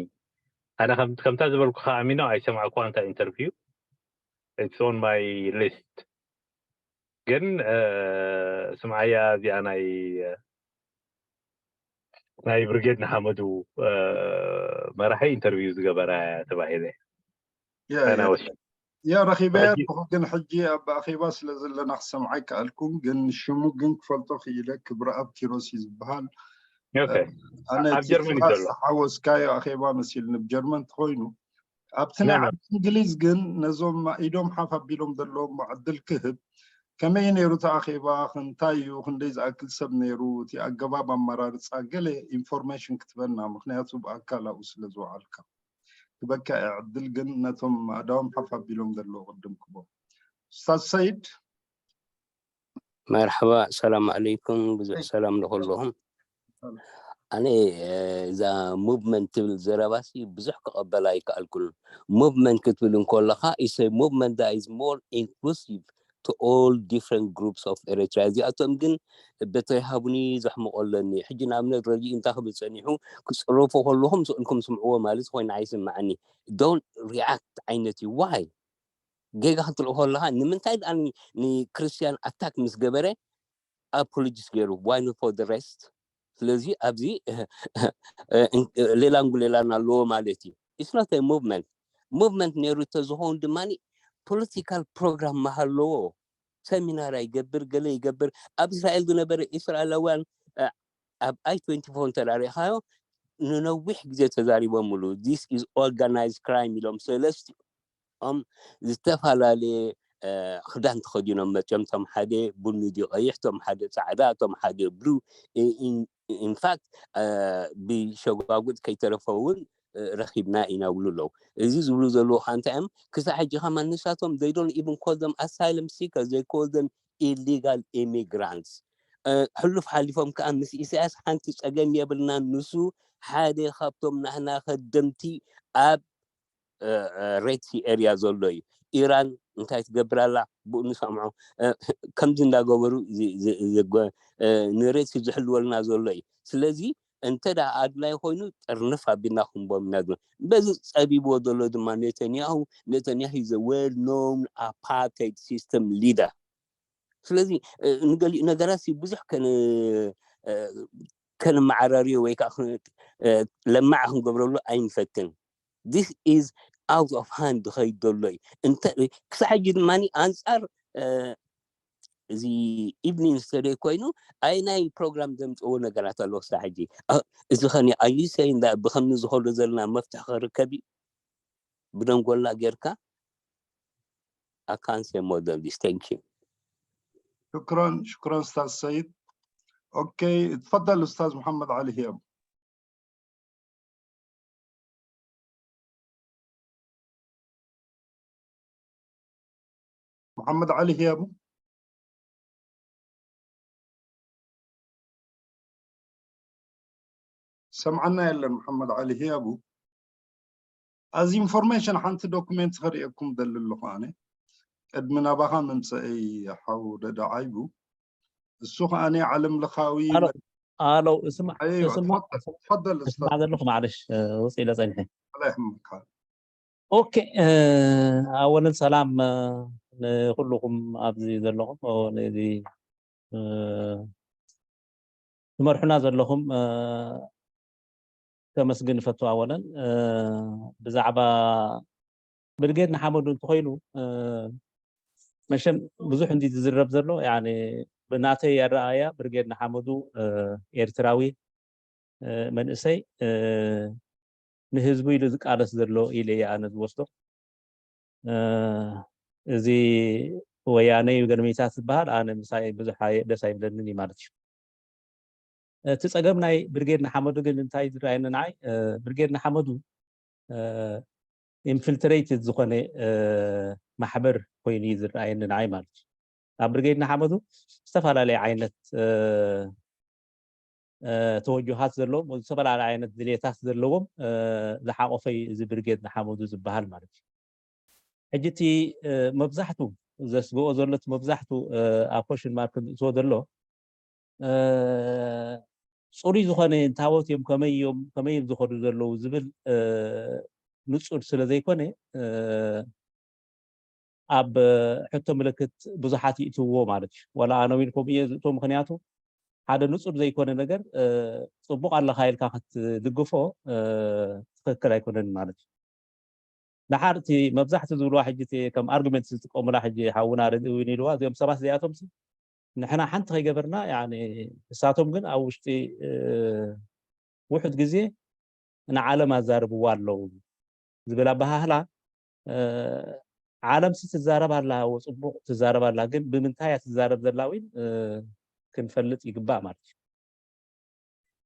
ኣነ ከምታ ዝበልኩ ከኣሚኖ ኣይሰማዕኩዋ እንታ interview it's on my list። ግን ስምዓያ እዚኣ ናይ ናይ ብርጌድ ንሓመዱ መራሒ interview ዝገበራ ተባሂለ። ያ ረኺበ ኣለኹ ግን ሕጂ ኣብ ኣኼባ ስለ ዘለና ክሰምዓ ኣይከኣልኩን። ግን ሽሙ ግን ክፈልጦ ክኢለ። ክብረኣብ ኪሮስ እዩ ዝበሃል። ኣነ ኣብ ጀርመን እዩ ዘሎ። ዝሓወስካዮ ኣኼባ መሲልኒ ብ ጀርመን ተኾይኑ ኣብቲ ናይ ዓዲ እንግሊዝ ግን ነዞም ኢዶም ሓፍ ኣቢሎም ዘለዎም ዕድል ክህብ። ከመይ ነይሩ እቲ ኣኼባ? ክንታይ እዩ? ክንደይ ዝኣክል ሰብ ነይሩ? እቲ ኣገባብ ኣመራርፃ ገለ ኢንፎርሜሽን ክትበና፣ ምክንያቱ ብኣካል ኣብኡ ስለ ዝወዓልካ። ክበካ እየ ዕድል ግን ነቶም ኣእዳዎም ሓፍ ኣቢሎም ዘለዉ ቅድም ክቦ። ኡስታዝ ሰይድ። መርሓባ ሰላም ዓለይኩም ብዙሕ ሰላም ንኩልኹም። ኣነ እዛ movement ትብል ዘረባሲ ብዙሕ ክቐበላ ኣይከኣልኩን። Movement ክትብል እንከለኻ is a movement that is more inclusive to all different groups of Eritrea። እዚኣቶም ግን በተይ ሃቡኒ ዘሕምቆ ኣለኒ። ሕጂ ንኣብነት ረድኢ እንታይ ክብል ጸኒሑ ክጽረፎ ከለኹም ስእልኩም ስምዕዎ ማለት ኮይኑ ኣይስምዓኒ። Don't react ዓይነት እዩ። Why? ጌጋ ክትርኢ ከለኻ ንምንታይ ደኣ ንክርስትያን ኣታክ ምስ ገበረ ኣፖሎጂስ ገይሩ why not for the rest? ስለዚ ኣብዚ ሌላ እንጉሌላን ኣለዎ ማለት እዩ። It's not a movement. Movement ነይሩ ተዝኸውን ድማ ፖለቲካል ፕሮግራም መሃለዎ። ሰሚናር ይገብር ገለ ይገብር። ኣብ እስራኤል ዝነበረ እስራኤላውያን ኣብ ኣይ ትወንቲ ፎር እንተዳሪእኻዮ ንነዊሕ ግዜ ተዛሪቦምሉ። This is organized crime ኢሎም ሰለስቲኦም ዝተፈላለየ ክዳን ተኸዲኖም መፅዮም። ቶም ሓደ ቡኒ ድዩ ቀይሕ፣ ቶም ሓደ ፃዕዳ፣ ቶም ሓደ ብሉ። ኢንፋክት ብሸጓጉጥ ከይተረፈ እውን ረኺብና ኢና ይብሉ ኣለዉ። እዚ ዝብሉ ዘለዉ ከዓ እንታይ እዮም? ክሳብ ሕጂ ከማን ንሳቶም they don't even call them asylum seekers, they call them illegal immigrants። ሕሉፍ ሓሊፎም ከዓ ምስ ኢሳያስ ሓንቲ ፀገም የብልናን። ንሱ ሓደ ካብቶም ናህና ከደምቲ ኣብ ሬድ ሲ ኤርያ ዘሎ እዩ። ኢራን እንታይ ትገብር ኣላ ብኡ ንሰምዖ። ከምዚ እንዳገበሩ ንሬድ ሲ ዝሕልወልና ዘሎ እዩ። ስለዚ እንተ ደኣ ኣድላይ ኮይኑ ጥርንፍ ኣቢልና ክንቦም ኢና። በዚ ጸቢብዎ ዘሎ ድማ ኔተንያሁ፣ ኔተንያሁ is a well known apartheid system leader። ስለዚ ንገሊኡ ነገራት ብዙሕ ከነመዓራርዮ ወይ ከዓ ለማዕ ክንገብረሉ ኣይንፈትን። This is out of hand ዝኸይድ ዘሎ እዩ። ክሳብ ሕጂ ድማ ኣንጻር እዚ ኢቭኒንግ ስተዲ ኮይኑ ኣይ ናይ ፕሮግራም ዘምፅዎ ነገራት ኣለዎ ክሳብ ሕጂ። እዚ ኸኒ ኣዩ ሰይ ብኸምኒ ዝኸዶ ዘለና መፍትሒ ክርከብ እዩ ብደንጎላ ጌርካ ኣካንሴ ሞደል ዲስ ቴንክ ዩ شكرا شكرا استاذ سيد. اوكي تفضل استاذ محمد علي هيام. መሓመድ ዓሊ ህያቡ? ሰምዓና የለን። መሓመድ ዓሊ ህያቡ፣ ኣዚ ኢንፎርሜሽን ሓንቲ ዶኩሜንት ከርእየኩም ደሊ ኣለኹ ኣነ፣ ቅድሚ ናባኻ ምምፀአይ። ሓው ደደ ዓይቡ፣ እሱ ከኣኒ ዓለም ለኻዊ ኣሎ። ስማዕ፣ ተፈደል ስማዕ ዘለኹ። ማዕለሽ፣ ውፅእ ኢለ ፀኒሐ። ላ ይሕመካ። ኦኬ። ኣወልን ሰላም ንኩልኹም ኣብዚ ዘለኹም፣ ነዚ ትመርሑና ዘለኹም ከመስግን ይፈቱ። ኣወለን፣ ብዛዕባ ብርጌድ ንሓመዱ እንተኮይኑ፣ መሸም ብዙሕ እንዲ ዝዝረብ ዘሎ፣ ብናተይ ኣረኣያ ብርጌድ ንሓመዱ ኤርትራዊ መንእሰይ፣ ንህዝቡ ኢሉ ዝቃለስ ዘሎ ኢለ እየ ኣነ ዝወስዶ። እዚ ወያነ እዩ ገርሚታት ዝበሃል ኣነ ምሳይ ብዙሕ ደስ ኣይብለንን እዩ ማለት እዩ። እቲ ፀገም ናይ ብርጌድ ንሓመዱ ግን እንታይ ዝረኣየኒ ንዓይ፣ ብርጌድ ንሓመዱ ኢንፊልትሬትድ ዝኾነ ማሕበር ኮይኑ እዩ ዝረኣየኒ ንዓይ ማለት እዩ። ኣብ ብርጌድ ንሓመዱ ዝተፈላለየ ዓይነት ተወጅሃት ዘለዎም፣ ዝተፈላለዩ ዓይነት ድሌታት ዘለዎም ዝሓቆፈ እዩ እዚ ብርጌድ ንሓመዱ ዝበሃል ማለት እዩ። ሕጂ እቲ መብዛሕቱ ዘስግኦ ዘሎ፣ እቲ መብዛሕቱ ኣብ ኮሽን ማርክ ዝእትዎ ዘሎ፣ ፅሩይ ዝኾነ እንታወት እዮም፣ ከመይ እዮም ከመይ እዮም ዝኸዱ ዘለዉ ዝብል ንፁር ስለ ዘይኮነ፣ ኣብ ሕቶ ምልክት ብዙሓት ይእትውዎ ማለት እዩ። ዋላ ኣነ እውን ከምኡ እየ ዝእትዎ። ምክንያቱ ሓደ ንፁር ዘይኮነ ነገር ፅቡቕ ኣለኻ ኢልካ ክትድግፎ ትክክል ኣይኮነን ማለት እዩ። ደሓር እቲ መብዛሕቲ ዝብልዋ ሕጂ እቲ ከም ኣርጉመንት ዝጥቀሙላ ሕጂ ሓውና ርእ እውን ኢልዋ፣ እዚኦም ሰባት እዚኣቶም ንሕና ሓንቲ ከይገበርና፣ ንሳቶም ግን ኣብ ውሽጢ ውሑድ ግዜ ንዓለም ኣዛርብዋ ኣለዉ ዝብል ኣበሃህላ፣ ዓለም ሲ ትዛረብ ኣላ፣ ጽቡቕ ትዛረብ ኣላ፣ ግን ብምንታይ እያ ትዛረብ ዘላ እውን ክንፈልጥ ይግባእ ማለት እዩ።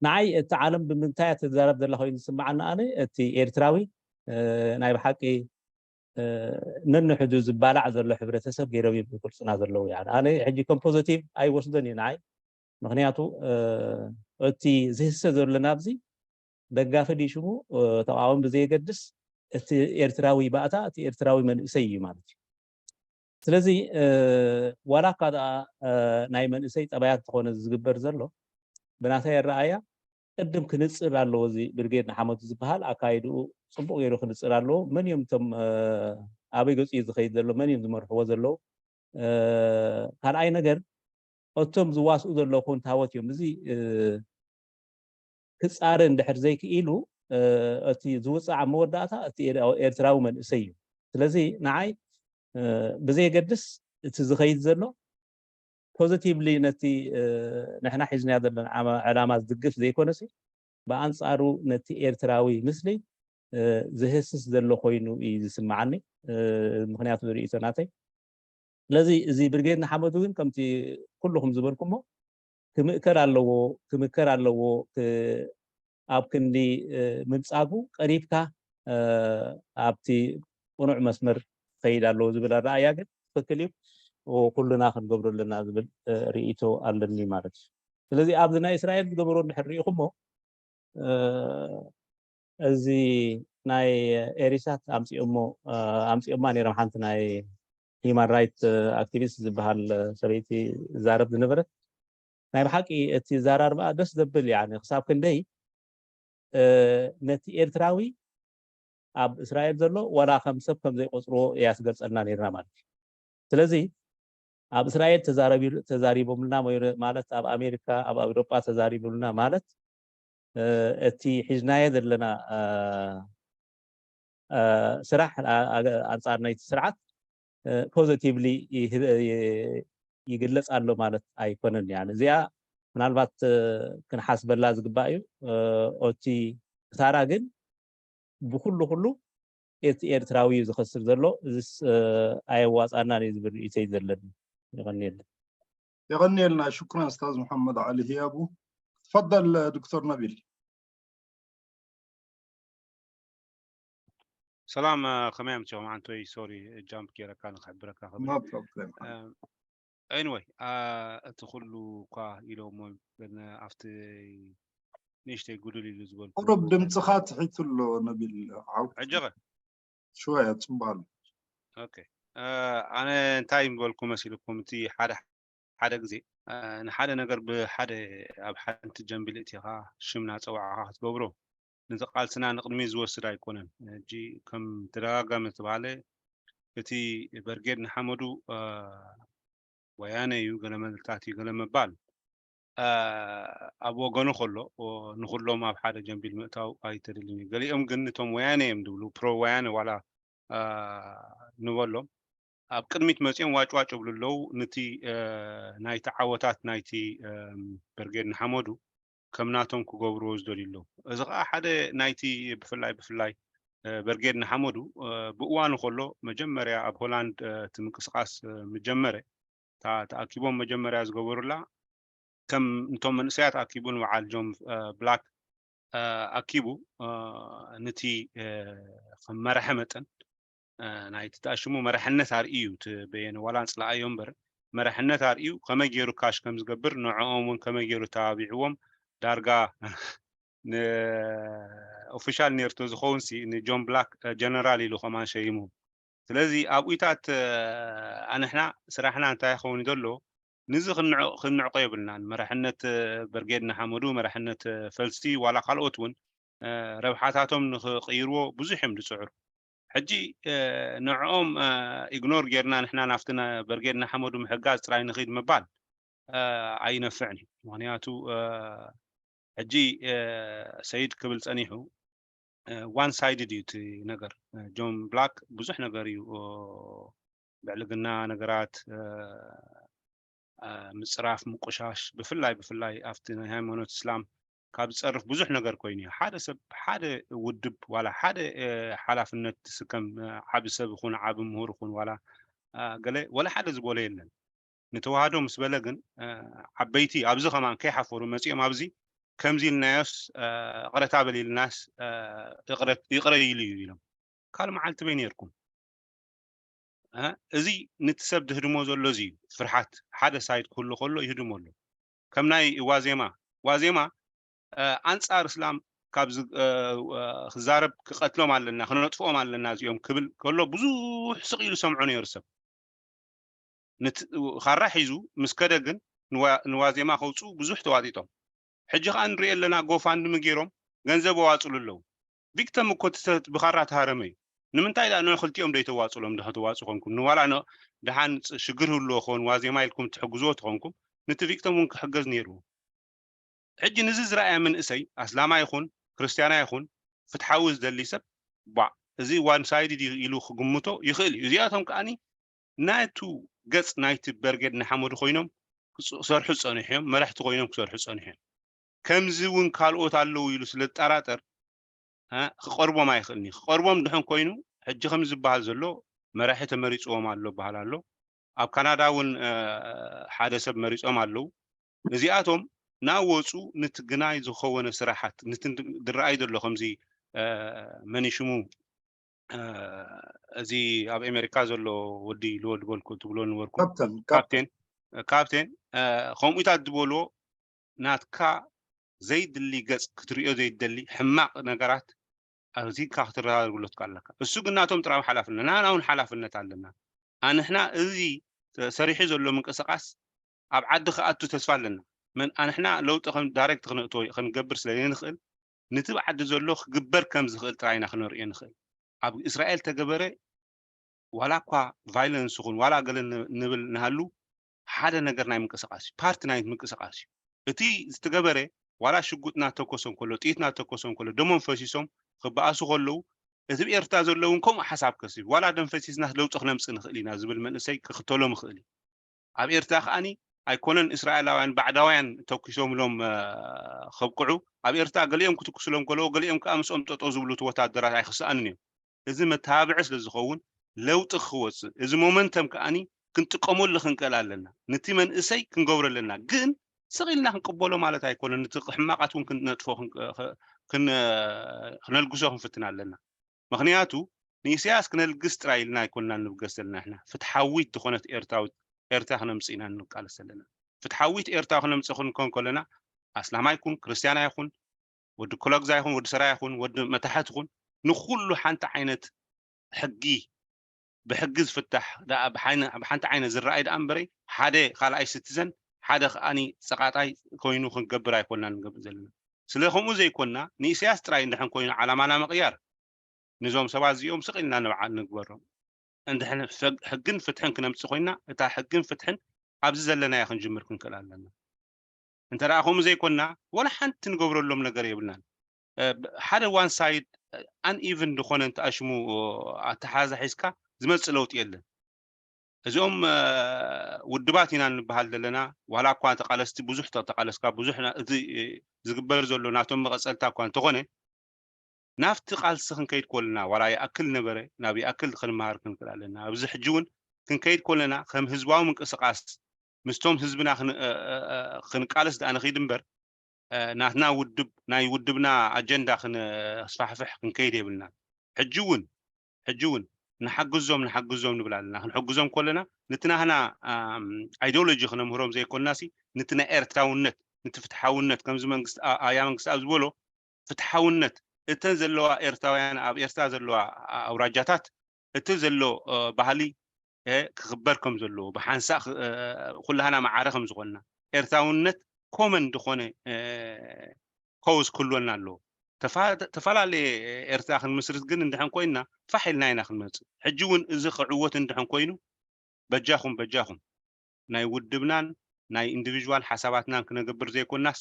ንዓይ እቲ ዓለም ብምንታይ እያ ትዛረብ ዘላ ኮይኑ ዝስምዓኒ ኣነ፣ እቲ ኤርትራዊ ናይ ብሓቂ ነንሕዱ ዝባላዕ ዘሎ ሕብረተሰብ ገይሮም እዮም ዝገልጹና ዘለዉ። ኣነ ሕጂ ከም ፖዘቲቭ ኣይወስዶን እዩ ንዓይ። ምክንያቱ እቲ ዝህሰ ዘሎ ናብዚ ደጋፊ ድዩ ሽሙ ተቃወሚ ብዘየገድስ፣ እቲ ኤርትራዊ ባእታ፣ እቲ ኤርትራዊ መንእሰይ እዩ ማለት እዩ። ስለዚ ዋላ እኳ ደኣ ናይ መንእሰይ ጠባያት ዝኾነ ዝግበር ዘሎ፣ ብናተይ ኣረኣያ ቅድም ክንጽር ኣለዎ። እዚ ብርጌድ ንሓመዱ ዝበሃል ኣካይድኡ ጽቡቕ ገይሩ ክንጽር ኣለዎ። መን እዮም እቶም፣ ኣበይ ገጹ እዩ ዝኸይድ ዘሎ፣ መን እዮም ዝመርሕዎ ዘለዉ? ካልኣይ ነገር፣ እቶም ዝዋስኡ ዘለዉ ኮንታወት እዮም። እዚ ክጻረ እንድሕር ዘይክኢሉ፣ እቲ ዝውጻእ ኣብ መወዳእታ እቲ ኤርትራዊ መንእሰይ እዩ። ስለዚ ንዓይ ብዘየገድስ እቲ ዝኸይድ ዘሎ ፖዚቲቭሊ ነቲ ንሕና ሒዝናዮ ዘለና ዕላማ ዝድግፍ ዘይኮነሲ፣ ብኣንጻሩ ነቲ ኤርትራዊ ምስሊ ዝህስስ ዘሎ ኮይኑ እዩ ዝስምዓኒ። ምክንያቱ ርእይቶ ናተይ። ስለዚ እዚ ብርጌድ ንሓመዱ ግን ከምቲ ኩልኹም ዝበልኩሞ ክምእከል ኣለዎ፣ ክምከር ኣለዎ። ኣብ ክንዲ ምንጻጉ ቀሪብካ ኣብቲ ቅኑዕ መስመር ክኸይድ ኣለዎ ዝብል ኣረኣእያ ግን ትኽክል እዩ። ኩልና ክንገብሮ ኣለና ዝብል ርእይቶ ኣለኒ ማለት እዩ። ስለዚ ኣብዚ ናይ እስራኤል ዝገበሮ እንድሕር ርኢኹሞ፣ እዚ ናይ ኤሪሳት ኣምጺኦሞ፣ ኣምጺኦማ ነይሮም። ሓንቲ ናይ ሂማን ራይት ኣክቲቪስት ዝበሃል ሰበይቲ ዛረብ ዝነበረት፣ ናይ ብሓቂ እቲ ዛራርባ ደስ ዘብል፣ ያኒ ክሳብ ክንደይ ነቲ ኤርትራዊ ኣብ እስራኤል ዘሎ ዋላ ከም ሰብ ከም ዘይቆጽርዎ እያ ትገልጸልና ነይርና ማለት እዩ። ስለዚ ኣብ እስራኤል ተዛሪቦምልና፣ ማለት ኣብ ኣሜሪካ፣ ኣብ ኣውሮጳ ተዛሪቡልና ማለት እቲ ሒዝናዮ ዘለና ስራሕ ኣንጻር ናይቲ ስርዓት ፖዘቲቭሊ ይግለጽ ኣሎ ማለት ኣይኮነን። ያኒ እዚኣ ምናልባት ክንሓስበላ ዝግባእ እዩ። ኦቲ ክሳራ ግን ብኩሉ ኩሉ እቲ ኤርትራዊ እዩ ዝኸስር ዘሎ። እዚስ ኣየዋጻናን እዩ ዝብል ርእይቶ እዩ ዘለኒ። ይቐንየልና። የቐንየልና። ሽኩራን ስታዝ መሓመድ ዓሊ ህያቡ። ትፈደል ዶክተር ነቢል። ሰላም፣ ከመይ ኣምሲኹም? ዓንቶይ፣ ሶሪ፣ ጃምፕ ገይረካ ንክሕብረካ ክብል። No problem. Anyway፣ እቲ ኩሉ እኳ ኢሎሞ፣ ግን ኣብቲ ንእሽተይ ጉድል ኢሉ ዝበልኩ ቁሩብ ድምፅኻ ትሒቱ ኣሎ ነቢል። ዓው ሕጂ ኸ? ሽወያ ፅቡቅ ኣሎ። ኦኬ። ኣነ እንታይ ምበልኩ መሲልኩም? እቲ ሓደ ሓደ ግዜ ንሓደ ነገር ብሓደ ኣብ ሓንቲ ጀምቢል እቲኻ ሽም ናፀዋዕኻ ክትገብሮ፣ ነቲ ቃልስና ንቕድሚት ዝወስድ ኣይኮነን። ሕጂ ከም ተደጋጋሚ ዝተባህለ፣ እቲ በርጌድ ንሓመዱ ወያነ እዩ፣ ገለ መልታት እዩ፣ ገለ ምባል ኣብ ወገኑ ከሎ፣ ንኹሎም ኣብ ሓደ ጀምቢል ምእታው ኣይተደልን እዩ። ገሊኦም ግን እቶም ወያነ እዮም ዝብሉ፣ ፕሮ ወያነ ዋላ ንበሎም፣ ኣብ ቅድሚት መፂኦም ዋጭዋጭ ይብሉ ኣለዉ። ነቲ ናይቲ ዓወታት ናይቲ በርጌድ ንሓመዱ ከም ናቶም ክገብርዎ ዝደልዩ ኣለዉ። እዚ ከዓ ሓደ ናይቲ ብፍላይ ብፍላይ በርጌድ ንሓመዱ ብእዋኑ ከሎ፣ መጀመርያ ኣብ ሆላንድ እቲ ምንቅስቃስ ምጀመረ፣ ተኣኪቦም መጀመርያ ዝገበሩላ፣ ከም እንቶም መንእሰያት ኣኪቡ ንበዓል ጆን ብላክ ኣኪቡ፣ ነቲ ከም መራሒ መጠን ናይቲ ተኣሽሙ መራሕነት ኣርእዩ እዩ። እቲ በየነ ዋላ ንፅላኣዮ እምበር፣ መራሕነት ኣርእዩ ከመይ ገይሩ ካሽ ከም ዝገብር፣ ንዕኦም እውን ከመይ ገይሩ ተባቢዕዎም፣ ዳርጋ ንኦፊሻል ነርቶ ዝኸውን ሲ ንጆን ብላክ ጀነራል ኢሉ ከማን ሸይሙ። ስለዚ ኣብኡታት ኣንሕና ስራሕና እንታይ ይኸውን ዘሎ፣ ንዚ ክንዕቆ የብልናን። መራሕነት በርጌድ ንሓመዱ፣ መራሕነት ፈልሲ ዋላ ካልኦት እውን ረብሓታቶም ንክቕይርዎ ብዙሕ እዮም ዝፅዕሩ። ሕጂ ንዕኦም ኢግኖር ጌርና ንሕና ናብቲ በርጌድ ንሓመዱ ምሕጋዝ ጥራይ ንኽድ ምባል ኣይነፍዕን እዩ። ምክንያቱ ሕጂ ሰይድ ክብል ፀኒሑ ዋን ሳይድድ እዩ እቲ ነገር። ጆን ብላክ ብዙሕ ነገር እዩ፣ ብዕልግና ነገራት፣ ምፅራፍ፣ ምቁሻሽ፣ ብፍላይ ብፍላይ ኣብቲ ናይ ሃይማኖት እስላም ካብ ዝፀርፍ ብዙሕ ነገር ኮይኑ እዩ። ሓደ ሰብ፣ ሓደ ውድብ ዋላ ሓደ ሓላፍነት ዝስከም ዓቢ ሰብ ይኹን ዓቢ ምሁር ይኹን ዋላ ገለ ወላ ሓደ ዝበሎ የለን። ንተዋህዶ ምስ በለ ግን ዓበይቲ ኣብዚ ከማን ከይሓፈሩ መፂኦም ኣብዚ ከምዚ ኢልናዮስ ይቕረታ በል ኢልናስ ይቕረ ኢሉ እዩ ኢሎም። ካልእ መዓልቲ በይ ነርኩም። እዚ ንቲ ሰብ ድህድሞ ዘሎ እዚ እዩ። ፍርሓት ሓደ ሳይድ ክህሉ ከሎ ይህድሞ ኣሎ። ከም ናይ ዋዜማ ዋዜማ ኣንፃር እስላም ካብ ክዛረብ ክቐትሎም ኣለና ክነጥፍኦም ኣለና እዚኦም ክብል ከሎ ብዙሕ ስቕ ኢሉ ሰምዖ ነይሩ ሰብ። ካራ ሒዙ ምስ ከደ ግን ንዋዜማ ከውፅኡ ብዙሕ ተዋጢጦም። ሕጂ ከዓ ንሪኦ ኣለና ጎፋንድሚ ገይሮም ገንዘብ ኣዋፅሉ ኣለዉ። ቪክተም እኮ ብኻራ ተሃረመ እዩ። ንምንታይ ዳ ንክልቲኦም ደይተዋፅሎም ዳ ተዋፁ ኮንኩም ንዋላ ደሓን ሽግር ህልዎ ክኾን ዋዜማ ኢልኩም ትሕግዝዎ ትኾንኩም ንቲ ቪክተም እውን ክሕገዝ ነይርዎ። ሕጂ ንዚ ዝረኣየ መንእሰይ ኣስላማ ይኹን ክርስትያና ይኹን ፍትሓዊ ዝደሊ ሰብ ቧዕ እዚ ዋን ሳይድ ኢሉ ክግምቶ ይኽእል እዩ። እዚኣቶም ከዓኒ ናቱ ገጽ ናይቲ በርጌድ ንሓመዱ ኮይኖም ክሰርሑ ዝጸንሑ እዮም፣ መራሕቲ ኮይኖም ክሰርሑ ዝጸንሑ እዮም። ከምዚ እውን ካልኦት ኣለዉ ኢሉ ስለ ዝጠራጠር ክቐርቦም ኣይኽእልን እዩ። ክቐርቦም ድሕን ኮይኑ ሕጂ ከም ዝበሃል ዘሎ መራሒ ተመሪፅዎም ኣሎ በሃል ኣሎ። ኣብ ካናዳ እውን ሓደ ሰብ መሪፆም ኣለዉ። እዚኣቶም ናወፁ ንቲ ግናይ ዝኸወነ ስራሓት ንቲ ድረኣይ ዘሎ ከምዚ መኒሽሙ እዚ ኣብ ኣሜሪካ ዘሎ ወዲ ልወድ በልኩ ትብሎ ነበርኩ ካፕቴን ካፕቴን ከምኡታት ዝበልዎ ናትካ ዘይድሊ ገፅ ክትሪኦ ዘይደሊ ሕማቕ ነገራት ኣዚካ ክትረጋግሎ ትክእል ኣለካ። እሱ ግን ናቶም ጥራዊ ሓላፍነት፣ ናና እውን ሓላፍነት ኣለና። ኣንሕና እዚ ሰሪሑ ዘሎ ምንቅስቃስ ኣብ ዓዲ ክኣቱ ተስፋ ኣለና። ኣንሕና ለውጢ ከም ዳይሬክት ክንእትዎ ክንገብር ስለ ዘይንኽእል፣ ንቲ ብዓዲ ዘሎ ክግበር ከም ዝኽእል ጥራይ ኢና ክነርእዮ ንኽእል። ኣብ እስራኤል ተገበረ ዋላ እኳ ቫይለንስ ይኹን ዋላ ገለ ንብል ንሃሉ ሓደ ነገር ናይ ምንቅስቃስ እዩ፣ ፓርቲ ናይ ምንቅስቃስ እዩ። እቲ ዝተገበረ ዋላ ሽጉጥ ናተኮሰ እንከሎ ጥይት ናተኮሰ እንከሎ ደሞም ፈሲሶም ክበኣሱ ከለዉ እቲ ብኤርትራ ዘሎ እውን ከምኡ ሓሳብ ከስብ ዋላ ደም ፈሲስና ለውጢ ክነምፅእ ንኽእል ኢና ዝብል መንእሰይ ክኽተሎም ይኽእል እዩ። ኣብ ኤርትራ ከዓኒ ኣይኮነን እስራኤላውያን ባዕዳውያን ተኩሶም ኢሎም ከብቅዑ ኣብ ኤርትራ ገሊኦም ክትኩስሎም ከለዎ ገሊኦም ከዓ ምስኦም ጠጠው ዝብሉ እቲ ወታደራት ኣይክሰኣንን እዮም። እዚ መተባብዒ ስለ ዝኸውን ለውጢ ክወፅእ እዚ ሞመንተም ከዓኒ ክንጥቀመሉ ክንቀል ኣለና። ነቲ መንእሰይ ክንገብሮ ኣለና። ግን ስቕ ኢልና ክንቅበሎ ማለት ኣይኮነን። ነቲ ሕማቓት እውን ክንነጥፎ ክነልግሶ ክንፍትን ኣለና። ምክንያቱ ንኢሳያስ ክነልግስ ጥራይ ኢልና ኣይኮንና ንብገስ ዘለና። ንሕና ፍትሓዊት ዝኾነት ኤርትራዊት ኤርትራ ክነምጽእ ኢና ንቃለስ ዘለና። ፍትሓዊት ኤርትራ ክነምጽእ ክንኮን ከለና፣ ኣስላማይ ይኹን ክርስትያናይ ይኹን፣ ወዲ ኮሎግዛ ይኹን፣ ወዲ ሰራይ ይኹን፣ ወዲ መታሕት ይኹን፣ ንኹሉ ሓንቲ ዓይነት ሕጊ፣ ብሕጊ ዝፍታሕ ደኣ፣ ብሓይነ- ብሓንቲ ዓይነት ዝረኣይ ደኣ እምበረይ፣ ሓደ ካልኣይ ሲቲዘን፣ ሓደ ከኣኒ ጸቓጣይ ኮይኑ ክንገብር ኣይኮንና ንገብር ዘለና። ስለ ከምኡ ዘይኮንና፣ ንኢሳያስ ጥራይ እንድሕን ኮይኑ ዓላማና ምቕያር፣ ነዞም ሰባት እዚኦም ስቕ ኢልና ንብዓል ንግበሮም። እንድሕን ሕግ- ሕግን ፍትሕን ክነምጽእ ኮይና፣ እታ ሕግን ፍትሕን ኣብዚ ዘለናዮ ክንጅምር ክንክእል ኣለና። እንተ ደኣ ከምኡ ዘይኮንና፣ ወላ ሓንቲ ንገብረሎም ነገር የብልናን። እ፣ ብ- ሓደ ዋን ሳይድ ኣን ኢቭን ዝኾነ እንተኣሽሙ ኣተሓዛ ሒዝካ ዝመጽእ ለውጢ የለን። እዚኦም እ፣ ውድባት ኢና እንበሃል ዘለና፣ ዋላ እኳ ተቃለስቲ ብዙሕ ተ- ተቃለስካ ብዙሕ ና- እቲ እ፣ ዝግበር ዘሎ ናቶም መቐጸልታ እኳ እንተኾነ፣ ናብቲ ቃልሲ ክንከይድ ኮልና፣ ዋላ ይኣክል ነበረ ናብ ይኣክል ክንመሃር ክንክእል ኣለና። ኣብዚ ሕጂ እውን ክንከይድ ኮለና ከም ህዝባዊ ምንቅስቃስ ምስቶም ህዝብና ክን- እ- እ- እ- ክንቃለስ ደኣ ንኸይድ እምበር፣ እ፣ ናትና ውድብ ናይ ውድብና ኣጀንዳ ክነስፋሕፍሕ ክንከይድ የብልናን። ሕጂ እውን ሕጂ እውን ንሓግዞም ንሓግዞም ንብል ኣለና። ክንሕግዞም ኮለና ነቲ ናህና ኣም፣ ኣይዲዮሎጂ ክነምህሮም ዘይኮንናሲ፣ ነቲ ናይ ኤርትራውነት፣ ነቲ ፍትሓውነት፣ ከምዚ መንግስቲ ኣ- ኣያ መንግስቲ ኣብ ዝበሎ ፍትሓውነት፣ እተን ዘለዋ ኤርትራውያን ኣብ ኤርትራ ዘለዋ ኣውራጃታት እቲ ዘሎ እ፣ ባህሊ እ፣ ክኽበር ከም ዘለዎ፣ ብሓንሳእ ክ- እ፣ ኩላህና ማዕረ ከም ዝኾንና፣ ኤርትራውነት ኮመን ዝኾነ እ፣ ኮውዝ ክህልወና ኣለዎ። ተፋ- ተፈላለየ ኤርትራ ክንምስርት ግን እንድሕን ኮይንና ፋሕ ኢልና ኢና ክንመጽእ። ሕጂ እውን እዚ ክዕወት እንድሕን ኮይኑ በጃኹም በጃኹም ናይ ውድብናን ናይ ኢንዲቪዥዋል ሓሳባትናን ክነገብር ዘይኮናስ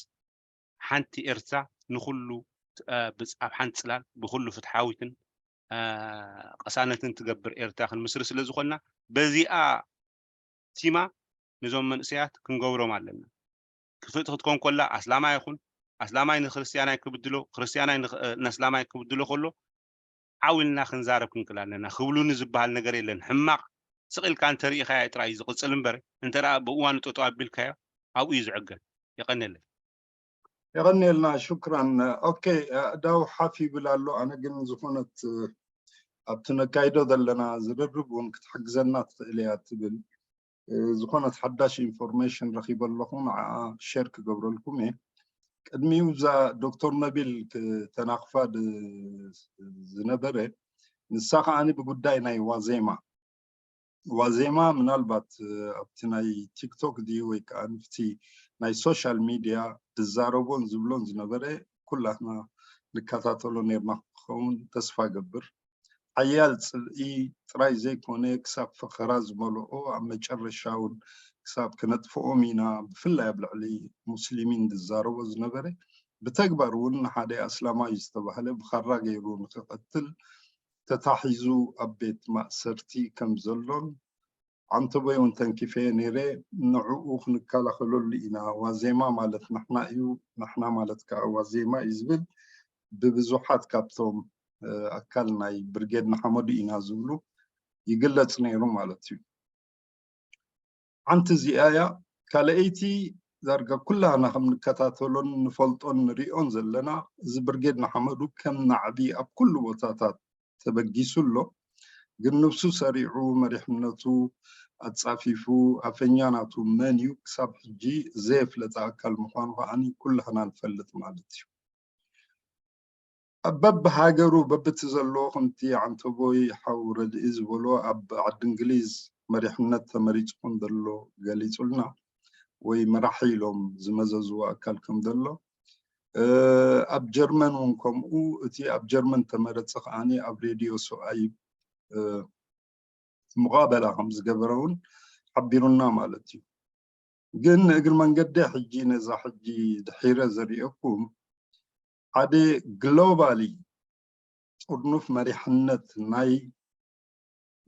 ሓንቲ ኤርትራ ንኹሉ እ፣ ብጽ- ኣብ ሓንቲ ጽላል ብኹሉ ፍትሓዊትን እ፣ ቅሳነትን ትገብር ኤርትራ ክንምስርት ስለ ዝኾንና በዚኣ ቲማ ነዞም መንእሰያት ክንገብሮም ኣለና። ክፍእቲ ክትኮን ኮላ ኣስላማይ ይኹን ኣስላማይ ንክርስትያናይ ክብድሎ ክርስትያናይ ንኽ- ነስላማይ ክብድሎ ከሎ ዓው ኢልና ክንዛረብ ክንክእል ኣለና። ክብሉኒ ዝበሃል ነገር የለን። ሕማቕ ስቕ ኢልካ እንተሪኢኻዮ ጥራይ እዩ ዝቕጽል እምበር እንተ ደኣ ብእዋኑ ጠጠው ኣቢልካዮ ኣብኡ እዩ ዝዕገት። የቐንየለይ። የቐንየልና። ሹክራን። ኦኬ፣ ኣእዳው ሓፍ ይብል ኣሎ። ኣነ ግን ዝኾነት ኣብቲ ነካይዶ ዘለና ዝርርብ እውን ክትሕግዘና ትኽእል እያ ትብል ዝኾነት ሓዳሽ ኢንፎርሜሽን ረኺበ ኣለኹ። ንዓኣ ሼር ክገብረልኩም እየ። ቅድሚኡ እዛ ዶክተር ነቢል ተናኽፋ ዝነበረ ንሳ ከዓኒ ብጉዳይ ናይ ዋዜማ ዋዜማ ምናልባት ኣብቲ ናይ ቲክቶክ ድዩ ወይ ከዓ ንፍቲ ናይ ሶሻል ሚድያ ዝዛረቦን ዝብሎን ዝነበረ ኩላትና ንከታተሎ ነርና ክኸውን ተስፋ ገብር። ሓያል ፅልኢ ጥራይ ዘይኮነ ክሳብ ፈኸራ ዝመልኦ ኣብ መጨረሻ እውን ክሳብ ክነጥፍኦም ኢና ብፍላይ ኣብ ልዕሊ ሙስሊሚን ዝዛረቦ ዝነበረ ብተግባር እውን ንሓደ ኣስላማይ ዝተባህለ ብኻራ ገይሩ ንክቐትል ተታሒዙ ኣብ ቤት ማእሰርቲ ከም ዘሎን ዓንተቦይ እውን ተንኪፈ ነይረ ንዕኡ ክንከላኸለሉ ኢና ዋዜማ ማለት ንሕና እዩ ንሕና ማለት ከዓ ዋዜማ እዩ ዝብል ብብዙሓት ካብቶም ኣካል ናይ ብርጌድ ንሓመዱ ኢና ዝብሉ ይግለፅ ነይሩ ማለት እዩ። ሓንቲ እዚኣ እያ። ካልኣይቲ ዳርጋ ኩላህና ከም ንከታተሎን ንፈልጦን ንሪኦን ዘለና እዚ ብርጌድ ንሓመዱ ከም ናዕቢ ኣብ ኩሉ ቦታታት ተበጊሱ ኣሎ። ግን ንብሱ ሰሪዑ መሪሕነቱ ኣፃፊፉ ኣፈኛ ናቱ መን እዩ ክሳብ ሕጂ ዘየፍለጠ ኣካል ምዃኑ ከዓኒ ኩላህና ንፈልጥ ማለት እዩ። በብሃገሩ በብቲ ዘለዎ ከምቲ ዓንተቦይ ሓው ረድኢ ዝበሎ ኣብ ዓዲ እንግሊዝ መሪሕነት ተመሪፁ ከም ዘሎ ገሊፁልና ወይ መራሒ ኢሎም ዝመዘዝዎ ኣካል ከም ዘሎ ኣብ ጀርመን እውን ከምኡ እቲ ኣብ ጀርመን ተመረፀ ከዓኒ ኣብ ሬድዮ ሰብኣይ ሙቃበላ ከም ዝገበረ እውን ሓቢሩና ማለት እዩ። ግን እግሪ መንገዲ ሕጂ ነዛ ሕጂ ድሒረ ዘሪኦኩም ሓደ ግሎባሊ ጥርኑፍ መሪሕነት ናይ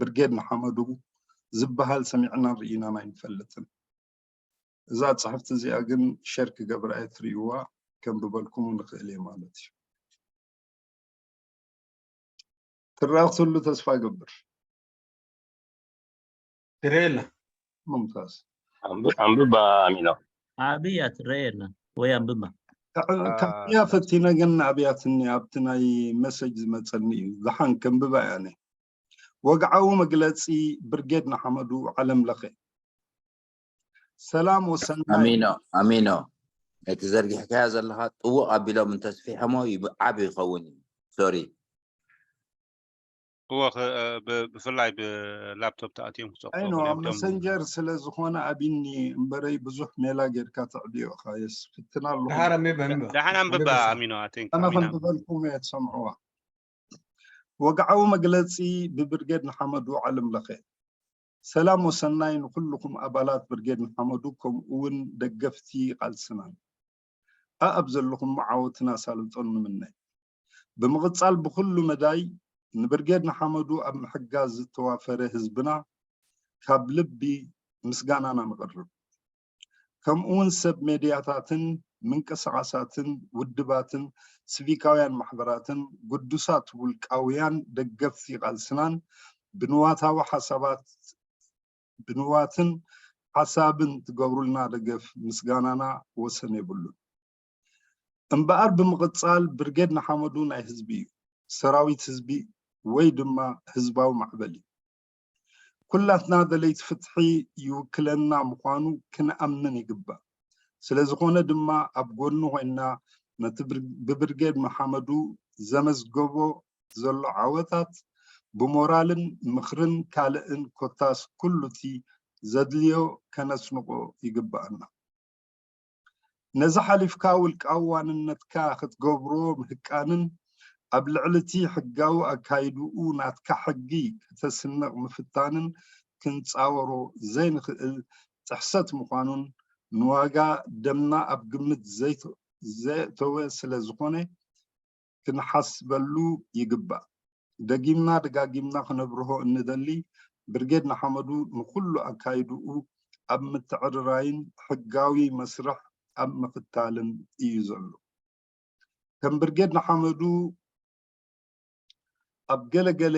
ብርጌድ ንሓመዱ ዝበሃል ሰሚዕናን ርኢናን ኣይንፈልጥን። እዛ ፅሕፍቲ እዚኣ ግን ሸር ክገብራ እየ ትርእይዋ ከንብበልኩም ንኽእል እየ ማለት እዩ። ትረኣ ክትህሉ ተስፋ እገብር። ትረኤላ ሙምታዝ ኣንብባ ኣሚኖ ዓብያ ትረኤላ ወይ ኣንብባ ካብያ ፈቲነ ግን ኣብያትኒ ኣብቲ ናይ መሰጅ ዝመፀኒ እዩ ዝሓን ከንብባ እያ ነ ወግዓዊ መግለጺ ብርጌድ ንሓመዱ ዓለም ለኸ። ሰላም ወሰናይ። ኣሚኖ ኣሚኖ፣ እቲ ዘርጊሕካዮ ዘለኻ ጥውቕ ኣቢሎም እንተስፊሖሞ ይብ- ዓቢ ይኸውን እዩ። ሶሪ። እወ ኸ- ብ- ብፍላይ ብላፕቶፕ ተኣትዮም ክፀቁ ኣይኖ ኣብ መሰንጀር ስለ ዝኾነ ኣቢኒ እምበረይ ብዙሕ ሜላ ጌርካ ተዕብዮ ኢኻ። የስ ፍትና ኣለኹ። ደሓር ኣንቢበ ኣንብብ። ደሓን ኣንብባ ኣንብበ። ኣሚኖ ኣቲንክ ኣነ ኣሚና ከም ዝበልኩም እየ ትሰምዕዋ። ወግዓዊ መግለጺ ብብርጌድ ንሓመዱ ዓለም ለኸ። ሰላም ወሰናይ ንኩልኹም ኣባላት ብርጌድ ንሓመዱ ከምኡ እውን ደገፍቲ ቃልስናን። ኣኣብ ዘለኹም መዓወትና ሳልጦን ንምነ። ብምቕጻል ብኹሉ መዳይ ንብርጌድ ንሓመዱ ኣብ ምሕጋዝ ዝተዋፈረ ህዝብና ካብ ልቢ ምስጋናና ነቕርብ። ከምኡ እውን ሰብ ሜድያታትን ምንቅስቓሳትን ውድባትን ሲቪካውያን ማሕበራትን ግዱሳት ውልቃውያን ደገፍቲ ቃልስናን ብንዋታዊ ሓሳባት ብንዋትን ሓሳብን ትገብሩልና ደገፍ ምስጋናና ወሰን የብሉን። እምበኣር ብምቕጻል ብርጌድ ንሓመዱ ናይ ህዝቢ እዩ። ሰራዊት ህዝቢ ወይ ድማ ህዝባዊ ማዕበል እዩ። ኩላትና ደለይቲ ፍትሒ ይውክለና ምዃኑ ክንኣምን ይግባእ። ስለ ዝኾነ ድማ ኣብ ጎኑ ኮይና ነቲ ብር- ብብርጌድ ንሓመዱ ዘመዝገቦ ዘሎ ዓወታት ብሞራልን ምኽርን ካልእን ኮታስ ኩሉቲ ዘድልዮ ከነስንቆ ይግባኣና። ነዚ ሓሊፍካ ውልቃዊ ዋንነትካ ክትገብሮ ምህቃንን ኣብ ልዕሊ እቲ ሕጋዊ ኣካይድኡ ናትካ ሕጊ ከተስንቕ ምፍታንን ክንጻወሮ ዘይንኽእል ጥሕሰት ምዃኑን ንዋጋ ደምና ኣብ ግምት ዘይተ- ዘየእተወ ስለ ዝኾነ ክንሓስበሉ ይግባእ። ደጊምና ደጋጊምና ክነብርሆ እንደሊ ብርጌድ ንሓመዱ ንኹሉ ኣካይድኡ ኣብ ምትዕርራይን ሕጋዊ መስርሕ ኣብ ምኽታልን እዩ ዘሎ። ከም ብርጌድ ንሓመዱ ኣብ ገለ ገለ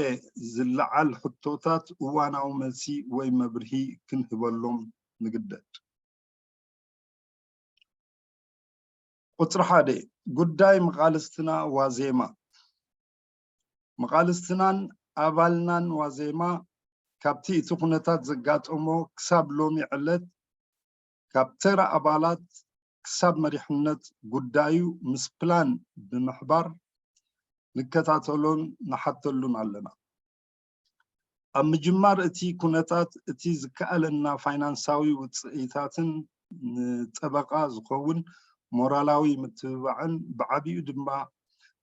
ዝለዓል ሕቶታት እዋናዊ መልሲ ወይ መብርሂ ክንህበሎም ንግደድ። ቁፅሪ ሓደ ጉዳይ መቓልስትና ዋዜማ። መቓልስትናን ኣባልናን ዋዜማ ካብቲ እቲ ኩነታት ዘጋጠሞ ክሳብ ሎሚ ዕለት ካብ ተራ ኣባላት ክሳብ መሪሕነት ጉዳዩ ምስ ፕላን ብምሕባር ንከታተሎን ንሓተሉን ኣለና። ኣብ ምጅማር እቲ ኩነታት እቲ ዝከኣለና ፋይናንሳዊ ውፅኢታትን ንጠበቓ ዝኸውን ሞራላዊ ምትብባዕን ብዓቢኡ ድማ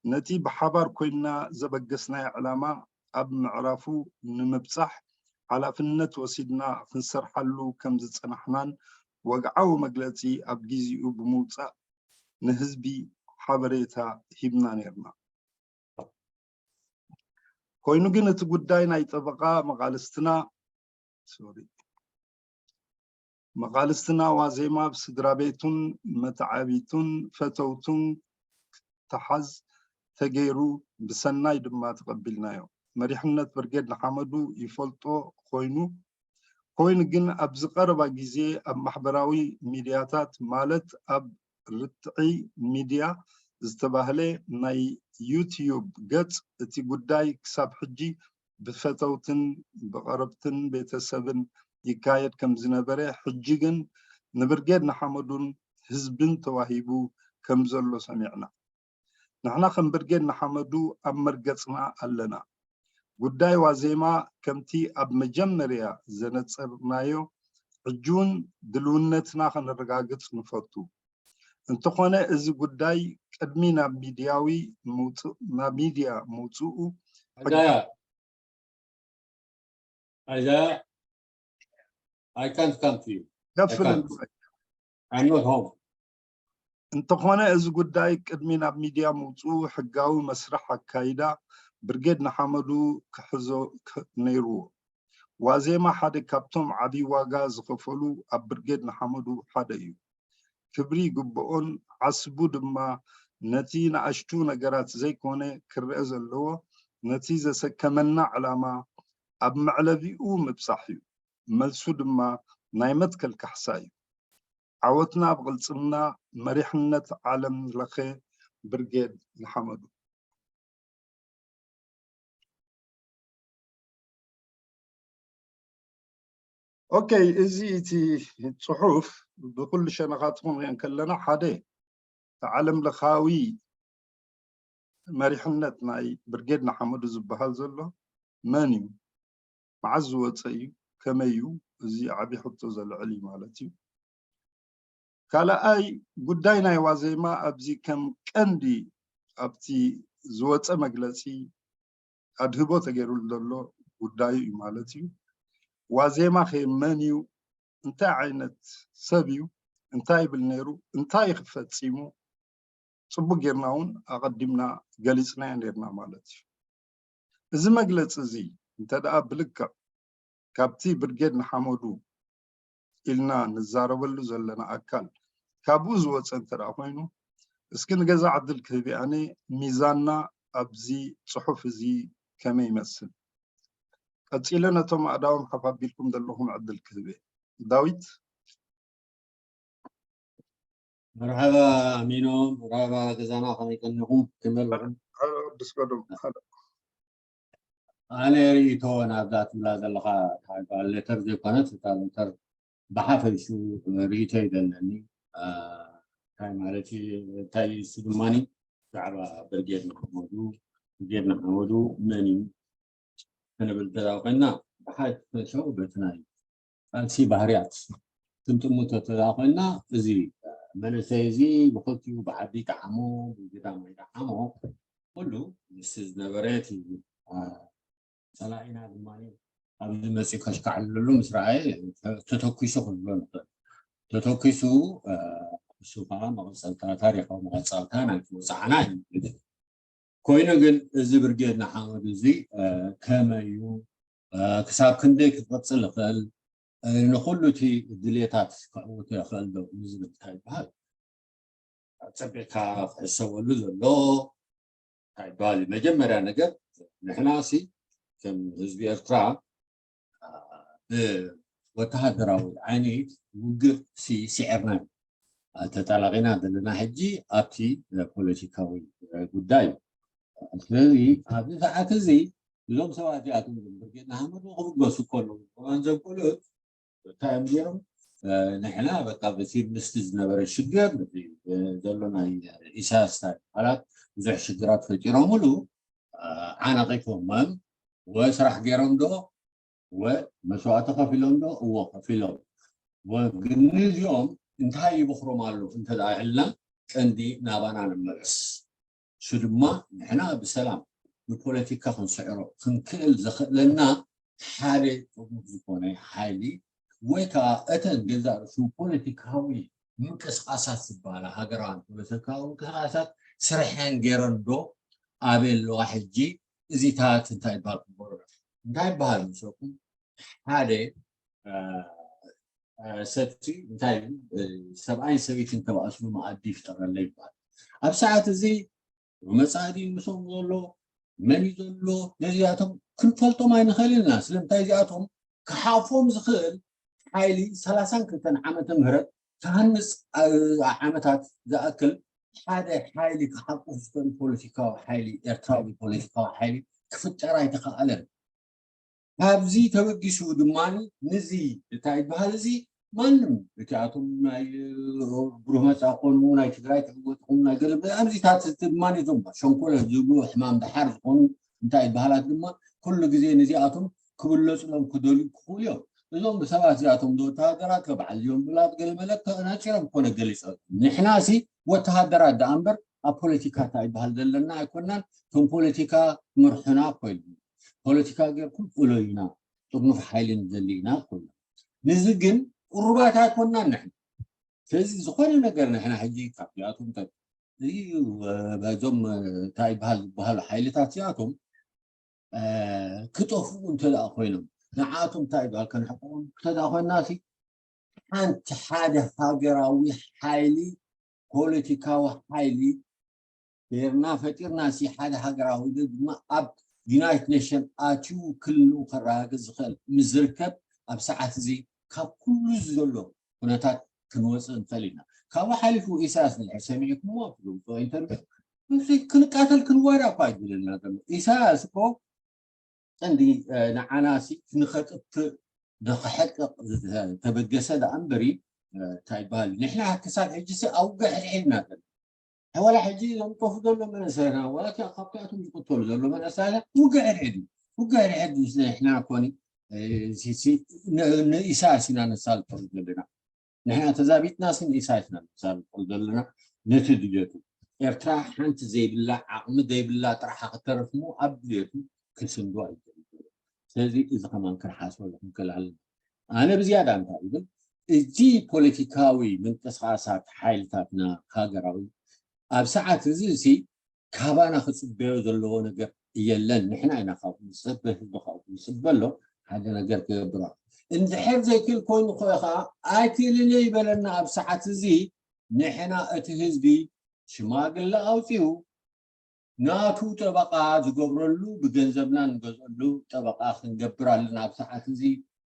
ነቲ ብሓባር ኮይንና ዘበገስናዮ ዕላማ ኣብ ምዕራፉ ንምብፃሕ ሓላፍነት ወሲድና ክንሰርሓሉ ከም ዝፀናሕናን ወግዓዊ መግለፂ ኣብ ጊዜኡ ብምውፃእ ንህዝቢ ሓበሬታ ሂብና ነይርና። ኮይኑ ግን እቲ ጉዳይ ናይ ጠበቓ መቓልስትና ሶሪ መቓልስትና ዋዜማ ብስድራ ቤቱን መተዓቢቱን ፈተውቱን ክተሓዝ ተገይሩ ብሰናይ ድማ ተቐቢልናዮ። መሪሕነት ብርጌድ ንሓመዱ ይፈልጦ ኮይኑ ኮይኑ ግን ኣብዚ ቀረባ ግዜ ኣብ ማሕበራዊ ሚድያታት ማለት ኣብ ርትዒ ሚድያ ዝተባህለ ናይ ዩትዩብ ገፅ እቲ ጉዳይ ክሳብ ሕጂ ብፈተውትን ብቐረብትን ቤተሰብን ይካየድ ከም ዝነበረ ሕጂ ግን ንብርጌድ ንሓመዱን ህዝብን ተዋሂቡ ከም ዘሎ ሰሚዕና። ንሕና ከም ብርጌድ ንሓመዱ ኣብ መርገፅና ኣለና። ጉዳይ ዋዜማ ከምቲ ኣብ መጀመርያ ዘነፀርናዮ ሕጂ እውን ድልውነትና ከነረጋግፅ ንፈቱ። እንተኾነ እዚ ጉዳይ ቅድሚ ናብ ሚድያዊ ምውፅእ ናብ ሚድያ ምውፅኡ Isaiah, Isaiah, I can't come to you. ገፍል I'm not home. እንተኾነ እዚ ጉዳይ ቅድሚ ናብ ሚድያ ምውፅኡ ሕጋዊ መስርሕ ኣካይዳ ብርጌድ ንሓመዱ ክሕዞ ነይርዎ። ዋዜማ ሓደ ካብቶም ዓብዪ ዋጋ ዝኸፈሉ ኣብ ብርጌድ ንሓመዱ ሓደ እዩ። ክብሪ ይግብኦን ዓስቡ ድማ ነቲ ንኣሽቱ ነገራት ዘይኮነ ክረአ ዘለዎ ነቲ ዘሰከመና ዕላማ ኣብ መዕለቢኡ ምብፃሕ እዩ። መልሱ ድማ ናይ መትከል ካሕሳ እዩ። ዓወትና ብቕልፅምና መሪሕነት ዓለም ለኸ ብርጌድ ንሓመዱ። ኦኬ፣ እዚ እቲ ጽሑፍ ብኩሉ ሸነኻት ክንሪኦ እንከለና፣ ሓደ፣ እቲ ዓለም ለኻዊ መሪሕነት ናይ ብርጌድ ንሓመዱ ዝበሃል ዘሎ መን እዩ? መዓዝ ዝወፀ እዩ? ከመይ እዩ? እዚ ዓብዪ ሕቶ ዘልዕል እዩ ማለት እዩ። ካልኣይ፣ ጉዳይ ናይ ዋዜማ ኣብዚ ከም ቀንዲ ኣብቲ ዝወፀ መግለፂ ኣድህቦ ተገይሩሉ ዘሎ ጉዳዩ እዩ ማለት እዩ። ዋዜማ ከ መን እዩ? እንታይ ዓይነት ሰብ እዩ? እንታይ ይብል ነይሩ? እንታይ ክፈፂሙ? ፅቡቅ ጌርና እውን ኣቐዲምና ገሊፅናዮ ኔርና ማለት እዩ። እዚ መግለፂ እዚ እንተ ደኣ ብልክዕ ካብቲ ብርጌድ ንሓመዱ ኢልና ንዛረበሉ ዘለና ኣካል ካብኡ ዝወፀ እንተ ደኣ ኮይኑ፣ እስኪ ንገዛ ዕድል ክህብ ኣነ፣ ሚዛንና ኣብዚ ፅሑፍ እዚ ከመይ ይመስል? ቀፂለ ነቶም ኣእዳዎም ሓፍ ኣቢልኩም ዘለኹም ዕድል ክህብ እየ። ዳዊት። መርሓባ ሚኖ፣ መርሓባ ገዛና፣ ከመይ ቀኒኹም? ከመይ ኣለኹም? ቅዱስ ቀደም። ኣነ ርእይቶ ናብዛ ትብላ ዘለኻ ሌተር ዘይኮነት፣ እታ ሌተር ብሓፈሹ ርእይቶ ይደለኒ። እንታይ ማለት እዩ? እንታይ እሱ ድማ ብዛዕባ ብርጌድ ንሓመዱ፣ ብርጌድ ንሓመዱ መን እዩ ክንብል እንተ ኮይና፣ ብሓፈሻ በቲ ናይ ቃልሲ ባህርያት ክንጥምቶ እንተ ኮይና፣ እዚ መንእሰይ እዚ ብኽልቲኡ ብዓዲ ይጠዓሞ፣ ብግዳም ይጠዓሞ፣ ኩሉ ምስቲ ዝነበረ እቲ ጸላኢና ድማ ኣብዚ መፂኡ ከሽካዕልሉ ምስ ረኣየ ተተኪሱ ክንብሎ ንኽእል። ተተኪሱ፣ እሱ ከዓ መቐፀልታ፣ ታሪኻዊ መቐፀልታ ናይቲ ወፅዓና እዩ። ኮይኑ ግን እዚ ብርጌድ ንሓመዱ እዚ ከመይ እዩ፣ ክሳብ ክንደይ ክቕፅል ይኽእል፣ ንኹሉ እቲ ድሌታት ከዕውቶ ይኽእል ዶ ንዝብል እንታይ ይበሃል? ኣፀቢቕካ ክሕሰበሉ ዘሎ እንታይ ይበሃል እዩ? መጀመርያ ነገር ንሕና ሲ ከም ህዝቢ ኤርትራ ብወተሃደራዊ ዓይኒ ውግእ ሲ ስዒርና ኢና። ተጠላቒና ዘለና ሕጂ ኣብቲ ፖለቲካዊ ጉዳይ እዩ። ስለዚ ኣብዚ ሰዓት እዚ እዞም ሰባት እዚኣቶም ብርጌድ ንሓመዱ ክብገሱ ከለዉ እዋን ዘብቅሉት እንታይ እዮም ገይሮም? ንሕና በቃ በቲ ምስቲ ዝነበረ ሽግር ዘሎ ናይ ኢሳያስ ሓላት ብዙሕ ሽግራት ፈጢሮምሉ ዓነቂፎሞም ወስራሕ ገይሮም ዶ ወመስዋእቲ ከፊሎም ዶ? እዎ ከፊሎም። ግን እዚኦም እንታይ ይበኽሮም ኣሎ እንተ ደኣ ኢልና ቀንዲ ናባና ንመለስ። እሱ ድማ ንሕና ብሰላም ብፖለቲካ ክንስዕሮ ክንክእል ዘኽእለና ሓደ ጥርሙፍ ዝኾነ ሓይሊ ወይ ከዓ እተን ገዛ ርእሱ ፖለቲካዊ ምንቅስቃሳት ዝበሃላ ሃገራውያን ፖለቲካዊ ምንቅስቃሳት ስርሐን ገይረን ዶ ኣበይ ኣለዋ ሕጂ? እዚታት እንታይ ይበሃል ክበሩ እንታይ ይበሃል ምሰኩም ሓደ ሰብቲ እንታይ ሰብኣይን ሰበይትን ተባእስሉ መኣዲ ይፍጠረለ ይበሃል። ኣብ ሰዓት እዚ መፃዲ ምስኦም ዘሎ መን እዩ ዘሎ ነዚኣቶም ክንፈልጦም ኣይንኽእል ኢና። ስለምንታይ እዚኣቶም ክሓፎም ዝኽእል ሓይሊ ሰላሳን ክልተን ዓመተ ምህረት ክሃንፅ ዓመታት ዝኣክል ሓደ ሓይሊ ክሓቁፍ ዝኽእል ፖለቲካዊ ሓይሊ ኤርትራዊ ፖለቲካዊ ሓይሊ ክፍጠር ኣይተኸኣለን። ካብዚ ተበጊሱ ድማ ንዚ እንታይ ይበሃል እዚ ማንም እቲኣቶም ናይ ብሩህ መፃ ኮኑ ናይ ትግራይ ትዕወትኹም ናይ ገለ ኣብዚታት ድማ እዞም ሸንኮለ ዝብሉ ሕማም ደሓር ዝኾኑ እንታይ ይበሃላት ድማ ኩሉ ግዜ ነዚኣቶም ክብለፁሎም ክደልዩ ክኽእሉ እዮም። እዞም ብሰባት እዚኣቶም ዝወተሃደራት ከበዓል እዮም ብላት ገለ መለ ነፂሮም ኮነ ገሊፆ ንሕና ሲ ወተሃደራት ደኣ እምበር ኣብ ፖለቲካ እንታይ ይበሃል ዘለና ኣይኮናን። እቶም ፖለቲካ ምርሑና ኮይሉ ፖለቲካ ጌርኩም እሎዩና ጥርኑፍ ሓይሊ ንደሊ ኢና ኮይና ንዚ ግን ቁሩባት ኣይኮናን ንሕና። ስለዚ ዝኾነ ነገር ንሕና ሕጂ ካብዚኣቶም እዚ በዞም እንታይ ይበሃል ዝበሃሉ ሓይልታት እዚኣቶም ክጠፍኡ እንተ ደኣ ኮይኖም ንዓቶም እንታይ ይበሃል ከነሕቆም እንተ ደኣ ኮይና ሲ ሓንቲ ሓደ ሃገራዊ ሓይሊ ፖለቲካዊ ሓይሊ ጌርና ፈጢርና ሲ ሓደ ሃገራዊ ድማ ኣብ ዩናይትድ ኔሽን ኣትዩ ክልሉ ከረጋግፅ ዝኽእል ምስ ዝርከብ ኣብ ሰዓት እዚ ካብ ኩሉ ዘሎ ኩነታት ክንወፅእ ንኽእል ኢና። ካብኡ ሓሊፉ ኢሳያስ ንድሕር ሰሚዕኩምዎ ኢንተርቪው ክንቃተል ክንዋዳ እኳ ይብለና ዘሎ ኢሳያስ እኮ ቀንዲ ንዓና ሲ ክንኸጥፍእ ንክሕቀቕ ዝተበገሰ ደኣ እምበሪ እንታይ ይበሃል? ንሕና ክሳብ ሕጂ ሲ ኣብ ውግእ ሕድሕድና ዘለና። ዋላ ሕጂ ዘምጠፉ ዘሎ መናእሰይና ዋላ ካብቲኣቶም ዝቅተሉ ዘሎ መናእሰይና ውግእ ሕድሕድ እዩ። ውግእ ሕድሕድ ንሕና ኮኒ ንኢሳያስ ኢና ነሳልጦ ዘለና። ንሕና ተዛቢጥና ሲ ንኢሳያስ ኢና ነሳልጦ ዘለና። ነቲ ድሌቱ ኤርትራ ሓንቲ ዘይብላ ዓቕሚ ዘይብላ ጥራሓ ክተረፍሙ ኣብ ድሌቱ ክስንዶ ኣይደልን። ስለዚ እዚ ከማን ክንሓስበሉ ክንክእል ኣለና። ኣነ ብዝያዳ እንታይ ይብል፣ እዚ ፖለቲካዊ ምንቅስቃሳት ሓይልታትና ሃገራዊ ኣብ ሰዓት እዚ ሲ ካባና ክጽበዮ ዘለዎ ነገር የለን። ንሕና ኢና ካብኡ ንጽበ፣ ህዝቢ ካብኡ ንጽበ ኣሎ ሓደ ነገር ክገብር ኣሎ። እንድሕር ዘይክእል ኮይኑ ኸዓ ኣይክእልን እየ ይበለና። ኣብ ሰዓት እዚ ንሕና እቲ ህዝቢ ሽማግለ ኣውፂኡ ናቱ ጠበቃ ዝገብረሉ ብገንዘብና ንገዝአሉ ጠበቃ ክንገብር ኣለና። ኣብ ሰዓት እዚ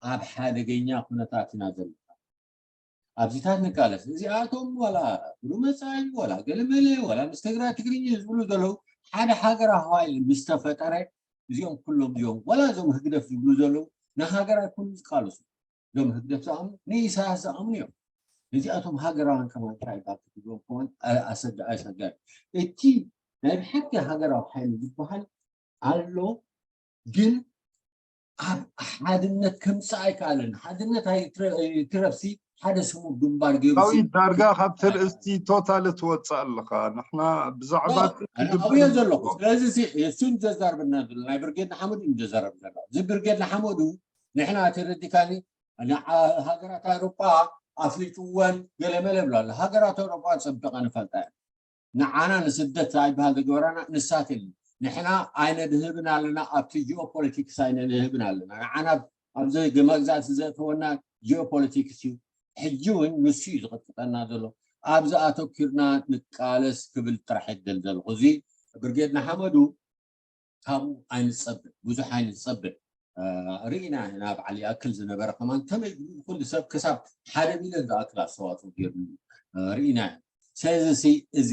ኣብ ሓደገኛ ኩነታት ኢና ዘለና። ኣብዚታት ንቃለስ። እዚኣቶም ዋላ ብሉ መፃኢ ዋላ ገለመለ ዋላ ምስ ትግራይ ትግርኛ ዝብሉ ዘለዉ ሓደ ሃገራዊ ሓይሊ ምስ ተፈጠረ እዚኦም ኩሎም እዮም ዋላ እዞም ህግደፍ ዝብሉ ዘለዉ ንሃገር ኣይኮኑ ዝቃለሱ። እዞም ህግደፍ ዝኣምኑ ንኢሳያስ ዝኣምኑ እዮም። እዚኣቶም ሃገራውያን ከማን እንታይ ይባል ክትብሎም ከማን ኣሰጋ ኣይሰጋድ። እቲ ናይ ብሓቂ ሃገራዊ ሓይሊ ዝበሃል ኣሎ፣ ግን ኣብ ሓድነት ከምፅእ ኣይከኣለን። ሓድነት ኣይትረፍሲ ሓደ ስሙር ግንባር ገይሩ ሲ- ዳዊት ዳርጋ ካብቲ ርእስቲ ቶታል ትወፅእ ኣለኻ። ንሕና ብዛዕባ ኣነ ኣብየ ዘለኹ። ስለዚ ሲ እሱን ዘዛርብና ዘሎ ናይ ብርጌድ ንሓመዱ እዩ ዘዛረብ ዘሎ። እዚ ብርጌድ ንሓመዱ ንሕና ተረዲካኒ ንዓ- ሃገራት ኣውሮጳ ኣፍሊጥወን ገለመለ ብሎ ኣሎ። ሃገራት ኣውሮጳ ፀቢቐ ንፈልጣ እየን። ንዓና ንስደት ኣይበሃል ዝገበራና ንሳት የለን። ንሕና ኣይነድህብን ኣለና፣ ኣብቲ ጂኦፖለቲክስ ኣይነድህብን ኣለና። ንዓና ኣብዚ መግዛእቲ ዘእተወና ጂኦፖለቲክስ እዩ። ሕጂ እውን ንሱ እዩ ዝቕጥጠና ዘሎ። ኣብዚ ኣተኪርና ንቃለስ ክብል ጥራሕ ይደል ዘለኹ። እዚ ብርጌድ ንሓመዱ ካብኡ ኣይንጸብእ፣ ብዙሕ ኣይንጸብእ። ርኢና ኢና። በዓል ይኣክል ዝነበረ ከማን ከመይ ኩሉ ሰብ ክሳብ ሓደ ሚልዮን ዝኣክል ኣስተዋፅኦ ገይሩ ርኢና ኢና። ስለዚ እዚ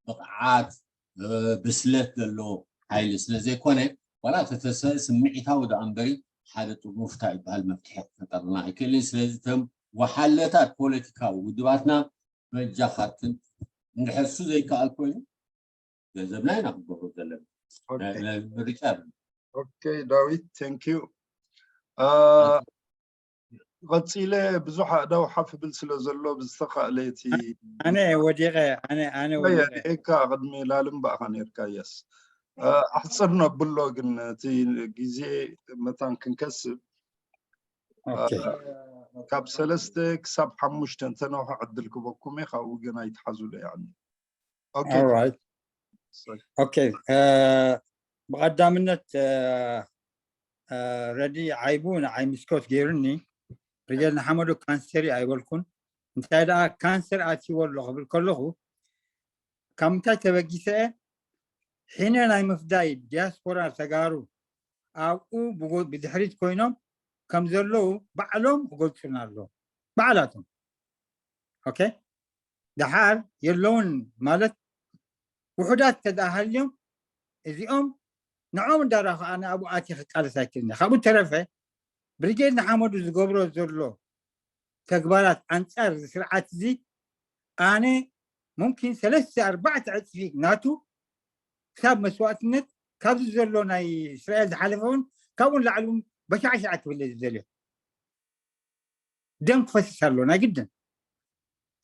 ብቕዓት ብስለት ዘለዎ ሓይሊ ስለ ዘይኮነ ዋላ ተተሰ ስምዒታዊ ደኣ እምበሪ ሓደ ጥርሙፍታ ይበሃል መፍትሒ ክፈጠርና ኣይክእልን። ስለዚ እቶም ወሓለታት ፖለቲካዊ ውድባትና በጃኻትን እንድሕር እሱ ዘይከኣል ኮይኑ ገንዘብና ኢና ክንገብሮ ዘለና። ምርጫ ኦኬ ዳዊት፣ thank you። ቀፂለ ብዙሕ ኣእዳው ሓፍ ብል ስለ ዘሎ ብዝተኻእለ እቲ ኣነ ወዲቐ ኣነ ኣነ ወዲቐ ካ ቅድሚ ላልም በኣኻ ነርካ። የስ ኣሕፅር ነብሎ ግን እቲ ግዜ መታን ክንከስብ ካብ ሰለስተ ክሳብ ሓሙሽተ እንተነውሑ ዕድል ክበኩም እየ። ካብኡ ግን ኣይትሓዙለ። ኦኬ ብቐዳምነት ረዲ ዓይቡ ንዓይ ምስኮት ገይሩኒ። ርጌድ ንሓመዱ ካንሰር እዩ ኣይበልኩን። እንታይ ደኣ ካንሰር ኣትይዎ ኣሎ ክብል ከለኹ ካብ ምንታይ ተበጊሰ ሒነ ናይ ምፍዳይ ዲያስፖራ ተጋሩ ኣብኡ ብድሕሪት ኮይኖም ከም ዘለዉ ባዕሎም ክገልፁና ኣለዉ። ባዕላቶም ኦኬ ደሓር የለውን ማለት ውሑዳት ተደኣ ሃልዮም እዚኦም ንዖም እንዳረኸ ኣነ ኣብኡ ኣትየ ክቃለስ ኣይክእልን። ካብኡ ተረፈ ብሪጌድ ንሓመዱ ዝገብሮ ዘሎ ተግባራት ኣንጻር እዚ ስርዓት እዚ ኣነ ሙምኪን ሰለስተ ኣርባዕተ ዕፅፊ ናቱ ክሳብ መስዋእትነት ካብዚ ዘሎ ናይ እስራኤል ዝሓለፈ እውን ካብኡ ንላዕሊ እውን በሻዕሻዕ ክብል ዝደልዮ ደም ክፈስስ ኣሎ ናይ ግድን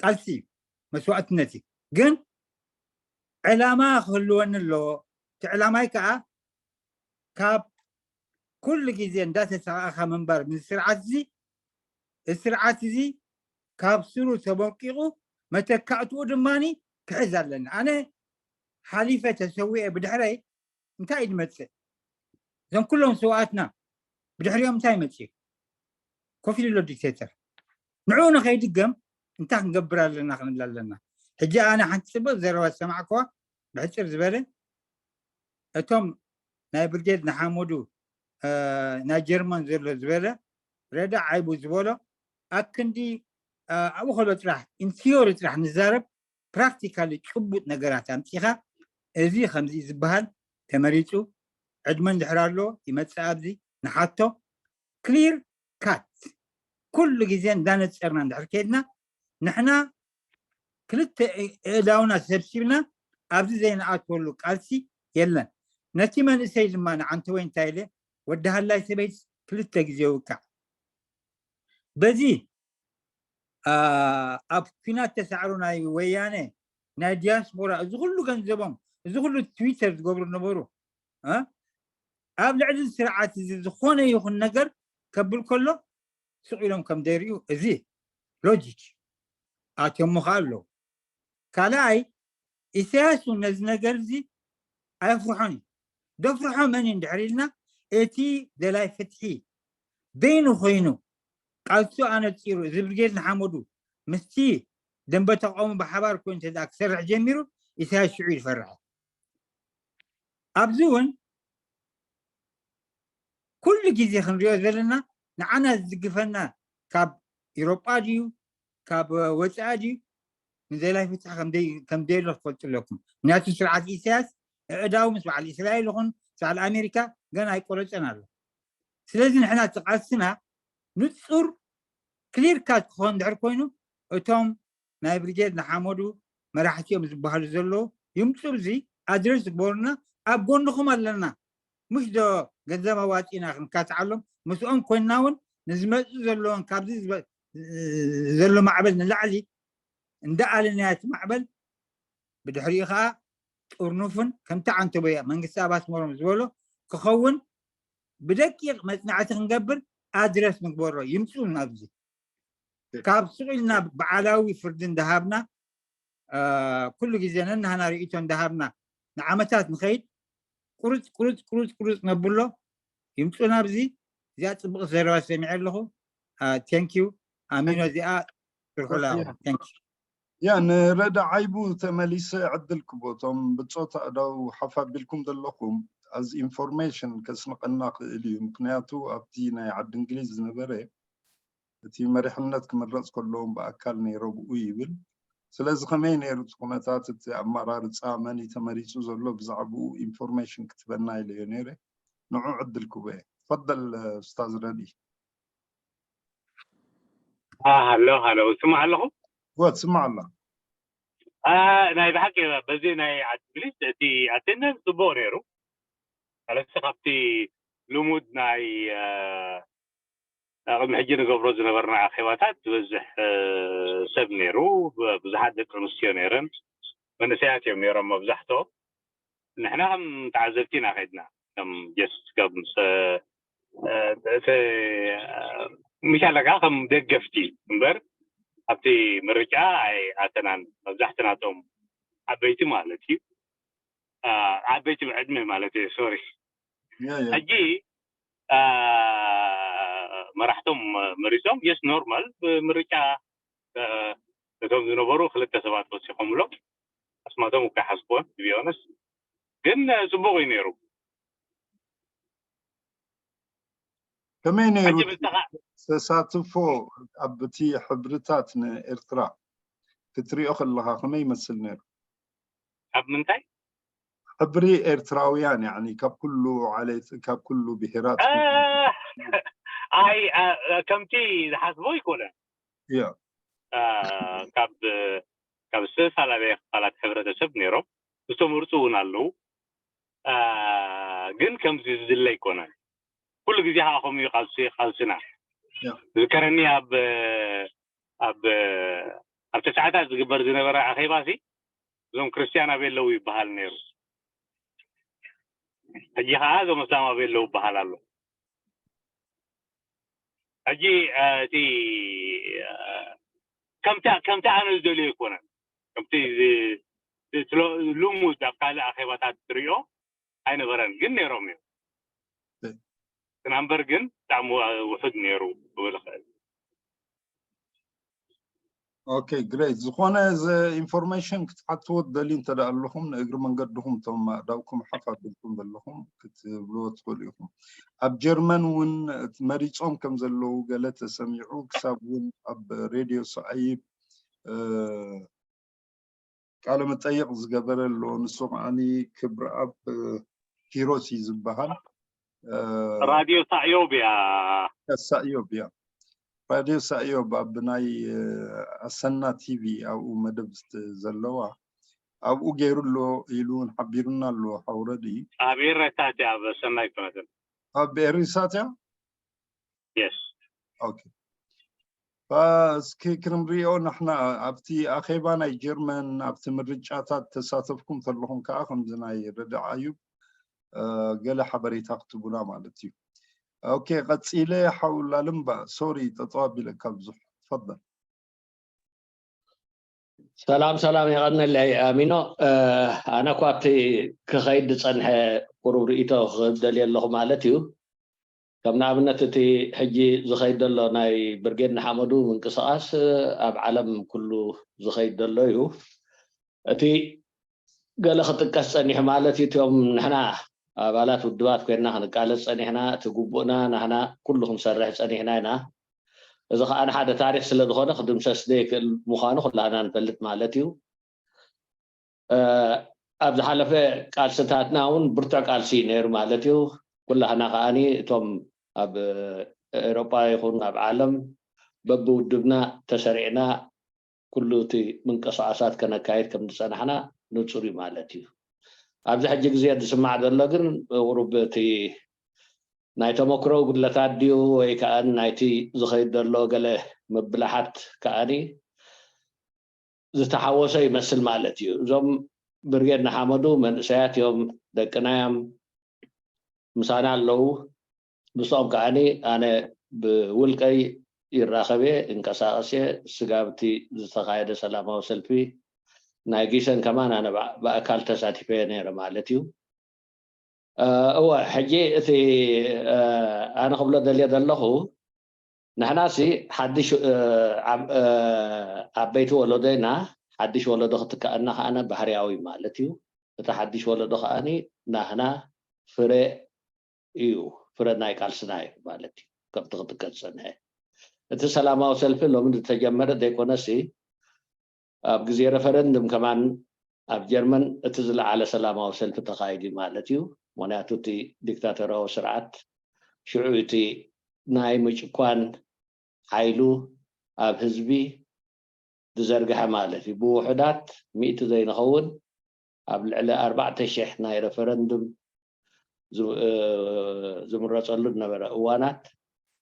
ቃልሲ እዩ መስዋእትነት እዩ ግን ዕላማ ክህልወኒ ኣለዎ እቲ ዕላማይ ከዓ ካብ ኩሉ ግዜ እንዳተሰቃእካ ምንባር ምስ ስርዓት እዚ እዚ ስርዓት እዚ ካብ ስሩ ተቦቂቑ መተካእትኡ ድማ ክሕዝ ኣለኒ ኣነ ሓሊፈ ተሰዊኤ ብድሕረይ እንታይ እዩ ዝመፅእ እዞም ኩሎም ስውኣትና ብድሕሪኦም እንታይ መፅኡ ኮፍ ኢሉ ኣሎ ዲክቴተር ንዕኡ ንኸይድገም እንታይ ክንገብር ኣለና ክንብል ኣለና ሕጂ ኣነ ሓንቲ ፅብቅ ዘረባ ዝሰማዕክዋ ብሕፅር ዝበለ እቶም ናይ ብርጌድ ንሓመዱ ናይ ጀርመን ዘሎ ዝበለ ረዳ ዓይቡ ዝበሎ ኣክንዲ ኣብኡ ከሎ ጥራሕ ኢንቲዮሪ ጥራሕ ንዛረብ ፕራክቲካሊ ጭቡጥ ነገራት ኣምፂኻ እዚ ከምዚ ዝበሃል ተመሪፁ ዕድመ እንድሕር ኣሎ ይመፅእ ኣብዚ ንሓቶ ክሊር ካት ኩሉ ግዜ እንዳነፀርና እንድሕር ከይድና ንሕና ክልተ ኣእዳውና ሰብሲብና ኣብዚ ዘይንኣትወሉ ቃልሲ የለን። ነቲ መንእሰይ ድማ ንዓንተ ወይ እንታይ ኢለ ወዲ ሃላይ ሰበይት ክልተ ግዜ ውቃዕ። በዚ ኣብ ኲናት ተሳዕሩ ናይ ወያነ ናይ ዲያስፖራ እዚ ኩሉ ገንዘቦም እዚ ኩሉ ትዊተር ዝገብሩ ነበሩ ኣብ ልዕሊ ስርዓት እዚ ዝኾነ ይኹን ነገር ከብል ከሎ ስቕ ኢሎም ከም ደርዩ እዚ ሎጂክ ኣትዮም ከኣ ኣለዉ። ካልኣይ ኢሳያስ እውን ነዚ ነገር እዚ ኣየፍርሖን እዩ። ደፍርሖ መን እዩ እንድሕር ኢልና እቲ ደላይ ፍትሒ በይኑ ኮይኑ ቃልሱ ኣነፂሩ እዚ ብርጌድ ንሓመዱ ምስቲ ደንበ ተቃውሞ ብሓባር ኮይኑ እንተ ክሰርሕ ጀሚሩ ኢሳያስ ሽዑ ይፈርሐ። ኣብዚ እውን ኩሉ ግዜ ክንሪኦ ዘለና ንዓና ዝድግፈና ካብ ኢሮጳ ድዩ ካብ ወፃኢ ድዩ ንዘላይ ፍትሒ ከም ደየሎ ክፈልጡ ኣለኩም። ምክንያቱ ስርዓት ኢሳያስ ኣእዳው ምስ በዓል እስራኤል ይኹን ምስ በዓል ኣሜሪካ ገና ኣይቆረፀን ኣሎ። ስለዚ ንሕና እቲ ቃልስና ንፁር ክሊር ካት ክኾን ድሕር ኮይኑ እቶም ናይ ብሪጌድ ንሓመዱ መራሕቲ እዮም ዝበሃሉ ዘለዉ ይምፁ። እዚ ኣድረስ ዝግበሩና ኣብ ጎንኹም ኣለና። ምሽ ዶ ገንዘብ ኣዋፂና ክንካትዓሎም ምስኦም ኮይንና እውን ንዝመፁ ዘለዎን ካብዚ ዘሎ ማዕበል ንላዕሊ እንዳኣለናዮ እቲ ማዕበል ብድሕሪኡ ከዓ ጥርኑፍን ከምቲ ዓንተቦያ መንግስቲ ኣብ ኣስመሮም ዝበሎ ክኸውን ብደቂቕ መፅናዕቲ ክንገብር ኣድረስ ንግበሮ። ይምፁ ናብዚ ካብ ስቕ ኢልና በዓላዊ ፍርዲ እንዳሃብና ኩሉ ግዜ ነናህና ርእይቶ እንዳሃብና ንዓመታት ንኸይድ ቁርፅ ቁርፅ ቁርፅ ቁርፅ ነብሎ ይምፁ ናብዚ። እዚኣ ፅቡቕ ዘረባ ሰሚዐ ኣለኹ። ቴንኪዩ ኣሚኖ እዚኣ ስርሑላ። ያ ንረዳ ዓይቡ ተመሊሰ ዕድል ክቦቶም ብፆታ እዳው ሓፍ ኣቢልኩም ዘለኹም ኣዝ ኢንፎርሜሽን ከስንቐና ክእል እዩ። ምክንያቱ ኣብቲ ናይ ዓዲ እንግሊዝ ዝነበረ እቲ መሪሕነት ክምረፅ ከለዎም ብኣካል ነይረ ብኡ ይብል። ስለዚ ከመይ ነይሩ እቲ ኩነታት እቲ ኣመራርፃ መን እዩ ተመሪፁ ዘሎ ብዛዕባኡ ኢንፎርሜሽን ክትበና ኢለዮ ነይረ። ንዑ ዕድል ክቦ እየ። ትፈደል ኡስታዝ ረዲ። ሃሎ ሃሎ ስማዕ ኣለኹ። ወ ትስማዕ ኣላ። ናይ ብሓቂ በዚ ናይ ዓዲ እንግሊዝ እቲ ኣቴንደንስ ፅቡቅ ነይሩ። ኣለስ ካብቲ ልሙድ ናይ ቅድሚ ሕጂ ንገብሮ ዝነበርና ኣኼባታት ዝበዝሕ ሰብ ነይሩ። ብዙሓት ደቂ ኣንስትዮ ነይረን፣ መንእሰያት እዮም ነይሮም መብዛሕትኦም። ንሕና ከም ተዓዘብቲ ኢና ከይድና፣ ከም ጀስት ከም ምሻለ ከዓ ከም ደገፍቲ እምበር ኣብቲ ምርጫ ኣይኣተናን። መብዛሕትናቶም ዓበይቲ ማለት እዩ፣ ዓበይቲ ብዕድመ ማለት እየ፣ ሶሪ። ሕጂ መራሕቶም መሪፆም የስ ኖርማል ብምርጫ እቶም ዝነበሩ ክልተ ሰባት ወሲኾምሎም። ኣስማቶም እኳ ይሓስቦን ቢዮነስ ግን ፅቡቅ እዩ ነይሩ። ከመይ ነይሩ ተሳትፎ ኣብቲ ሕብርታት ንኤርትራ ክትሪኦ ከለካ ከመይ ይመስል ነይሩ? ኣብ ምንታይ ሕብሪ ኤርትራውያን ያኒ ካብ ኩሉ ዓሌት ካብ ኩሉ ብሄራት ኣይ ከምቲ ዝሓስቦ ይኮነ ያ ካብ ካብ ዝተፈላለየ ክፋላት ሕብረተሰብ ነይሮም ዝተመርፁ እውን ኣለዉ። ግን ከምዚ ዝድለ ኣይኮነን። ኩሉ ግዜ ከዓ ከምኡ እዩ ቃልሲ ቃልስና። ዝከረኒ ኣብ ኣብ ኣብ ተስዓታት ዝግበር ዝነበረ ኣኼባ ሲ እዞም ክርስትያን ኣበይ ኣለዉ ይበሃል ነይሩ። ሕጂ ከዓ እዞም እስላም ኣበይ ኣለዉ ይበሃል ኣሎ። ሕጂ እቲ ከምቲ ከምቲ ኣነ ዝደልዮ ኣይኮነን። ከምቲ ልሙድ ኣብ ካልእ ኣኼባታት ትሪኦ ኣይነበረን፣ ግን ነይሮም እዮም። እቲ ናምበር ግን ብጣዕሚ ውሑድ ነይሩ ክብል እኽእል። ኦኬ ግሬት። ዝኾነ ኢንፎርሜሽን ክትሓትዎ ትደልዩ እንተ ደኣ ኣለኹም ንእግሪ መንገድኹም እቶም ኣእዳውኩም ሓፍ ኣቢልኩም ዘለኹም ክትብልዎ ትኽእሉ ኢኹም። ኣብ ጀርመን እውን መሪጾም ከም ዘለዉ ገለ ተሰሚዑ ክሳብ እውን ኣብ ሬድዮ ሰዓይብ ቃለ መጠይቕ ዝገበረ ኣሎ። ንሱ ከዓኒ ክብረኣብ ኪሮስ እዩ ዝበሃል። ራድዮ ሳዕዮብ እያ። ሳዕዮብ እያ። ራድዮ ሳእዮብ ኣብ ናይ ኣሰና ቲቪ ኣብኡ መደብ ዘለዋ ኣብኡ ገይሩ ኣሎ ኢሉ እውን ሓቢሩና ኣሎ። ሓውረዲ ኣብ ኤረሳት ኣብ ሰናይ ኩነትን ኣብ ኤሪሳት እያ። የስ ኦኬ እስኪ ክንሪኦ ንሕና ኣብቲ ኣኼባ ናይ ጀርመን ኣብቲ ምርጫታት ተሳተፍኩም ተለኹም ከዓ ከምዚ ናይ ረድዓ እዩ ገለ ሓበሬታ ክትቡና ማለት እዩ። ኦኬ ቀፂለ ሓውላ ልምባ ሶሪ ጠጠው ኣቢለካ ብዙሕ ትፈል ሰላም ሰላም የቐነለይ ኣሚኖ። ኣነ እኳ ኣብቲ ክኸይድ ዝፀንሐ ቁሩብ ርእቶ ክህብ ደልየ ኣለኹ ማለት እዩ። ከም ንኣብነት እቲ ሕጂ ዝኸይድ ዘሎ ናይ ብርጌድ ንሓመዱ ምንቅስቃስ ኣብ ዓለም ኩሉ ዝኸይድ ዘሎ እዩ። እቲ ገለ ክጥቀስ ፀኒሑ ማለት እዩ። እቲኦም ንሕና ኣባላት ውድባት ኮይንና ክንቃለስ ፀኒሕና፣ እቲ ግቡእና ናህና ኩሉ ክንሰርሕ ፀኒሕና ኢና። እዚ ከዓ ንሓደ ታሪክ ስለ ዝኾነ ክድምሰስ ዘይክእል ምዃኑ ኩላህና ንፈልጥ ማለት እዩ። ኣብ ዝሓለፈ ቃልስታትና እውን ብርቱዕ ቃልሲ እዩ ነይሩ ማለት እዩ። ኩላህና ከዓኒ እቶም ኣብ ኤሮጳ ይኹን ኣብ ዓለም በብውድብና ተሰሪዕና ኩሉ እቲ ምንቅስቃሳት ከነካይድ ከም ዝፀናሕና ንፁር እዩ ማለት እዩ። ኣብዚ ሕጂ ግዜ ዝስማዕ ዘሎ ግን ቁሩብ እቲ ናይ ተመክሮ ጉድለታት ድዩ ወይ ከዓ ናይቲ ዝኸይድ ዘሎ ገለ ምብላሓት ከዓኒ ዝተሓወሰ ይመስል ማለት እዩ። እዞም ብርጌድ ንሓመዱ መንእሰያት እዮም፣ ደቅና እዮም፣ ምሳና ኣለዉ። ምስኦም ከዓኒ ኣነ ብውልቀይ ይራኸብ እየ፣ እንቀሳቐስ እየ። ስጋብ እቲ ዝተኻየደ ሰላማዊ ሰልፊ ናይ ጊሰን ከማን ኣነ ብኣካል ተሳቲፈ ነይረ ማለት እዩ። እወ ሕጂ እቲ ኣነ ክብሎ ደልየ ዘለኹ ንሕና ሲ ሓድሽ ዓበይቲ ወለዶ ኢና። ሓድሽ ወለዶ ክትከኣና ከዓነ ባህርያዊ ማለት እዩ። እቲ ሓድሽ ወለዶ ከዓኒ ናህና ፍረ እዩ፣ ፍረ ናይ ቃልስና እዩ ማለት እዩ። ከምቲ ክትከድ ዝፀንሐ እቲ ሰላማዊ ሰልፊ ሎሚ ዝተጀመረ ዘይኮነሲ ኣብ ግዜ ረፈረንድም ከማን ኣብ ጀርመን እቲ ዝለዓለ ሰላማዊ ሰልፊ ተኻይዱ ማለት እዩ። ምክንያቱ እቲ ዲክታቶራዊ ስርዓት ሽዑ እቲ ናይ ምጭኳን ሓይሉ ኣብ ህዝቢ ዝዘርግሐ ማለት እዩ። ብውሑዳት ሚእቲ ዘይንኸውን ኣብ ልዕሊ ኣርባዕተ ሽሕ ናይ ረፈረንድም ዝምረፀሉ ዝነበረ እዋናት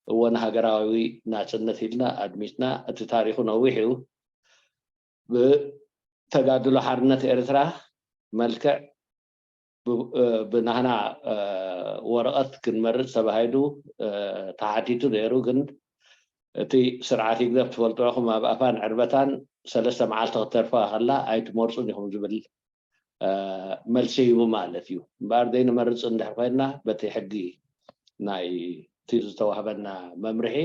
እወን ሃገራዊ ናፅነት ኢልና ኣድሚትና እቲ ታሪኩ ነዊሕ እዩ። ብተጋድሎ ሓርነት ኤርትራ መልክዕ ብናህና ወረቐት ክንመርፅ ተባሂሉ ተሓቲቱ ነይሩ። ግን እቲ ስርዓት ይግደፍ ትፈልጡ ኢኹም፣ ኣብ ኣፋን ዕርበታን ሰለስተ መዓልቲ ክትተርፋ ከላ ኣይትመርፁን ኢኹም ዝብል መልሲ ሂቡ ማለት እዩ። እምበኣር ዘይንመርፅ እንድሕር ኮይንና በቲ ሕጊ ናይ እቲ ዝተዋህበና መምርሒ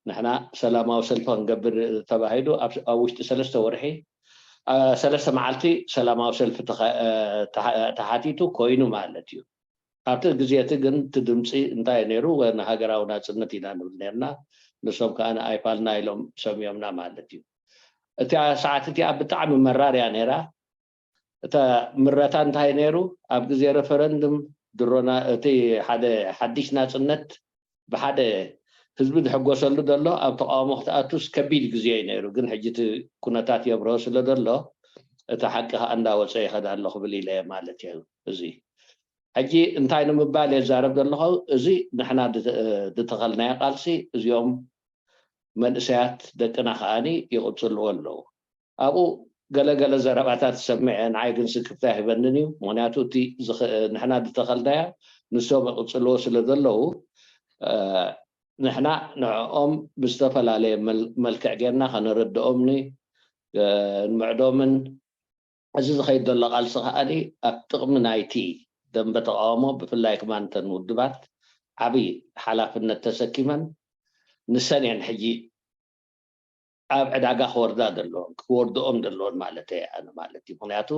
ንሕና ሰላማዊ ሰልፊ ክንገብር ተባሂሉ ኣብ ውሽጢ ሰለስተ ወርሒ ሰለስተ መዓልቲ ሰላማዊ ሰልፊ ተሓቲቱ ኮይኑ ማለት እዩ። ኣብቲ ግዜ እቲ ግን እቲ ድምፂ እንታይ ነይሩ? ንሃገራዊ ናፅነት ኢና ንብል ነርና። ንሶም ከዓ ኣይፋልና ኢሎም ሰሚዮምና ማለት እዩ። እቲኣ ሰዓት እቲኣ ብጣዕሚ መራር እያ ነይራ። እታ ምረታ እንታይ ነይሩ? ኣብ ግዜ ረፈረንድም ድሮና እቲ ሓደ ሓድሽ ናፅነት ብሓደ ህዝቢ ዝሕጎሰሉ ዘሎ ኣብ ተቃውሞ ክትኣቱስ ከቢድ ግዜ እዩ ነይሩ። ግን ሕጂ እቲ ኩነታት የብርሆ ስለ ዘሎ እቲ ሓቂ ከዓ እንዳወፀ ይኸድ ኣሎ ክብል ኢለ ማለት እዩ። እዚ ሕጂ እንታይ ንምባል የዛረብ ዘለኹ? እዚ ንሕና ዝተኸልናዮ ቃልሲ እዚኦም መንእሰያት ደቅና ከዓኒ ይቕፅልዎ ኣለዉ። ኣብኡ ገለገለ ዘረባታት ዝሰምዐ ንዓይ ግን ስክፍታ ይህበንን እዩ። ምክንያቱ እቲ ንሕና ዝተኸልናያ ንሶም ይቕፅልዎ ስለ ዘለዉ ንሕና ንዕኦም ብዝተፈላለየ መልክዕ ጌርና ከነረድኦም ንምዕዶምን እዚ ዝኸይድ ዘሎ ቃልሲ ከዓኒ ኣብ ጥቕሚ ናይቲ ደንበ ተቃውሞ ብፍላይ ክማን እተን ውድባት ዓብዪ ሓላፍነት ተሰኪመን ንሰን እየን ሕጂ ኣብ ዕዳጋ ክወርዳ ዘለዎን ክወርድኦም ዘለዎን ማለት እየ ኣነ ማለት እዩ። ምክንያቱ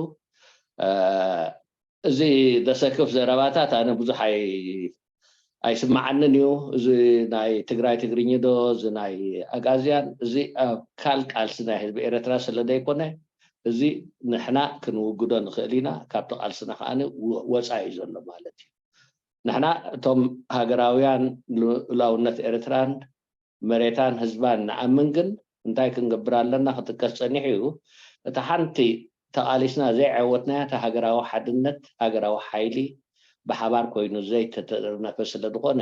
እዚ ዘሰክፍ ዘረባታት ኣነ ብዙሕ ኣይስማዓንን እዩ። እዚ ናይ ትግራይ ትግርኝ ዶ እዚ ናይ ኣጋዝያን እዚ ኣካል ቃልሲ ናይ ህዝቢ ኤረትራ ስለ ዘይኮነ እዚ ንሕና ክንውግዶ ንኽእል ኢና፣ ካብቲ ቃልስና ከዓ ወፃኢ እዩ ዘሎ ማለት እዩ። ንሕና እቶም ሃገራውያን ልኡላውነት ኤረትራን መሬታን ህዝባን ንኣምን ግን እንታይ ክንገብር ኣለና ክጥቀስ ጸኒሑ እዩ። እታ ሓንቲ ተቓሊስና ዘይዓወትናያ እታ ሃገራዊ ሓድነት፣ ሃገራዊ ሓይሊ፣ ብሓባር ኮይኑ ዘይተጠርነፈ ስለ ዝኾነ፣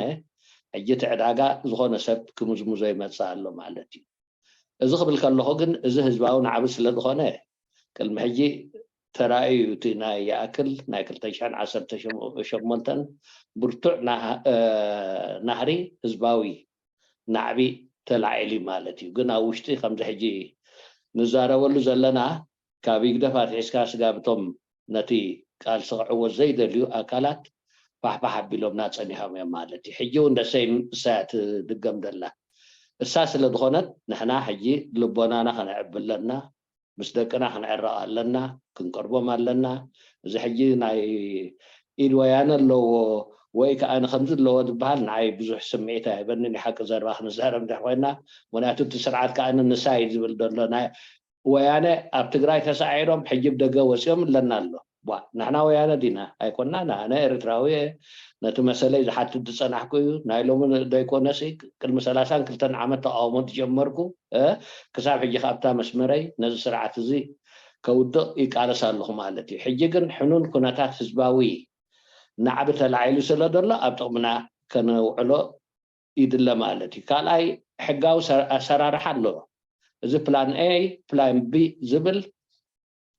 ሕጂ እቲ ዕዳጋ ዝኾነ ሰብ ክምዝምዞ ይመጽእ ኣሎ ማለት እዩ። እዚ ክብል ከለኹ ግን እዚ ህዝባዊ ናዕቢ ስለ ዝኾነ፣ ቅድሚ ሕጂ ተራእዩ እቲ ናይ ይኣክል ናይ ክልተ ሽሕን ዓሰርተ ሸሞንተን ብርቱዕ ናህ- እ፣ ናህሪ ህዝባዊ ናዕቢ ተላዒሉ ማለት እዩ። ግን ኣብ ውሽጢ ከምዚ ሕጂ ንዛረበሉ ዘለና ካብ ይግደፍ ኣትሒዝካ ስጋብ እቶም ነቲ ቃልሲ ክዕወት ዘይደልዩ ኣካላት ፋሕፋሕ ኣቢሎምና ጸኒሖም እዮም ማለት እዩ። ሕጂ እውን ደሰይ እሳ ትድገም ደላ እሳ ስለ ዝኾነት ንሕና ሕጂ ልቦናና ከነዕቢ ኣለና፣ ምስ ደቅና ክንዕረቕ ኣለና፣ ክንቀርቦም ኣለና። እዚ ሕጂ ናይ ኢድ ወያነ ኣለዎ ወይ ከዓ ንከምዚ ኣለዎ ዝበሃል ንዓይ ብዙሕ ስምዒት ኣይበንን እዩ። ሓቂ ዘረባ ክንዛረብ እንድሕር ኮይና፣ ምክንያቱ እቲ ስርዓት ከዓ ንሳ እዩ ዝብል ዘሎ ናይ ወያነ ኣብ ትግራይ ተሳዒሮም ሕጂ ብደገ ወፂኦም ኣለና ኣሎ። ቧ፣ ንሕና ወያነ ዲና? ኣይኮናን። ኣነ ኤርትራዊ እየ። ነቲ መሰለይ ዝሓትት ዝፀናሕኩ እዩ። ናይ ሎሚ ዶ ኣይኮነሲ ቅድሚ ሰላሳን ክልተን ዓመት ተቃውሞ ዝጀመርኩ፣ እ፣ ክሳብ ሕጂ ካብታ መስመረይ ነዚ ስርዓት እዚ ከውድቕ ይቃለስ ኣለኹ ማለት እዩ። ሕጂ ግን ሕኑን ኩነታት ህዝባዊ ናዕቢ ተላዒሉ ስለ ዘሎ ኣብ ጥቕምና ከነውዕሎ ይድለ ማለት እዩ። ካልኣይ ሕጋዊ ሰ- ኣሰራርሓ ኣሎ። እዚ ፕላን ኤ፣ ፕላን ቢ ዝብል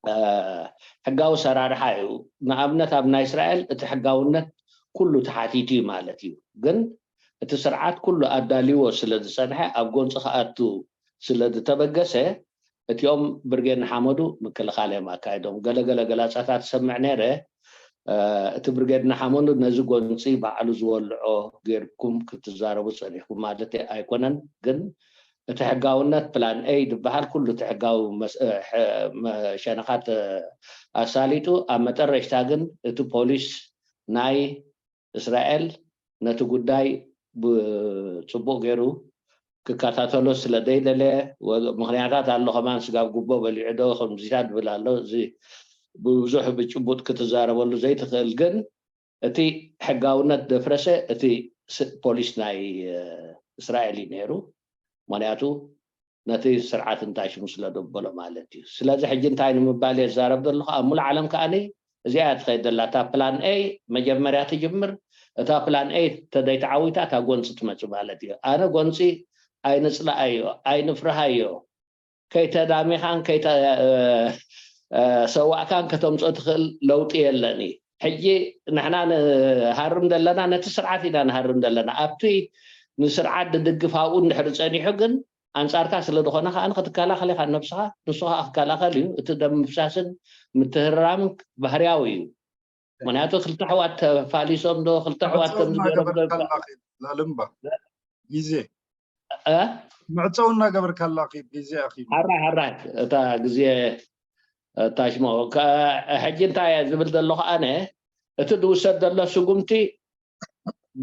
እ፣ ሕጋዊ ኣሰራርሓ እዩ። ንኣብነት ኣብ ናይ እስራኤል እቲ ሕጋውነት ኩሉ ተሓቲቱ እዩ ማለት እዩ። ግን እቲ ስርዓት ኩሉ ኣዳልዎ ስለ ዝጸንሐ ኣብ ጎንፂ ክኣቱ ስለ ዝተበገሰ እቲኦም ብርጌድ ንሓመዱ ምክልኻል እዮም ኣካይዶም። ገለገለ ገላፃታት ሰምዕ ነይረ። እ፣ እቲ ብርጌድ ንሓመዱ ነዚ ጎንፂ ባዕሉ ዝወልዖ ጌርኩም ክትዛረቡ ጸኒሕኩም ማለት ኣይኮነን። ግን እቲ ሕጋውነት ፕላን ኤ ዝበሃል ኩሉ እቲ ሕጋዊ መስ- እ፣ ሸነኻት ኣሳሊጡ ኣብ መጠረሽታ ግን እቲ ፖሊስ ናይ እስራኤል ነቲ ጉዳይ ብፅቡቕ ገይሩ ክከታተሎ ስለ ዘይደለየ ምክንያታት ኣሎ ከማን ስጋብ ጉቦ በሊዑ ዶ ከምዚታት ዝብል ኣሎ። እዚ ብብዙሕ ብጭቡጥ ክትዛረበሉ ዘይትኽእል ግን እቲ ሕጋውነት ደፍረሰ እቲ ፖሊስ ናይ እስራኤል እዩ ነይሩ። ምክንያቱ ነቲ ስርዓት እንታይ ሽሙ ስለ ደበሎ ማለት እዩ። ስለዚ ሕጂ እንታይ ንምባል እየ ዝዛረብ ዘለኹ ኣብ ሙሉእ ዓለም ከዓኒ እዚኣ እያ ትኸይድ ዘላ እታ ፕላን ኤ መጀመርያ ትጅምር። እታ ፕላን ኤ ተደይተዓዊታ እታ ጎንፂ ትመፅእ ማለት እዩ። ኣነ ጎንፂ ኣይንፅላኣዮ ኣይንፍርሃዮ። ከይተዳሚኻን ከይተሰዋእካን ከተምፅኦ ትኽእል ለውጢ የለን እዩ። ሕጂ ንሕና ንሃርም ዘለና ነቲ ስርዓት ኢና ንሃርም ዘለና። ኣብቲ ንስርዓት ድድግፍ ኣብኡ እንድሕር ፀኒሑ ግን ኣንፃርካ ስለ ዝኾነ ከዓ ክትከላኸል ኢኻ ነብስኻ። ንሱ ከዓ ክከላኸል እዩ። እቲ ደም ምፍሳስን ምትህራምን ባህርያዊ እዩ። ምክንያቱ ክልተ ኣሕዋት ተፋሊሶም ዶ ክልተ ኣሕዋት ከም ዝገረም ዶ ላልምባ ግዜ እ? ምዕፀው እናገበርካ ኣላ ግዜ ኣኺሉ ሓራይ ሓራይ እታ ግዜ ታሽሞ ሕጂ እንታይ እየ ዝብል ዘለኹ ኣነ እቲ ዝውሰድ ዘሎ ስጉምቲ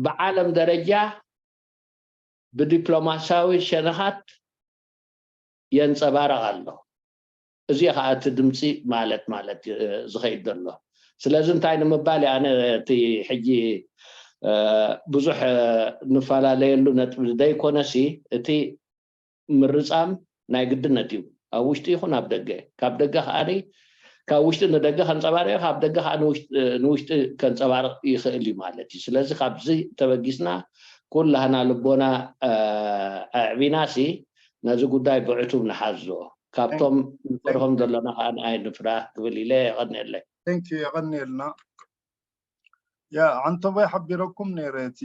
ብዓለም ደረጃ ብዲፕሎማሲያዊ ሸነኻት የንፀባረቕ ኣሎ። እዚ ከዓ እቲ ድምፂ ማለት ማለት ዝኸይድ ዘሎ። ስለዚ እንታይ ንምባል እየ ኣነ እቲ ሕጂ ብዙሕ ንፈላለየሉ ነጥቢ ዘይኮነሲ እቲ ምርፃም ናይ ግድነት እዩ። ኣብ ውሽጢ ይኹን ኣብ ደገ ካብ ደገ ከዓ ካብ ውሽጢ ንደገ ከንፀባርቅ ካብ ደገ ከዓ ንውሽጢ ከንፀባርቅ ይኽእል እዩ ማለት እዩ። ስለዚ ካብዚ ተበጊስና ኩላህና ልቦና ኣዕቢናሲ ነዚ ጉዳይ ብዕቱብ ንሓዞ። ካብቶም ንፈርሆም ዘለና ከዓ ንኣይ ንፍራ ክብል ኢለ የቐንየለይ። የቐንየልና። ያ ዓንተቦይ ሓቢረኩም ነይረ እቲ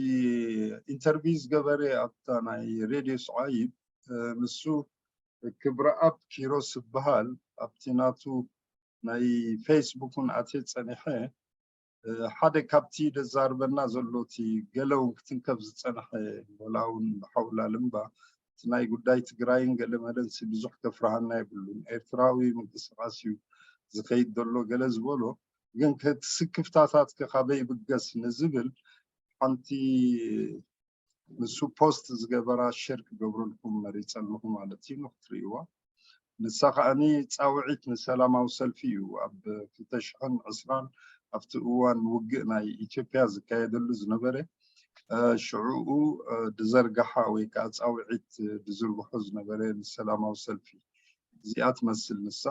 ኢንተርቪው ዝገበረ ኣብታ ናይ ሬድዮ ስዓይብ ንሱ ክብረኣብ ኪሮስ ዝበሃል ኣብቲ ናቱ ናይ ፌስቡክ እውን ኣትየ ፀኒሐ ሓደ ካብቲ ደዛርበና ዘሎ እቲ ገለ እውን ክትንከፍ ዝፀንሐ ወላ እውን ብሓውላ ልምባ እቲ ናይ ጉዳይ ትግራይን ገለ መለንሲ ብዙሕ ከፍርሃና የብሉን ኤርትራዊ ምንቅስቃስ እዩ ዝኸይድ ዘሎ ገለ ዝበሎ ግን እቲ ስክፍታታትከ ካበይ ይብገስ ንዝብል ሓንቲ ንሱ ፖስት ዝገበራ ሸር ክገብረልኩም መሪፀ ኣለኹ ማለት እዩ ንክትርእይዋ ንሳ ከዓኒ ፃውዒት ንሰላማዊ ሰልፊ እዩ ኣብ ክልተ ሽሕን ዕስራን ኣብቲ እዋን ውግእ ናይ ኢትዮጵያ ዝካየደሉ ዝነበረ ሽዑኡ ድዘርግሓ ወይ ከዓ ፃውዒት ድዝርግሖ ዝነበረ ንሰላማዊ ሰልፊ እዚኣ ትመስል ንሳ።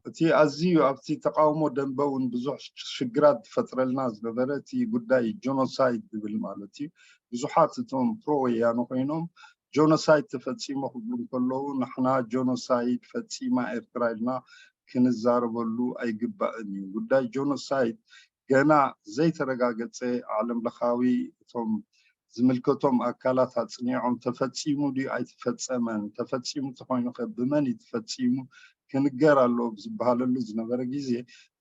እቲ ኣዝዩ ኣብቲ ተቃውሞ ደንበ እውን ብዙሕ ሽግራት ዝፈጥረልና ዝነበረ እቲ ጉዳይ ጆኖሳይድ ዝብል ማለት እዩ። ብዙሓት እቶም ፕሮ ወያነ ኮይኖም ጆኖሳይድ ተፈፂሞ ክብሉ እንከለዉ ንሕና ጆኖሳይድ ፈፂማ ኤርትራ ኢልና ክንዛረበሉ ኣይግባእን እዩ። ጉዳይ ጆኖሳይድ ገና ዘይተረጋገፀ ዓለም ለኻዊ እቶም ዝምልከቶም ኣካላት ኣፅኒዖም ተፈፂሙ ድዩ ኣይተፈፀመን፣ ተፈፂሙ ተኮይኑ ከ ብመን እዩ ተፈፂሙ ክንገር ኣለዎ ብዝበሃለሉ ዝነበረ ግዜ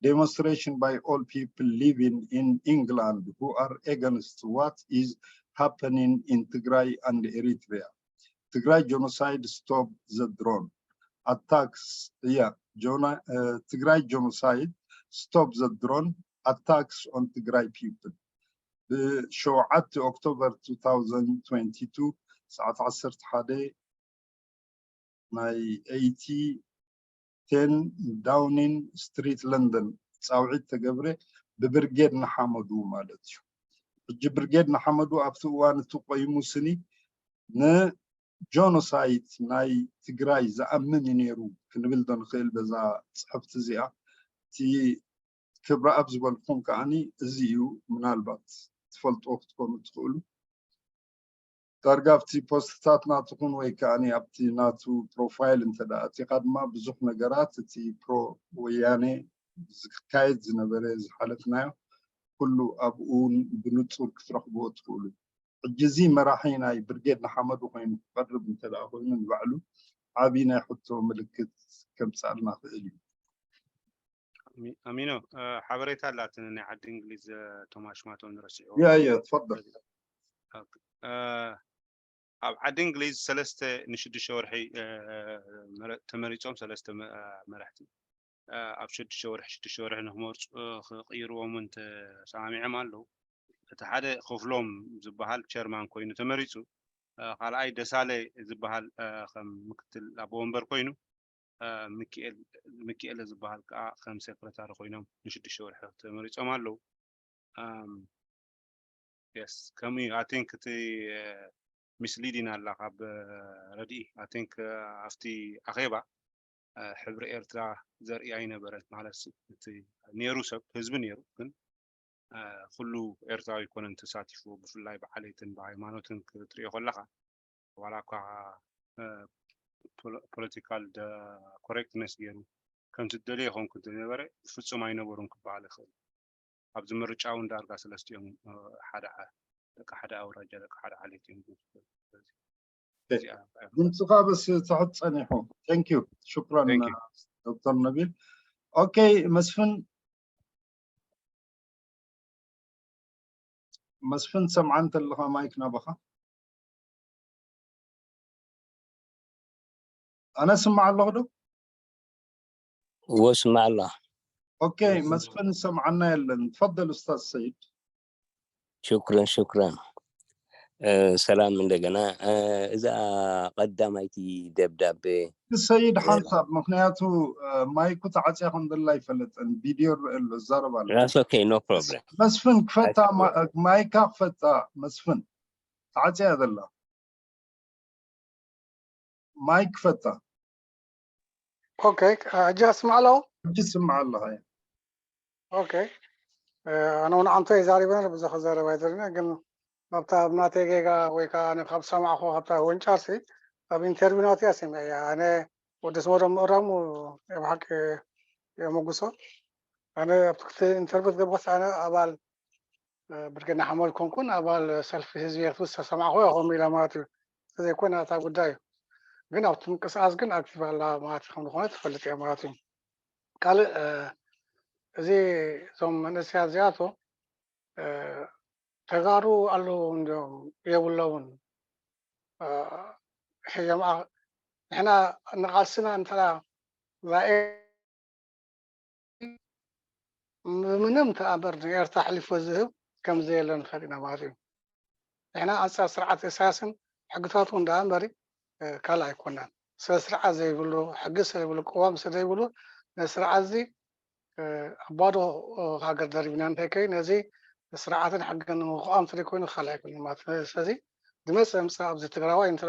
demonstration by all people living in England who are against what is happening in Tigray and Eritrea. Tigray genocide stop the drone attacks. Yeah, Tigray genocide stop the drone attacks on Tigray people. ብሸውዓተ ኦክቶበር two thousand twenty-two ሰዓት ዓሰርተ ሓደ ናይ eighty ten Downing Street London ፃውዒት ተገብረ ብብርጌድ ንሓመዱ ማለት እዩ። ሕጂ ብርጌድ ንሓመዱ ኣብቲ እዋን እቲ ቆይሙ ስኒ ንጆኖሳይድ ናይ ትግራይ ዝኣምን እዩ ነይሩ ክንብል ዶ ንኽእል በዛ ፅሕፍቲ እዚኣ? እቲ ክብረኣብ ዝበልኩም ከዓኒ እዚ እዩ። ምናልባት ትፈልጥዎ ክትኮኑ ትኽእሉ። ዳርጋ ኣብቲ ፖስትታት ናትኹን ወይ ከዓኒ ኣብቲ ናቱ ፕሮፋይል እንተ ደኣ ኣቲኻ ድማ ብዙሕ ነገራት እቲ ፕሮ ወያነ ዝካየድ ዝነበረ ዝሓለፍናዮ ኩሉ ኣብኡ እውን ብንጹር ክትረኽብዎ ትኽእሉ። ሕጂ እዚ መራሒ ናይ ብርጌድ ንሓመዱ ኮይኑ ክቐርብ እንተ ደኣ ኮይኑ ንባዕሉ ዓብዪ ናይ ሕቶ ምልክት ከምጽኣልና ክእል እዩ። ኣሚኖ ሓበሬታ ኣላትኒ ናይ ዓዲ እንግሊዝ ቶማሽ ማቶ ንረሲዑ ያ ያ ትፈضል ኣብ ዓዲ እንግሊዝ ሰለስተ ንሽዱሽተ ወርሒ ተመሪፆም ሰለስተ መራሕቲ ኣብ ሽዱሽተ ወርሒ ሽዱሽተ ወርሒ ንክመርፁ ክቅይርዎም እውን ተሰማሚዖም ኣለዉ። እቲ ሓደ ክፍሎም ዝበሃል ቸርማን ኮይኑ ተመሪፁ፣ ካልኣይ ደሳለ ዝበሃል ከም ምክትል ኣቦ ወንበር ኮይኑ፣ ምክኤለ ዝበሃል ከዓ ከም ሴክረታሪ ኮይኖም ንሽዱሽተ ወርሒ ተመሪፆም ኣለዉ። የስ ከምኡ እዩ። I think እቲ ሚስሊዲን ኣላ ካብ ረድኢ። I think ኣብቲ ኣኼባ ሕብሪ ኤርትራ ዘርኢ ኣይነበረን ማለት እቲ ነይሩ ሰብ ህዝቢ ነይሩ ግን ኩሉ ኤርትራዊ ኣይኮነን ተሳቲፉ ብፍላይ ብዓሌትን ብሃይማኖትን ክትሪኦ ከለካ ዋላ እኳ political correctness ገይሩ ከምቲ ዝደለየ ይኸውን ክብል ዝነበረ ብፍፁም ኣይነበሩን ክበሃል ይኽእል። ኣብዚ ምርጫ እውን ዳርጋ ሰለስቲኦም ሓደ ደቂ ሓደ ኣውራጃ ደቂ ሓደ ዓሌት እዮም። ድምፅኻ በስ ትሕት ፀኒሑ። Thank you ሽኩራን ዶክተር ነቢል። ኦኬ መስፍን መስፍን ሰምዓ እንተለኻ ማይክ ናባኻ። ኣነ ስማዕ ኣለኹ ዶ? እዎ ስማዕ ኣለኻ። ኦኬ መስፍን ሰምዓና የለን። ትፈደል ኡስታዝ ሰይድ። ሽኩረን ሽኩረን። ሰላም እንደገና። እዛ ቀዳማይቲ ደብዳቤ ሰይድ ሓንሳብ ምክንያቱ ማይኩ ተዓፅያ ከም ዘላ ኣይፈለጠን። ቪድዮ ርአ ኣሎ ዛረብ ኣሎ። Okay, no problem። መስፍን ክፈታ ማይካ ክፈታ መስፍን ተዓፅያ ዘላ ማይክ ክፈታ። Okay ሕጂ ኣስማዕ ኣለኹ። ሕጂ ስምዓ ኣለኻ። Okay ኣነ እውን ዓንቶ ይዛሪበ ብዙሕ ክዛረብ ኣይደልን ግን ኣብታ ኣብ ናተይ ጌጋ ወይ ከዓ ኣነ ካብ ሰማዕኹ ካብታ ወንጫርሲ ኣብ ኢንተርቪው ናተይ ኣሰሚዐያ ኣነ ወዲ ስመዶም ምእራሙ ብሓቂ የመጉሶ ኣነ ኣብቲ ክልተ ኢንተርቪው ዝገበርኩ ኣነ ኣባል ብርጌድ ንሓመዱ ኮንኩን ኣባል ሰልፊ ህዝቢ ኤርትራ ዝተሰማዕኹ ኢኹም ኢላ ማለት እዩ። ዘይኮነ እታ ጉዳይ እዩ ግን ኣብቲ ምንቅስቃስ ግን ኣክቲቭ ኣላ ማለት ከም ዝኾነ ትፈልጥ እያ ማለት እዩ። ካልእ እዚ እዞም መንእሰያት እዚኣቶ ተጋሩ ኣለዉ እንዲዮም የብለውን ሕዮም ንሕና ንቃልስና እንተ ብምንም ተኣምር ንኤርትራ ኣሕሊፉ ዝህብ ከም ዘየለ ንፈልጥ ኢና ማለት እዩ። ንሕና ኣንፃር ስርዓት ኢሳያስን ሕግታቱ እንዳ እምበሪ ካልእ ኣይኮናን። ስለ ስርዓት ዘይብሉ ሕጊ ስለይብሉ ቅዋም ስለይብሉ ነዚ ስርዓት እዚ ኣብ ባዶ ሃገር ደሪብና እንታይ ከይ ነዚ ስርዓትን ሕግን ምቋም ትሪ ኮይኑ ክካል ኣይኮነ ማለት ስለዚ ዝመፅእ ምፅእ ኣብዚ ትግራዋይ እንተ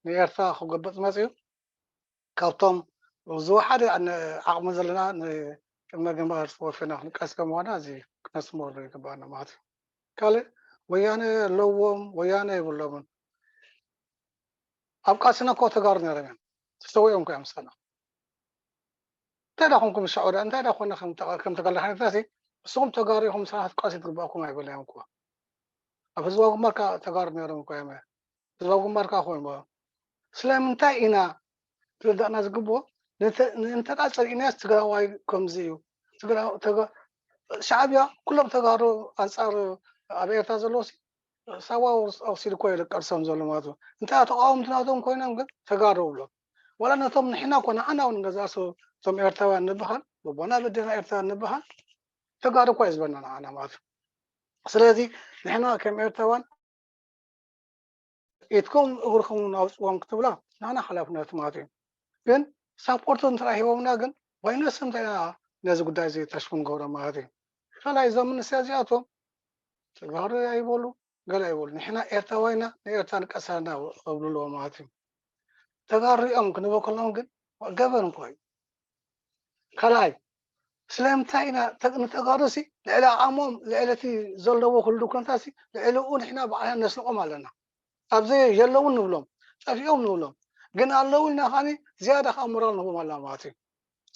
ንኤርትራ ክጎበጥ መፅኡ ካብቶም ዝወሓደ ዓቕሚ ዘለና ንቅድመ ግንባር ወፊና ክንቀስቀ ምኳና እዚ ክነስምረሉ ይግባና ማለት እዩ። ካልእ ወያነ ኣለዎም ወያነ የብሎምን ኣብ ቃልስና እኮ ተጋሩ ነይሮም እዮም ተሰዊኦም እኮ እዮም ምሳና እንታይ ዳ ኮንኩም ዝሻዑ እንታይ ዳ ኮነ ከም ተጋላሓነትናሲ ንስኹም ተጋሩ ኢኹም ምሳና ክትቃልሱ ይግባእኩም ኣይበልናዮም እኮ ኣብ ህዝባዊ ግንባር ተጋሩ ነይሮም እኮ እዮም ህዝባዊ ግንባር ኮይኑ ስለምንታይ ኢና ክርዳእና ዝግብኦ ንእንተዳ ፀሊእናስ ትግራዋይ ከምዚ እዩ ሻዕብያ ኩሎም ተጋሩ ኣንፃር ኣብ ኤርትራ ዘለዉ ሳዋ ወሲድ እኮ እዩ ቀርሶም ዘሎ ማለት እዩ እንታይ ተቃወምቲ ናቶም ኮይኖም ግን ተጋሩ ብሎም ዋላ ነቶም ንሕና እኮ ንዓና እውን ንገዛእሱ እቶም ኤርትራውያን ንበሃል ቦቦና በዴና ኤርትራውያን ንበሃል ተጋሩ እኮ እዩ ዝበና ንዓና ማለት እዩ ስለዚ ንሕና ከም ኤርትራውያን ኢድኩም እግርኩም ኣውፅዎም ክትብላ ንሕና ሓላፍነት ማለት እዩ ግን ሳፖርት እንተራ ሂቦምና ግን ዋይነስ እንታይ ነዚ ጉዳይ እዚ ተሽፉ ንገብሮ ማለት እዩ ካልኣይ እዞም ንስያ እዚኣቶም ተጋሩ ኣይበሉ ገለ ኣይበሉ ንሕና ኤርትራዋይና ንኤርትራ ንቀሳና እብሉ ኣለዎ ማለት እዩ ተጋሩ እዮም ክንበ ከለዎም ግን ገበን እኮ እዩ ካልኣይ ስለምንታይ ኢና ንተጋሩ ሲ ልዕሊ ዓቕሞም ልዕሊ እቲ ዘለዎ ኩሉ ኩነታት ሲ ልዕሊኡ ንሕና ባዕልና ነስንቖም ኣለና ኣብዚ የለውን ንብሎም ጠፊኦም ንብሎም ግን ኣለዉ ኢልና ከዓኒ ዝያዳ ከዓ ሞራል ንህቦም ኣለና ማለት እዩ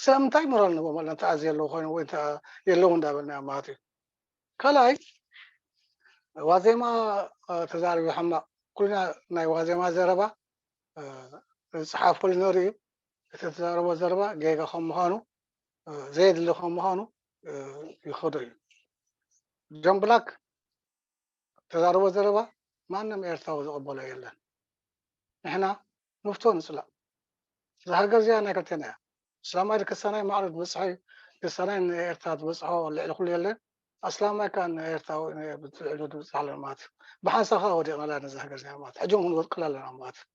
ስለምንታይ ሞራል ንህቦም ኣለና እንተ ኣብዚ የለዉ ኮይኑ ወይ የለዉ እንዳበልና ማለት እዩ ካልኣይ ዋዜማ ተዛሪቡ ሕማቕ ኩልና ናይ ዋዜማ ዘረባ ዝፀሓፈሉ ነሩ እዩ እቲ ተዛረቦ ዘረባ ጌጋ ከም ምዃኑ ዘየድሊ ከም ምዃኑ ይኸዶ እዩ ጆን ብላክ ተዛረቦ ዘረባ ማንም ኤርትራዊ ዝቕበሎ የለን ንሕና ንፍቶ ንፅላእ እዛ ሃገር እዚኣ ናይ ክልቴና እያ እስላማይ ክሳናይ ማዕረ ዝበፅሐ እዩ ክሳናይ ንኤርትራ ዝበፅሖ ልዕሊ ኩሉ የለን ኣስላማይ ከዓ ንኤርትራዊ ልዕሊ ዝበፅሕ ኣለና ማለት እዩ ብሓንሳብ ከዓ ወዲቕናላ ነዚ ሃገር እዚኣ ማለት ሕጂ እውን ክንወድቅላ ኣለና ማለት እዩ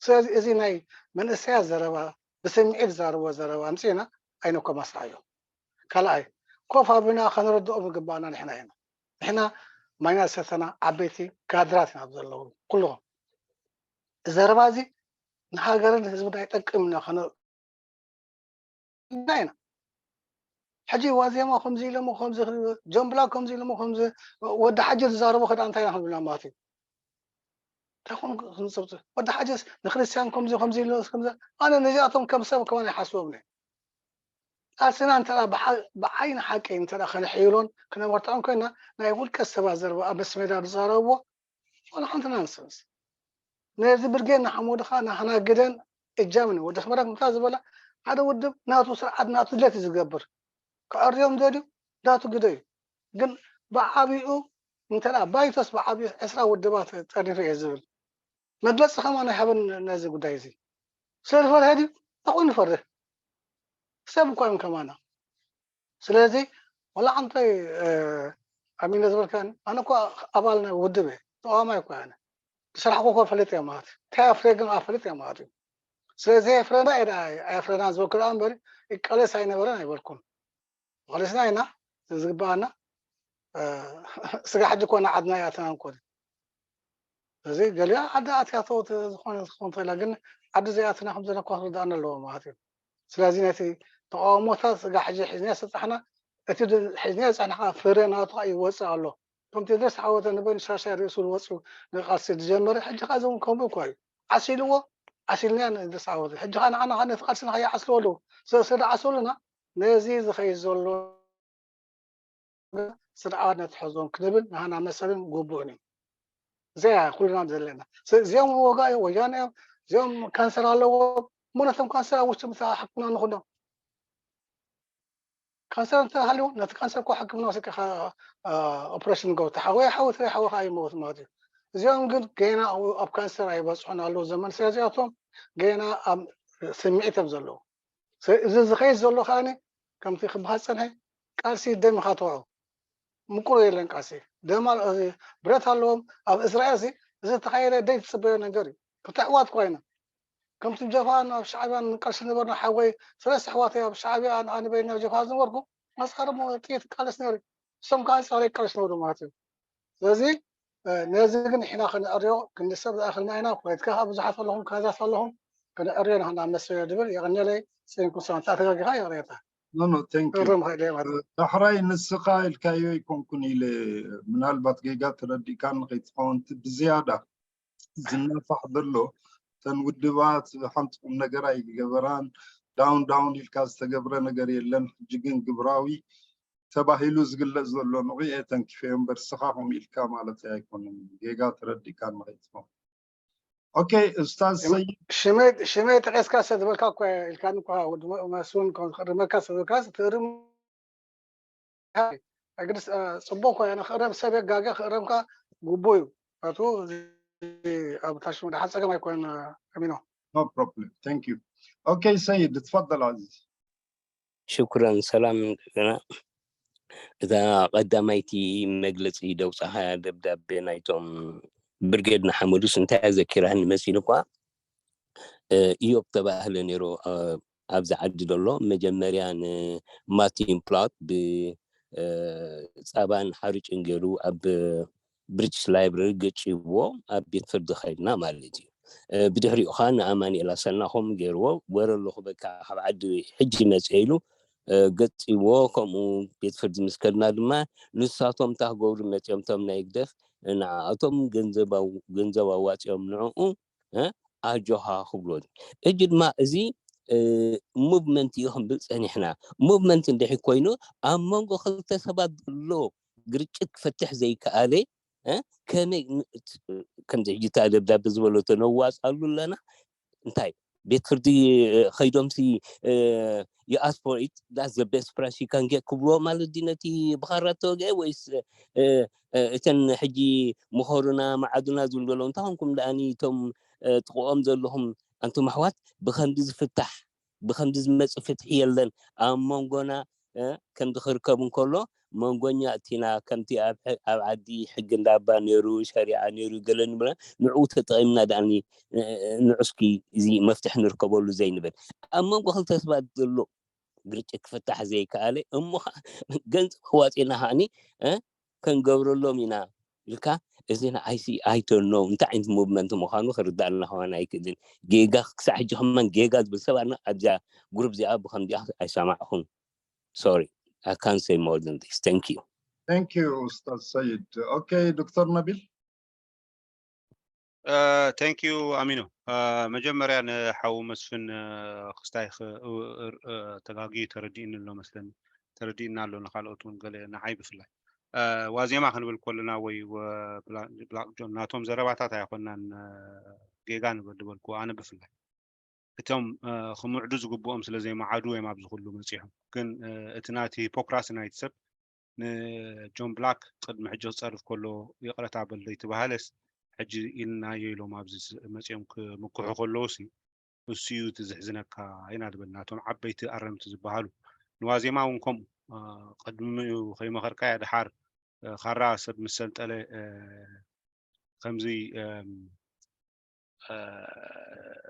ስለዚ እዚ ናይ መንእሰያት ዘረባ ብስምዒት ዝዛረብዎ ዘረባ ኣምፂእና ኣይነኮማስዓዮ ካልኣይ ኮፍ ኣብና ከነረድኦም ዝግባኣና ንሕና ኢና ንሕና ማይና ዝሰተና ዓበይቲ ካድራት ኢና ዘለዉ ኩልኹም ዘረባ እዚ ንሃገርን ህዝብና ይጠቅም ኢና ኢና ሕጂ ዋዜማ ከምዚ ኢሎሞ ከምዚ ጆምብላ ከምዚ ኢሎሞ ከምዚ ወዲ ሓጂ ዝዛረቦ ከዳ እንታይ ኢና ክንብልና ማለት እዩ እንታይ ኮን ክንፅብፅ ወዲ ሓጅስ ንክርስትያን ከምዚ ከምዚ ኢሉ ከምዚ ኣነ ነዚኣቶም ከም ሰብ ከማን ይሓስቦም ነ ቃልስና እንተ ብዓይኒ ሓቂ እንተ ከነሕይሎን ክነመርትዖን ኮይና ናይ ውልቀ ሰባት ዘረባ ኣብ መስሜዳ ዝዛረብዎ ዋላ ሓንቲ ናንሰንስ ነዚ ብርጌድ ንሓመዱ ከዓ ናህና ግደን እጃምን ወዲ ኣስመራ ከምታ ዝበላ ሓደ ውድብ ናቱ ስርዓት ናቱ ድለት እዩ ዝገብር ክዕርዮም ደልዩ ናቱ ግደ እዩ ግን ብዓብኡ እንተ ባይቶስ ብዓብኡ ዕስራ ውድባት ጠሪፈ እየ ዝብል መግለፂ ከማን ኣይሃበን ነዚ ጉዳይ እዚ ስለ ዝፈርሀ ድዩ ኣቁ ንፈርህ ሰብ እኳ እዮም ከማና ስለዚ ወላ ዓንተይ ኣሚነ ዝበልካን ኣነ እኳ ኣባል ናይ ውድብ እየ ተቃዋማይ እኳ ኣነ ዝሰራሕኩ እኳ ፈለጥ እየ ማለት እንታይ ኣፍረ ግን ኣፈልጥ እየ ማለት እዩ ስለዚ የፍረና እየ ኣየፍረና ዝበልኩ ደኣ እምበሪ ይቃለስ ኣይነበረን ኣይበልኩን ቃሊስና ኢና ዝግበኣና ስጋ ሕጂ ኮነ ዓድና ይኣተና እንኮ እዚ ገሊኣ ዓዲ ኣትያቶ ዝኾነ ዝኾን ተላ ግን ዓዲ ዘይኣትና ከም ዘለኳ ክርዳእና ኣለዎ ማለት እዩ ስለዚ ነቲ ተቃውሞታት ስጋ ሕጂ ሒዝና ስጣሕና እቲ ሒዝና ዝፀናሕካ ፍረ ናቱ ከዓ ይወፅእ ኣሎ ከም ቴድሮስ ሓወተ ንበይኑ ሻሻይ ርእሱ ዝወፅኡ ንቃልሲ ዝጀመረ ሕጂ ከዓ ዘውን ከምኡ እኳ እዩ ዓሲልዎ ዓሲልናዮ ንቴድሮስ ሓወተ ሕጂ ከዓ ንዓና ከዓ ነቲ ቃልሲ ንኸይዓስልዎ ኣለዉ ስለስለ ዓስሉና ነዚ ዝኸይድ ዘሎ ስርዓት ነትሐዞም ክንብል ንሃና መሰልን ግቡእን እዩ። እዚኣ ኩልና ዘለና እዚኦም ወጋ እዮም ወያነ እዮም እዚኦም ካንሰር ኣለዎም እሞ ነቶም ካንሰር ኣብ ውሽጢ ምሳ ሕክምና ንኹኖም ካንሰር እንተሃልዎ ነቲ ካንሰር እኮ ሕክምና ወሲድካ ኦፕሬሽን ንገብር ተሓወየ ሓወ ተዘይ ሓወ ከዓ ይመውት ማለት እዩ። እዚኦም ግን ገና ኣብ ካንሰር ኣይበፅሑን ኣለዉ ዘመን ስለዚኣቶም ገና ኣብ ስምዒት እዮም ዘለዉ። እዚ ዝኸይድ ዘሎ ከዓኒ ከምቲ ክበሃል ዝፀንሐ ቃልሲ ደም ኢኻ ተውዖ ምቁር የለን ቃልሲ ደማ ብረት ኣለዎም ኣብ እስራኤል እዚ ተኻየደ ደይ ትፅበዮ ነገር እዩ ክልተ ኣሕዋት እኳ ኢና ከምቲ ጀብሃን ኣብ ሻዕብያን ንቃለስ ዝነበርና ሓወይ ሰለስተ ኣሕዋተይ ኣብ ሻዕብያ ኣነ በይነ ጀብሃ ዝነበርኩ መስከረም ጥይት ይቃለስ ነይሩ። እሶም ከዓ ኣንፃረይ ይቃለስ ነብሩ ማለት እዩ። ስለዚ ነዚ ግን ንሕና ክንዕርዮ ክንሰብ ዝኣኽልና ኢና። ፖለቲካ ከዓ ብዙሓት ኣለኹም፣ ካዛት ኣለኹም፣ ክንዕርዮ ኢና ናብ መሰዮ ድብል የቐንየለይ። ፅንኩም ሰላም ተጋጊኻ ይቕሬታ ኖ ኖ ቴንክ ዩ ክርም ኸይደ ማለት እዩ። ዳሕራይ ንስኻ ኢልካዮ ኣይኮንኩን ኢለ ምናልባት ጌጋ ተረዲእካኒ ከይትኸውን እቲ ብዝያዳ ዝናፋሕ ዘሎ እተን ውድባት ሓንቲ ቁም ነገር ኣይገበራን ዳውን ዳውን ኢልካ ዝተገብረ ነገር የለን ሕጂ ግን ግብራዊ ተባሂሉ ዝግለፅ ዘሎ ንዑ እየ ተንኪፈዮ እምበር ንስኻ ከምኡ ኢልካ ማለት ኣይኮነን ጌጋ ተረዲእካኒ ከይትኸውን ኦኬ ኡስታዝ ሰይድ ሽመይ ሽመይ ጠቂስካ ሰብ ዝበልካ እኮ ኢልካኒ እኳ ወዲ መስፍን ከም ዝቅድመካ ሰብ ዝበልካ ትእርም ግድስ ፅቡቅ እኮ እያ ክእረም ሰብ የጋገ ክእረምካ ግቡ እዩ ኣቱ ኣብ ታሽ ደሓን ፀገም ኣይኮነን ኣሚኖ no problem thank you okay ሰይድ ትፈضل عزيز ሽኩረን ሰላም እንደገና እታ ቀዳማይቲ መግለፂ ደውፃኻያ ደብዳቤ ናይቶም ብርጌድ ንሓመዱስ እንታይ ዘኪራኒ መሲሉ እኳ ኢዮብ ተባህለ ነይሩ ኣብዚ ዓዲ ዘሎ መጀመርያ ንማርቲን ፕላት ብፃባን ሓርጭን ገይሩ ኣብ ብሪቲሽ ላይብረሪ ገጭዎ ኣብ ቤት ፍርዲ ከይድና ማለት እዩ። ብድሕሪኡ ከዓ ንኣማኒኤል ኣሰና ከምኡ ገይርዎ ወረ ኣለኹ በቃ ካብ ዓዲ ሕጂ መፅአ ኢሉ ገፂዎ ከምኡ ቤት ፍርዲ ምስ ከድና ድማ ንሳቶም እንታይ ክገብሩ መፅኦም እቶም ናይ ህግደፍ ንዓኣቶም ገንዘብ ኣዋፂኦም ንዕኡ ኣጆኻ ክብሎ ሕጂ ድማ እዚ ሙቭመንት እዩ ክንብል ፀኒሕና ሙቭመንት እንድሕር ኮይኑ ኣብ መንጎ ክልተ ሰባት ዘሎ ግርጭት ክፈትሕ ዘይከኣለ ከመይ ከምዚ ሕጂ እታ ደብዳቤ ዝበለቶ ነዋፅኣሉ ኣለና እንታይ ቤት ፍርዲ ከይዶምሲ you ask for it that's the best price you can get ክብልዎ ማለት ድዩ ነቲ ብኻራ ተወግአ ወይስ እተን ሕጂ ምኸሩና መዓዱና ዝብሉ ዘለዉ እንታይ ኮንኩም ደኣኒ እቶም ጥቕኦም ዘለኹም ኣንቱም ኣሕዋት ብኸምዚ ዝፍታሕ ብኸምዚ ዝመፅእ ፍትሒ የለን ኣብ መንጎና ከምዚ ክርከብ እንከሎ መንጎኛ እቲና ከምቲ ኣብ ዓዲ ሕጊ እንዳባ ነይሩ ሸሪዓ ነይሩ ገለ ንብለ ንዕኡ ተጠቒምና ደኣ ንዑስኪ እዚ መፍትሒ ንርከበሉ ዘይንብል ኣብ መንጎ ክልተ ሰባት ዘሎ ግርጭት ክፍታሕ ዘይከኣለ እሞ ገንዘብ ኣዋፂና ከዓኒ ከንገብረሎም ኢና ኢልካ እዚ ንዓይሲ ኣይተኖ እንታይ ዓይነት ሙቭመንት ምዃኑ ክርዳእና ከማን ኣይክእልን ጌጋ ክሳዕ ሕጂ ከማን ጌጋ ዝብል ሰብ ኣና ኣብዚኣ ግሩፕ እዚኣ ብከምዚኣ ኣይሰማዕኹን sorry I can't say more than this thank you thank you ኡስታዝ ሰይድ okay ዶክተር ነቢል thank you ኣሚኖ መጀመርያ ንሓው መስፍን ክስታይ ተጋጊ ተረዲእኒ ኣሎ መስለኒ ተረዲእና ኣሎ ንካልኦት እውን ገለ ንዓይ ብፍላይ ዋዜማ ክንብል ከለና ወይ ብላክ ጆን ናቶም ዘረባታት ኣይኮናን ጌጋ ንበል ዝበልኩ ኣነ ብፍላይ እቶም ክምዕዱ ዝግብኦም ስለ ዘይመዓዱ እዮም ኣብዚ ኩሉ መፂሖም ግን እቲ ናቲ ሂፖክራሲ ናይቲ ሰብ ንጆን ብላክ ቅድሚ ሕጂ ክፀርፍ ከሎ ይቕረታ በል ዘይተባሃለስ ሕጂ ኢልናዮ ኢሎም ኣብዚ መፂኦም ክምክሑ ከለዉ ሲ እሱ እዩ እቲ ዝሕዝነካ ኢና ዝበል ናቶም ዓበይቲ ኣረምቲ ዝበሃሉ ንዋዜማ እውን ከምኡ ቅድሚኡ ከይመኸርካያ ድሓር ካራ ሰብ ምስ ሰልጠለ ከምዚ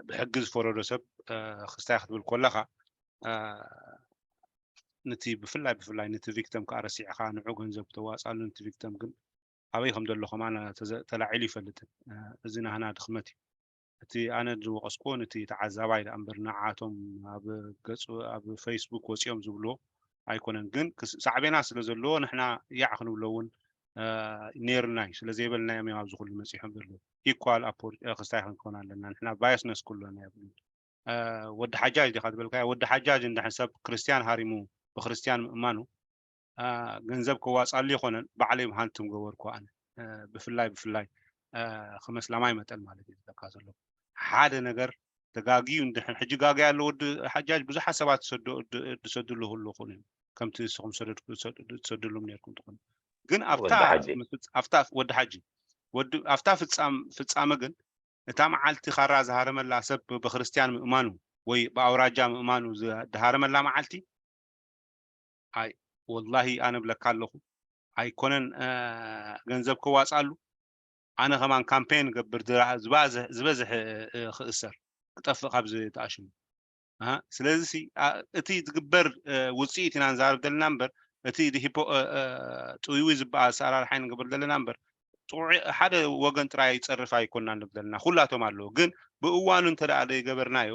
ብሕጊ ዝፈረዶ ሰብ ክስታይ ክትብል ከለኻ ነቲ ብፍላይ ብፍላይ ነቲ ቪክተም ከዓ ረሲዕኻ ንዑ ገንዘብ ክተዋፅኣሉ ነቲ ቪክተም ግን ኣበይ ከም ዘሎ ከማን ተላዒሉ ይፈልጥን እዚ ናህና ድኽመት እዩ እቲ ኣነ ዝወቀስኩዎ ነቲ ተዓዛባይ ደኣ እምበር ንዓቶም ኣብ ገፁ ኣብ ፌስቡክ ወፂኦም ዝብልዎ ኣይኮነን ግን ሳዕቤና ስለ ዘለዎ ንሕና ያዕ ክንብሎ እውን ነይርና እዩ ስለ ዘይበልናዮም እዮም ኣብዚ ኩሉ መፂሖም ዘለዉ equal ክስታይ ክንከውን ኣለና ንሕና biasness ኩሉ ኣለና የብሉን ወዲ ሓጃጅ ዲኻ ዝበልካዮ ወዲ ሓጃጅ እንድሕር ሰብ ክርስትያን ሃሪሙ ብክርስትያን ምእማኑ ገንዘብ ከዋፅኣሉ ይኮነን ባዕለይ ሃንት ምገበርኩ ኣነ ብፍላይ ብፍላይ ከመስላማይ መጠን ማለት እዩ ዝብለካ ዘሎ ሓደ ነገር ተጋግዩ እንድሕር ሕጂ ጋግያ ኣሎ ወዲ ሓጃጅ ብዙሓት ሰባት ዝሰደሉ ህሉ ይኹን እዩ ከምቲ ንስኹም ዝሰደድኩ ትሰደሉም ነርኩም ትኾኑ ግን ኣብታ ወዲ ሓጂ ኣብታ ፍጻመ ግን እታ መዓልቲ ካራ ዝሃረመላ ሰብ ብክርስትያን ምእማኑ ወይ ብኣውራጃ ምእማኑ ዝሃረመላ መዓልቲ ኣይ ወላሂ ኣነ ብለካ ኣለኹ ኣይኮነን ገንዘብ ከዋፅኣሉ ኣነ ከማን ካምፔን ገብር ዝበዝሕ ክእሰር ክጠፍእ ካብዚ ተኣሽሙ። ስለዚ እቲ ዝግበር ውፅኢት ኢና ንዛረብ ዘለና እምበር እቲ ጥውይዊ ዝበሃል ኣሰራርሓ ንገብር ዘለና እምበር ሓደ ወገን ጥራይ ይፀርፍ ኣይኮና ንብል ዘለና፣ ኩላቶም ኣለዉ። ግን ብእዋኑ እንተ ደኣ ዘይገበርናዮ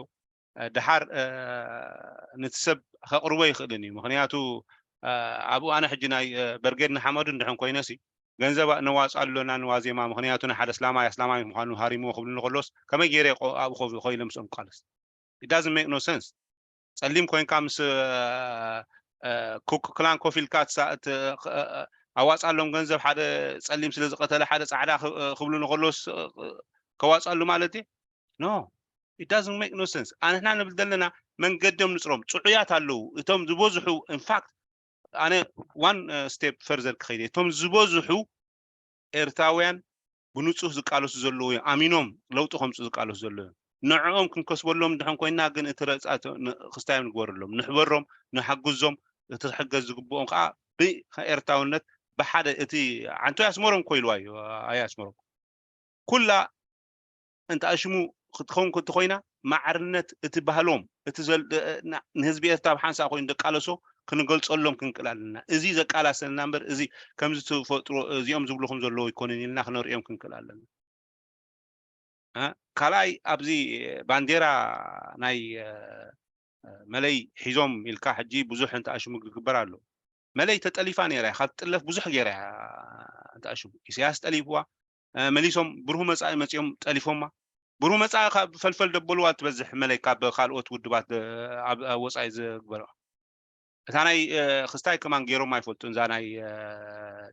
ድሓር ነቲ ሰብ ከቕርቦ ይኽእልን እዩ። ምክንያቱ ኣብኡ ኣነ ሕጂ ናይ በርጌድ ንሓመዱ እንድሕን ኮይነሲ ገንዘብ ነዋፅኣሉ ኣለና ንዋዜማ፣ ምክንያቱ ንሓደ ኣስላማይ ኣስላማይ ምዃኑ ሃሪምዎ ክብልኒ ከሎስ ከመይ ገይረ ኣብኡ ኮይለ ምስኦም ቃለስ? It doesn't make no sense። ጸሊም ኮይንካ ምስ ኩክላን ኮፍ ኢልካ ኣዋፅኣሎም ገንዘብ ሓደ ጸሊም ስለ ዝቐተለ ሓደ ፃዕዳ ክብሉ ንከሎስ ከዋፅኣሉ ማለት እዩ? No, it doesn't make no sense። ኣንሕና ንብል ዘለና መንገዶም ንፅሮም ፅዑያት ኣለዉ። እቶም ዝበዝሑ in fact ኣነ one step further ክኸይድ እቶም ዝበዝሑ ኤርትራውያን ብንጹህ ዝቃለሱ ዘለዉ እዮም። ኣሚኖም ለውጢ ከምፁ ዝቃለሱ ዘለዉ እዮም። ንዕኦም ክንከስበሎም ድሕን ኮይና ግን እቲ ረፃ ክስታዮም ንግበረሎም፣ ንሕበሮም፣ ንሓግዞም። እቲ ክሕገዝ ዝግብኦም ከዓ ብኤርትራውነት ብሓደ እቲ ዓንቶይ ኣስመሮም እኮ ኢልዋ እዩ። ኣይ ኣስመሮም ኩላ እንተ ኣሽሙ ክትኸውን እንተኮይና ማዕርነት እቲ ባህሎም እቲ ንህዝቢ ኤርትራ ብሓንሳእ ኮይኑ ደቃለሶ ክንገልጸሎም ክንክእል ኣለና። እዚ ዘቃላሰልና እምበር እዚ ከምዚ ትፈጥሮ እዚኦም ዝብልኹም ዘለዉ ኣይኮንን ኢልና ክነርእዮም ክንክእል ኣለና። ካልኣይ ኣብዚ ባንዴራ ናይ መለይ ሒዞም ኢልካ ሕጂ ብዙሕ እንተ ኣሽሙ ክግበር ኣሎ። መለይ ተጠሊፋ ነይራ እያ፣ ካብ ትጥለፍ ብዙሕ ገይራ እያ። እንተ ኣሽሙ ኢሳያስ ጠሊፍዋ፣ መሊሶም ብሩህ መጻኢ መጺኦም ጠሊፎማ። ብሩህ መጻኢ ካብ ፈልፈል ደበልዋ ትበዝሕ መለይ ካብ ካልኦት ውድባት ኣብ ወጻኢ ዝግበርዋ። እታ ናይ ክስታይ ከማን ገይሮም ኣይፈልጡን። እዛ ናይ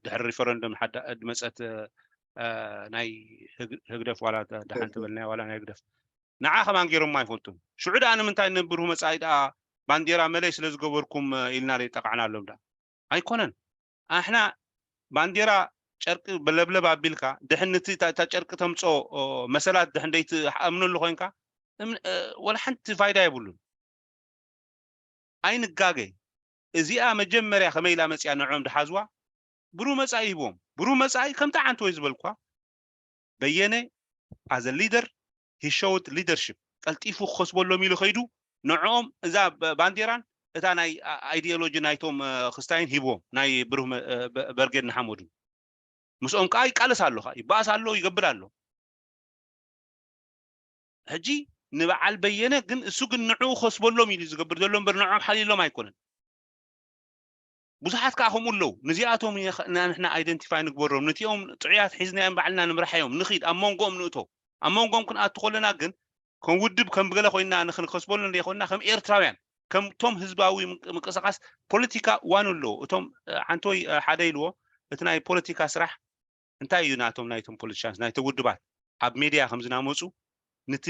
ድሕሪ ሪፈረንደም ድመጸት ናይ ህግደፍ ዋላ ደሓን ትበልናያ ዋላ ናይ ህግደፍ ንዓ ከማን ገይሮም ኣይፈልጡን። ሽዑ ደኣ ንምንታይ ንብሩህ መጻኢ ደኣ ባንዴራ መለይ ስለ ዝገበርኩም ኢልና ዘይጠቃዕናሎም ደኣ ኣይኮነን። ኣሕና ባንዴራ ጨርቂ በለብለብ ኣቢልካ ድሕን እቲ እታ ጨርቂ ተምጾ መሰላት ድሕን ደይትኣምነሉ ኮይንካ ወላ ሓንቲ ፋይዳ የብሉን። ኣይንጋገ። እዚኣ መጀመርያ ከመይ ኢላ መጽያ ንዕኦም ድሓዝዋ ብሩህ መጻኢ ሂብዎም። ብሩህ መጻኢ ከምቲ ዓንቶ ዝበልኳ በየነ as a leader he showed leadership። ቀልጢፉ ክኸስበሎም ኢሉ ከይዱ ንዕኦም እዛ ባንዴራን እታ ናይ ኣይዲዮሎጂ ናይቶም ክስታይን ሂብዎም ናይ ብሩህ በርጌድ ንሓመዱ ምስኦም ከዓ ይቃለስ ኣሎ ይባእስ ኣሎ ይገብር ኣሎ። ሕጂ ንበዓል በየነ ግን እሱ ግን ንዕኡ ከስበሎም ኢሉ ዝገብር ዘሎ እምበር ንዕኦም ሓሊሎም ኣይኮነን። ብዙሓት ከዓ ከምኡ ኣለዉ። ንዚኣቶም ንሕና ኣይደንቲፋይ ንግበሮም፣ ነቲኦም ጥዑያት ሒዝናዮም ባዕልና ንምራሕ እዮም። ንኺድ ኣብ መንጎኦም ንእቶ። ኣብ መንጎኦም ክንኣቱ ከለና ግን ከም ውድብ ከም ብገለ ኮይና ንክንከስበሉ ዘይኮንና ከም ኤርትራውያን ከምቶም ህዝባዊ ምንቅስቃስ ፖለቲካ ዋኑ ኣለዎ። እቶም ዓንቶይ ሓደ ኢልዎ እቲ ናይ ፖለቲካ ስራሕ እንታይ እዩ ናቶም ናይቶም ፖለቲሻንስ ናይቶም ውድባት ኣብ ሜድያ ከም ዝናመፁ ንቲ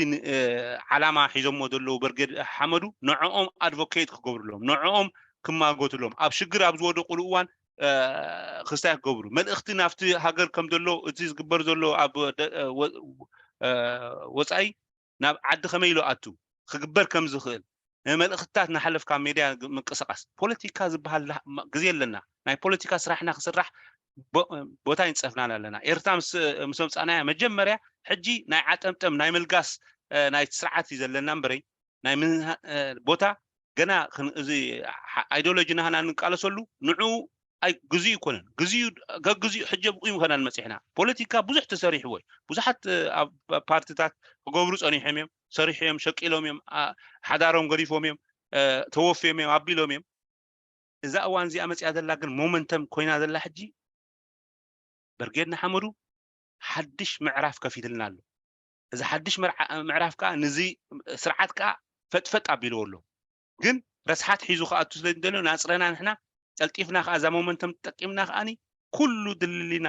ዓላማ ሒዞሞ ዘለዉ በርጌድ ሓመዱ ንዕኦም ኣድቮኬት ክገብርሎም ንዕኦም ክማጎትሎም ኣብ ሽግር ኣብ ዝወደቁሉ እዋን ክስታይ ክገብሩ መልእክቲ ናብቲ ሃገር ከም ዘሎ እቲ ዝግበር ዘሎ ኣብ ወፃኢ ናብ ዓዲ ከመይ ኢሉ ኣቱ ክግበር ከም ዝኽእል መልእክትታት እናሓለፍካ ሜድያ ምንቅስቃስ ፖለቲካ ዝበሃል ግዜ ኣለና ናይ ፖለቲካ ስራሕና ክስራሕ ቦታ ይንፀፍና ኣለና ኤርትራ ምስ ኣምፃእናያ መጀመርያ ሕጂ ናይ ዓጠምጠም ናይ ምልጋስ ናይ ስርዓት እዩ ዘለና እምበረይ ናይ ቦታ ገና እዚ ኣይዲዮሎጂ ናህና እንቃለሰሉ ንዑ ኣይ ግዜኡ ይኮነን ግዜኡ ገግዜኡ ሕጂ ኣብኡ ይምኸናል መፂሕና ፖለቲካ ብዙሕ ተሰሪሕዎ እዩ ብዙሓት ኣብ ፓርትታት ክገብሩ ፀኒሖም እዮም ሰሪሖም እዮም ሸቂሎም እዮም ሓዳሮም ገዲፎም እዮም ተወፍዮም እዮም ኣቢሎም እዮም እዛ እዋን እዚኣ መፅያ ዘላ ግን ሞመንተም ኮይና ዘላ ሕጂ በርጌድ ንሓመዱ ሓድሽ ምዕራፍ ከፊትልና ኣሎ እዚ ሓድሽ ምዕራፍ ከዓ ንዚ ስርዓት ከዓ ፈጥፈጥ ኣቢልዎ ኣሎ ግን ረስሓት ሒዙ ክኣቱ ስለ ዝደልዮ ናፅረና ንሕና ቀልጢፍና ከዓ እዛ ሞመንተም ተጠቂምና ከዓኒ ኩሉ ድልልና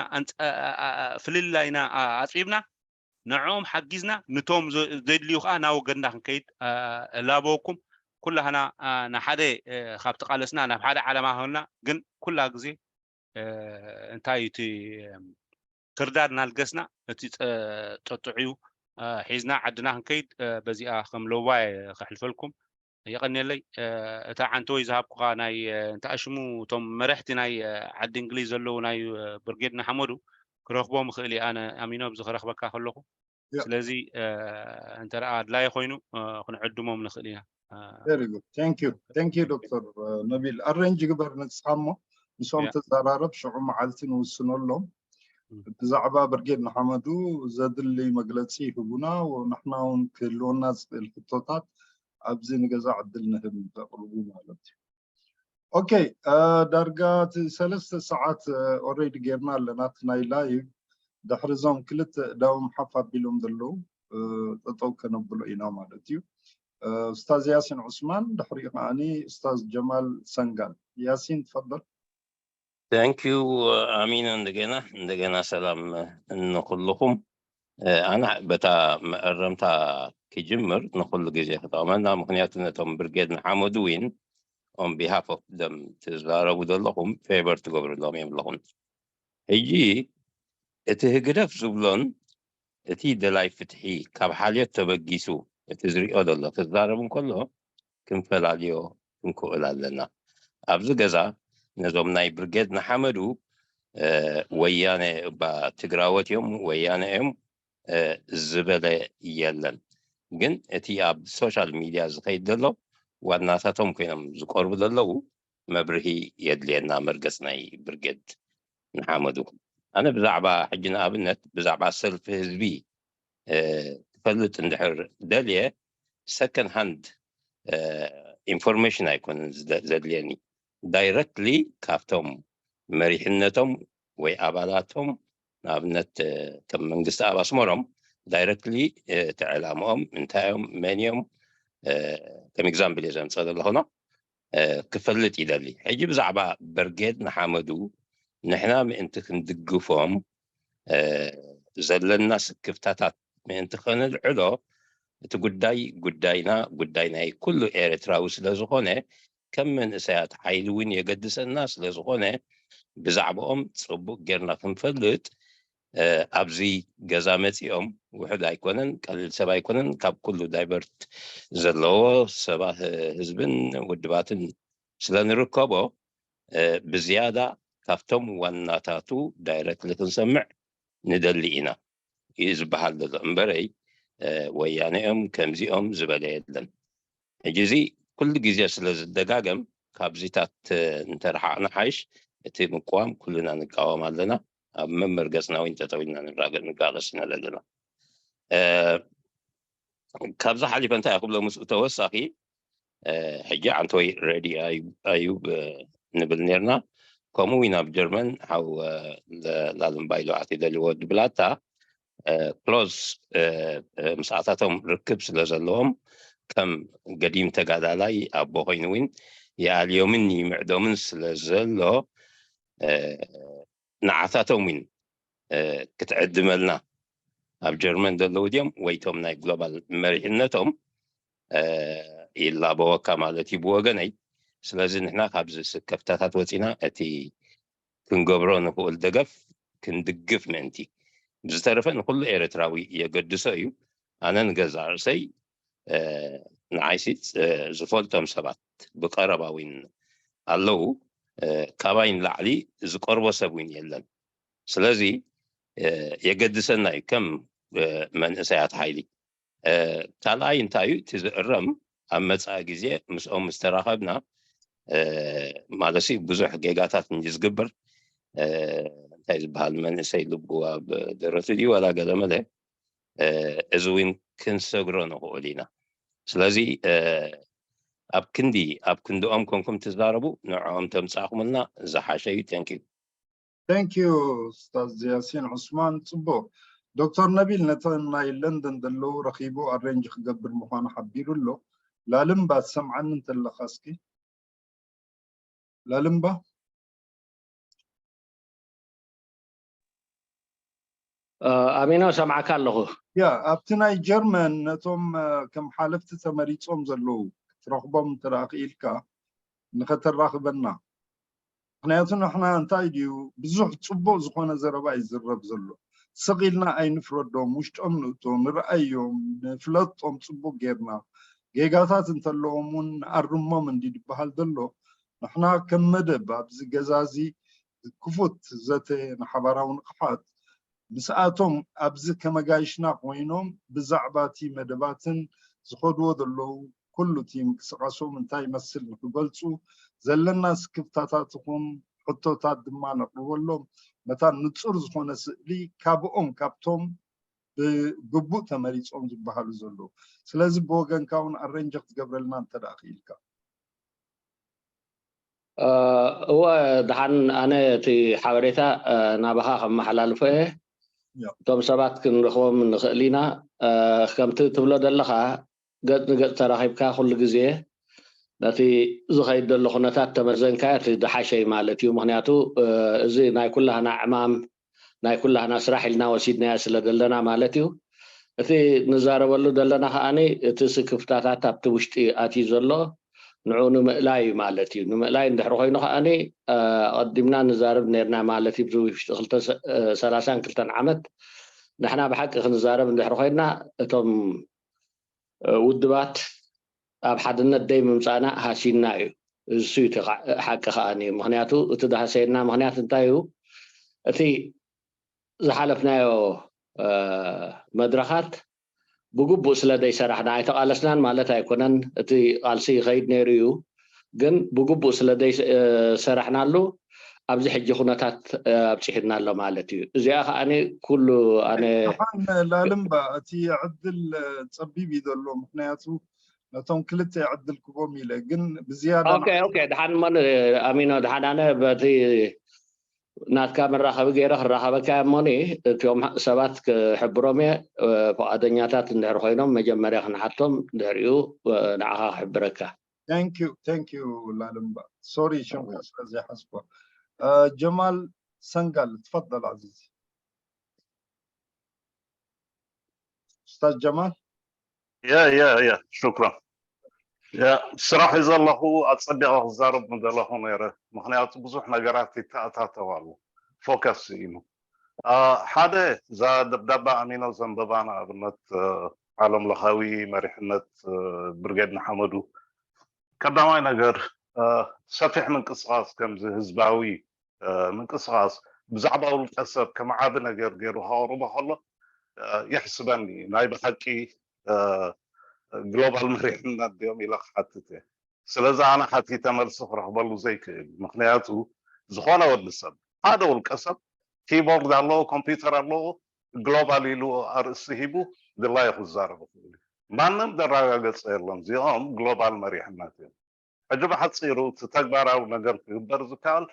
ፍልላይና ኣፅቢብና ንዕኦም ሓጊዝና ንቶም ዘድልዩ ከዓ ናወገድና ክንከይድ እላበወኩም ኩላህና ንሓደ ካብቲ ቃለስና ናብ ሓደ ዓለማ ሆንና ግን ኩላ ግዜ እንታይ እቲ ክርዳድ እናልገስና እቲ ጠጥዑ ሒዝና ዓድና ክንከይድ በዚኣ ከም ለዋይ ከሕልፈልኩም የቐንየለይ። እታ ዓንተወይ ዝሃብኩኻ ናይ እንታይ ሽሙ እቶም መረሕቲ ናይ ዓዲ እንግሊዝ ዘለዉ ናይ ብርጌድ ንሓመዱ ክረኽቦም እኽእል እየ ኣነ ኣሚኖ ኣብዚ ክረኽበካ ከለኹ Yeah. ስለዚ እንተ ኣድላይ ኮይኑ ክንዕድሞም ንኽእል ኢና። Very good. Thank you. Thank you, ዶክተር ነቢል። ኣሬንጅ ግበር ንስኻ እሞ ምስኦም Yeah. ተዘራረብ፣ ሽዑ መዓልቲ ንውስነሎም። Mm. ብዛዕባ ብርጌድ ንሓመዱ ዘድሊ መግለፂ ይህቡና፣ ንሕና እውን ክህልወና ዝኽእል ሕቶታት ኣብዚ ንገዛ ዕድል ንህብ፣ ንተቕርቡ ማለት እዩ። ኦኬ፣ ዳርጋ እቲ ሰለስተ ሰዓት ኦሬዲ ጌርና ኣለና እቲ ናይ ላይቭ። ድሕሪ እዞም ክልተ እዳዎም ሓፍ ኣቢሎም ዘለዉ ጠጠው ከነብሎ ኢና ማለት እዩ። ኡስታዝ ያሲን ዑስማን፣ ድሕሪኡ ከዓኒ ኡስታዝ ጀማል ሰንጋል። ያሲን፣ ትፈደል። Thank you ኣሚኖ። እንደገና እንደገና ሰላም ንኩልኹም። ኣነ በታ መእረምታ ክጅምር ንኩሉ ግዜ ክጠቕመና፣ ምክንያቱ ነቶም ብርጌድ ንሓመዱ ዊን on behalf of them ትዛረቡ ዘለኹም ፌቨር ትገብርሎም እዮም ኣለኹም። ሕጂ እቲ ህግደፍ ዝብሎን እቲ ደላይ ፍትሒ ካብ ሓልዮት ተበጊሱ እቲ ዝሪኦ ዘሎ ክዛረብ እንከሎ ክንፈላልዮ ክንክእል ኣለና። ኣብዚ ገዛ ነዞም ናይ ብርጌድ ንሓመዱ ወያነ እባ ትግራዎት እዮም፣ ወያነ እዮም ዝበለ የለን። ግን እቲ ኣብ ሶሻል ሚድያ ዝኸይድ ዘሎ ዋናታቶም ኮይኖም ዝቀርቡ ዘለዉ መብርሂ የድልየና። መርገፅ ናይ ብርጌድ ንሓመዱ፣ ኣነ ብዛዕባ ሕጂ ንኣብነት ብዛዕባ ሰልፊ ህዝቢ ክፈልጥ እንድሕር ደልየ ሰከንድ ሃንድ ኢንፎርሜሽን ኣይኮነን ዘድልየኒ። ዳይረክትሊ ካብቶም መሪሕነቶም ወይ ኣባላቶም፣ ንኣብነት ከም መንግስቲ ኣብ ኣስመሮም ዳይረክትሊ እቲ ዕላምኦም እንታይ እዮም፣ መን እዮም፣ ከም ኤግዛምፕል እየ ዘምፀ ዘለኹ ነው ክፈልጥ ይደሊ። ሕጂ ብዛዕባ በርጌድ ንሓመዱ ንሕና ምእንቲ ክንድግፎም ዘለና ስክፍታታት ምእንቲ ከነልዕሎ፣ እቲ ጉዳይ ጉዳይና፣ ጉዳይ ናይ ኩሉ ኤርትራዊ ስለ ዝኾነ፣ ከም መንእሰያት ሓይሊ እውን የገድሰና ስለ ዝኾነ፣ ብዛዕባኦም ጽቡቕ ጌርና ክንፈልጥ ኣብዚ ገዛ መጺኦም፣ ውሑድ ኣይኮነን፣ ቀሊል ሰብ ኣይኮነን፣ ካብ ኩሉ ዳይቨርት ዘለዎ ሰባት፣ ህዝብን ውድባትን ስለ ንርከቦ፣ ብዝያዳ ካብቶም ዋናታቱ ዳይረክትሊ ክንሰምዕ ንደሊ ኢና እዩ ዝበሃል ዘሎ እምበረይ፣ ወያነ እዮም ከምዚኦም ዝበለ የለን። ሕጂ እዚ ኩሉ ግዜ ስለ ዝደጋገም ካብዚታት እንተረሓቕና ሓይሽ፣ እቲ ምቅዋም ኩልና ንቃወም ኣለና። ኣብ መመርገፅና እውን ጠጠው ኢልና ንራገ- ንጋገስ ኢና ዘለና። ካብዚ ሓሊፈ እንታይ ክብሎ ምስኡ ተወሳኺ፣ ሕጂ ዓንተወይ ሬዲ ኣዩብ ንብል ነርና። ከምኡ እውን ኣብ ጀርመን ሓው ላልምባይ ልውዓት ይደልዎ ድብላታ ክሎዝ ምስኣታቶም ርክብ ስለ ዘለዎም፣ ከም ገዲም ተጋዳላይ ኣቦ ኮይኑ እውን ይኣልዮምን ይምዕዶምን ስለ ዘሎ፣ ንዓታቶም እውን ክትዕድመልና ኣብ ጀርመን ዘለዉ ድዮም ወይቶም ናይ ግሎባል መሪሕነቶም ይላበወካ ማለት እዩ ብወገነይ። ስለዚ ንሕና ካብዚ ስከፍታታት ወፂና እቲ ክንገብሮ ንኽእል ደገፍ ክንድግፍ ምእንቲ። ብዝተረፈ ንኩሉ ኤርትራዊ የገድሶ እዩ። ኣነ ንገዛእ ርእሰይ ንዓይሲ ዝፈልጦም ሰባት ብቀረባ እውን ኣለዉ። ካባይ ንላዕሊ ዝቀርቦ ሰብ እውን የለን። ስለዚ የገድሰና እዩ ከም መንእሰያት ሓይሊ። ካልኣይ እንታይ እዩ እቲ ዝእረም፣ ኣብ መፃኢ ግዜ ምስኦም ምስ ተራኸብና፣ ማለት ብዙሕ ጌጋታት እንጂ ዝግበር፣ እንታይ ዝበሃል፣ መንእሰይ ልቡ ኣብ ደረቱ ድዩ ዋላ ገለመለ፣ እዚ እውን ክንሰግሮ ንኽእል ኢና። ስለዚ ኣብ ክንዲ ኣብ ክንድኦም ኮንኩም ትዛረቡ፣ ንዕኦም ተምፃእኹምልና ዝሓሸ እዩ። Thank you። Thank you ኡስታዝ ያሲን ዑስማን። ፅቡቅ፣ ዶክተር ነቢል ነተን ናይ ለንደን ዘለዉ ረኺቡ ኣሬንጅ ክገብር ምዃኑ ሓቢሩ ኣሎ። ላልምባ ትሰምዓኒ እንተለኻ እስኪ። ላልምባ ኣሚኖ፣ ሰምዓካ ኣለኹ። ያ፣ ኣብቲ ናይ ጀርመን ነቶም ከም ሓለፍቲ ተመሪፆም ዘለዉ ክትረኽቦም እንተ ክኢልካ ንኸተራኽበና። ምክንያቱ ንሕና እንታይ ድዩ ብዙሕ ፅቡቅ ዝኾነ ዘረባ ይዝረብ ዘሎ። ስቕ ኢልና ኣይንፍረዶም፣ ውሽጦም ንእቶ፣ ንርኣዮም፣ ንፍለጦም ፅቡቅ ጌርና። ጌጋታት እንተለዎም እውን ንኣርሞም እንዲ ዝበሃል ዘሎ፣ ንሕና ከም መደብ ኣብዚ ገዛ እዚ ክፉት ዘተ ንሓባራዊ ንቕሓት ምስኣቶም ኣብዚ ከመጋይሽና ኮይኖም ብዛዕባ እቲ መደባትን ዝኸድዎ ዘለዉ ኩሉ እቲ ምንቅስቃሶም እንታይ ይመስል ንክገልፁ ዘለና ስክፍታታት ይኹን ሕቶታት ድማ ነቕርበሎም። መታን ንፁር ዝኾነ ስእሊ ካብኦም ካብቶም ብግቡእ ተመሪፆም ዝበሃሉ ዘለዉ። ስለዚ ብወገንካ እውን ኣረንጀ ክትገብረልና እንተ ደኣ ክኢልካ። እወ፣ ደሓን ኣነ እቲ ሓበሬታ ናባኻ ከመሓላልፎ እየ። እቶም ሰባት ክንረኽቦም ንኽእል ኢና። ከምቲ ትብሎ ዘለኻ ገፅ ንገፅ ተራኺብካ ኩሉ ግዜ ነቲ ዝኸይድ ዘሎ ኩነታት ተመዘንካ እቲ ዝሓሸ እዩ ማለት እዩ። ምክንያቱ እዚ ናይ ኩላህና ዕማም ናይ ኩላህና ስራሕ ኢልና ወሲድናዮ ስለ ዘለና ማለት እዩ። እቲ ንዛረበሉ ዘለና ከዓኒ እቲ ስክፍታታት ኣብቲ ውሽጢ ኣትዩ ዘሎ ንዑ ንምእላይ እዩ ማለት እዩ። ንምእላይ እንድሕር ኮይኑ ከዓኒ ኣቐዲምና ንዛረብ ነርና ማለት እዩ። ብዚ ውሽጢ ክልተ ሰ- እ፣ ሰላሳን ክልተን ዓመት ንሕና ብሓቂ ክንዛረብ እንድሕር ኮይና እቶም እ፣ ውድባት ኣብ ሓድነት ደይ ምምፃእና ሃሲና እዩ። እሱ እዩ እቲ ኻ- ሓቂ ከዓኒ። ምክንያቱ እቲ ዝሃሰየና ምክንያት እንታይ እዩ? እቲ ዝሓለፍናዮ መድረኻት ብግቡእ ስለ ዘይሰራሕና ኣይተቓለስናን ማለት ኣይኮነን። እቲ ቃልሲ ይኸይድ ነይሩ እዩ፣ ግን ብግቡእ ስለ ዘይሰራሕናሉ ኣብዚ ሕጂ ኩነታት ኣብፂሑና ኣሎ ማለት እዩ። እዚኣ ከዓ ኩሉ ኣነ ሓን ላልምባ እቲ ዕድል ፀቢብ እዩ ዘሎ፣ ምክንያቱ ነቶም ክልተ ዕድል ክቦም ኢለ ግን ብዝያዳ ኦኬ ኦኬ ድሓን እሞ ኣሚኖ ድሓን ኣነ በቲ ናትካ መራኸቢ ገይረ ክራኸበካ እሞኒ እቲኦም ሰባት ክሕብሮም እየ። ፍቓደኛታት እንድሕር ኮይኖም መጀመርያ ክንሓቶም ድሕሪኡ ንዓኻ ክሕብረካ። Thank you, thank you ላልምባ። ሶሪ ሽምካ ስለዘይሓዝኮ። ጀማል ሰንጋል ትፈضل عزيزي. استاذ جمال. يا يا يا شكرا. يا ስራሕ እዩ ዘለኹ ኣፀቢቐ ክዛረብ ምደለኹ ነይረ፣ ምክንያቱ ብዙሕ ነገራት ይተኣታተው ኣሎ። ፎከስ ኢሉ ሓደ እዛ ደብዳባ ኣሚኖ ዘንበባ ንኣብነት ዓለም ለኻዊ መሪሕነት ብርጌድ ንሓመዱ ቀዳማይ ነገር ሰፊሕ ምንቅስቃስ ከምዚ ህዝባዊ ምንቅስቃስ ብዛዕባ ውልቀ ሰብ ከም ዓቢ ነገር ገይሩ ከቕርቦ ከሎ የሕስበኒ ናይ ብሓቂ ግሎባል መሪሕነት ድዮም ኢለ ክሓትት እየ። ስለዚ ኣነ ሓቲተ መልሲ ክረኽበሉ ዘይክእል ምክንያቱ ዝኾነ ወዲ ሰብ ሓደ ውልቀ ሰብ ኪቦርድ ኣለዎ ኮምፒውተር ኣለዎ ግሎባል ኢሉ ኣርእስቲ ሂቡ ድላዩ ክዛረብ ይኽእል እዩ። ማንም ዘረጋገፀ የለን። እዚኦም ግሎባል መሪሕነት እዮም። ሕጂ ብሓፂሩ እቲ ተግባራዊ ነገር ክግበር ዝከኣል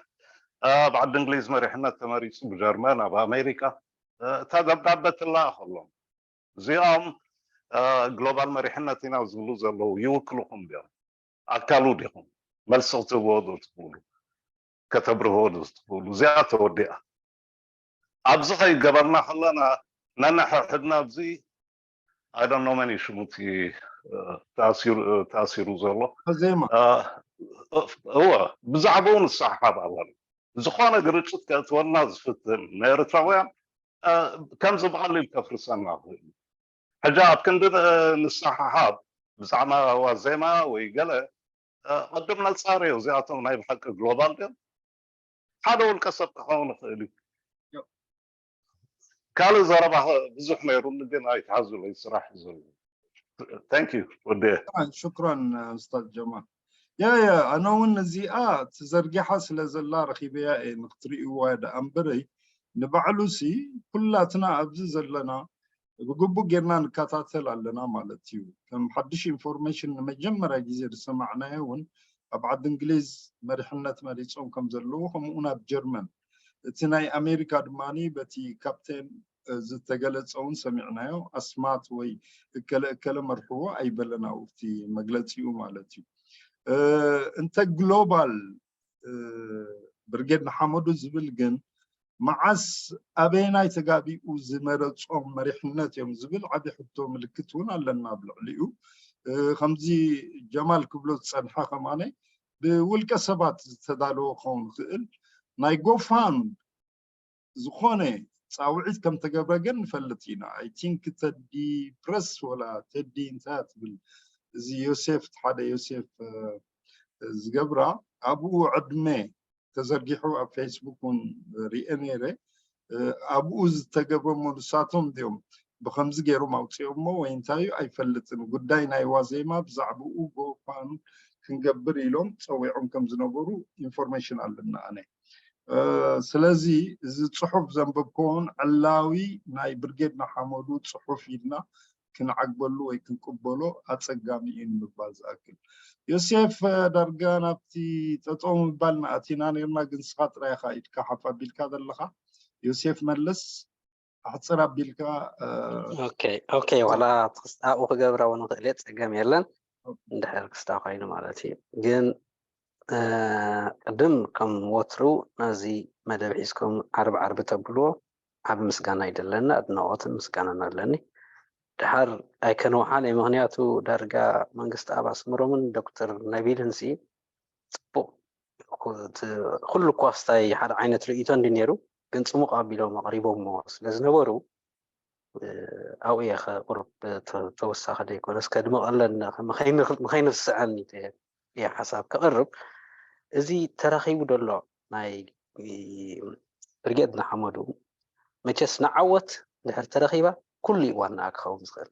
ኣብ ዓዲ እንግሊዝ መሪሕነት ተመሪፁ ብጀርመን ኣብ ኣሜሪካ እታ ደብዳበ ትለኣኸሎም እዚኦም ግሎባል መሪሕነት ኢና ዝብሉ ዘለዉ ይውክልኹም ድዮም? ኣካሉ ዲኹም? መልሲ ክትህብዎ ዶ ትኽእሉ? ከተብርህዎ ዶ ትኽእሉ? እዚኣ ተወዲኣ። ኣብዚ ከይገበርና ከለና ነንሕድሕድና ኣብዚ ኣይደኖ መን እዩ ሽሙ እቲ ተኣሲሩ ዘሎ ዜማ እወ ብዛዕባኡ ንሰሓሓብ ኣለና። ዝኾነ ግርጭት ከእትወልና ዝፍትን ንኤርትራውያን ከምዚ ብቐሊል ከፍርሰና ይኽእል እዩ። ሕጂ ኣብ ክንዲ ንሰሓሓብ ብዛዕባ ዋዜማ ወይ ገለ ቅድም ነፃርዮ እዚኣቶም ናይ ብሓቂ ግሎባል ድዮም ሓደ ውልቀ ሰብ ክኸውን ይኽእል እዩ። ካልእ ዘረባ ብዙሕ ነይሩኒ ግን ኣይትሓዙለይ ስራሕ እዩ ዘሎ። Thank you ወዲ ሽክራን ኡስታዝ ጀማል። ያ ያ ኣነ እውን እዚኣ ተዘርጊሓ ስለ ዘላ ረኺበያ እየ ንክትርእይዋ ደኣ እምበረይ ንባዕሉሲ ኩላትና ኣብዚ ዘለና ብግቡእ ጌርና ንከታተል ኣለና ማለት እዩ። ከም ሓድሽ ኢንፎርሜሽን ንመጀመርያ ግዜ ዝሰማዕናዮ እውን ኣብ ዓዲ እንግሊዝ መሪሕነት መሪፆም ከም ዘለዉ ከምኡ እውን ኣብ ጀርመን እቲ ናይ ኣሜሪካ ድማ በቲ ካፕቴን ዝተገለፀ እውን ሰሚዕናዮ። ኣስማት ወይ እከለ እከለ መርሕዎ ኣይበለን ኣብኡ እቲ መግለፂኡ ማለት እዩ። እንተ ግሎባል ብርጌድ ንሓመዱ ዝብል ግን መዓስ ኣበየናይ ተጋቢኡ ዝመረፆም መሪሕነት እዮም ዝብል ዓብዪ ሕቶ ምልክት እውን ኣለና ኣብ ልዕሊኡ። ከምዚ ጀማል ክብሎ ዝፀንሐ ከማነ ብውልቀ ሰባት ዝተዳለወ ክኸውን ይኽእል ናይ ጎፋን ዝኾነ ፃውዒት ከም ተገብረ ግን ንፈልጥ ኢና። I think ተዲ ፕረስ ወላ ተዲ እንታይ ትብል እዚ ዮሴፍ ሓደ ዮሴፍ ዝገብራ ኣብኡ ዕድመ ተዘርጊሑ ኣብ ፌስቡክ እውን ሪኤ ነይረ። ኣብኡ ዝተገብረሞ ንሳቶም እዮም ብከምዚ ገይሮም ኣውፅኦሞ ወይ እንታይ እዩ ኣይፈልጥን። ጉዳይ ናይ ዋዜማ ብዛዕባኡ ጎፋን ክንገብር ኢሎም ፀዊዖም ከም ዝነበሩ ኢንፎርሜሽን ኣለና ኣነ። ስለዚ እዚ ፅሑፍ ዘንበብክዎን ዕላዊ ናይ ብርጌድ ንሓመዱ ፅሑፍ ኢልና ክንዓግበሉ ወይ ክንቅበሎ ኣፀጋሚ እዩ ንምባል ዝኣክል። ዮሴፍ ዳርጋ ናብቲ ጠጠው ምባል ንኣቲና ነርና፣ ግን ንስኻ ጥራይ ኢኻ ኢድካ ሓፍ ኣቢልካ ዘለኻ። ዮሴፍ መልስ ኣሕፅር ኣቢልካ። ኦኬ ዋላ ኣብኡ ክገብራ እውን ንኽእል እየ፣ ፀገም የለን። እንድሕር ክስታ ኮይኑ ማለት እዩ። ግን ቅድም ከም ወትሩ ነዚ መደብ ሒዝኩም ዓርቢ ዓርቢ ተብልዎ ዓቢ ምስጋና ይደለኒ፣ ኣድናቖትን ምስጋናን ኣለኒ። ድሓር ኣይከነውሓን እየ፣ ምኽንያቱ ዳርጋ መንግስቲ ኣብ ኣስምሮምን ዶክተር ነቢልን ሲ ፅቡቕ ኩሉ ኳስታይ ሓደ ዓይነት ርእይቶ እንዲ ነይሩ፣ ግን ፅሙቕ ኣቢሎም ኣቕሪቦሞ ስለ ዝነበሩ ኣብኡ እየ ቁሩብ ተወሳኺ ደይኮነስ ከድምቐለን ንኸይንርስዐኒ እየ ሓሳብ ከቕርብ። እዚ ተረኺቡ ዘሎ ናይ ብርጌድ ንሓመዱ መቸስ ንዓወት ድሕር ተረኺባ ኩሉ እዩ ዋናኣ ክኸውን ዝኽእል።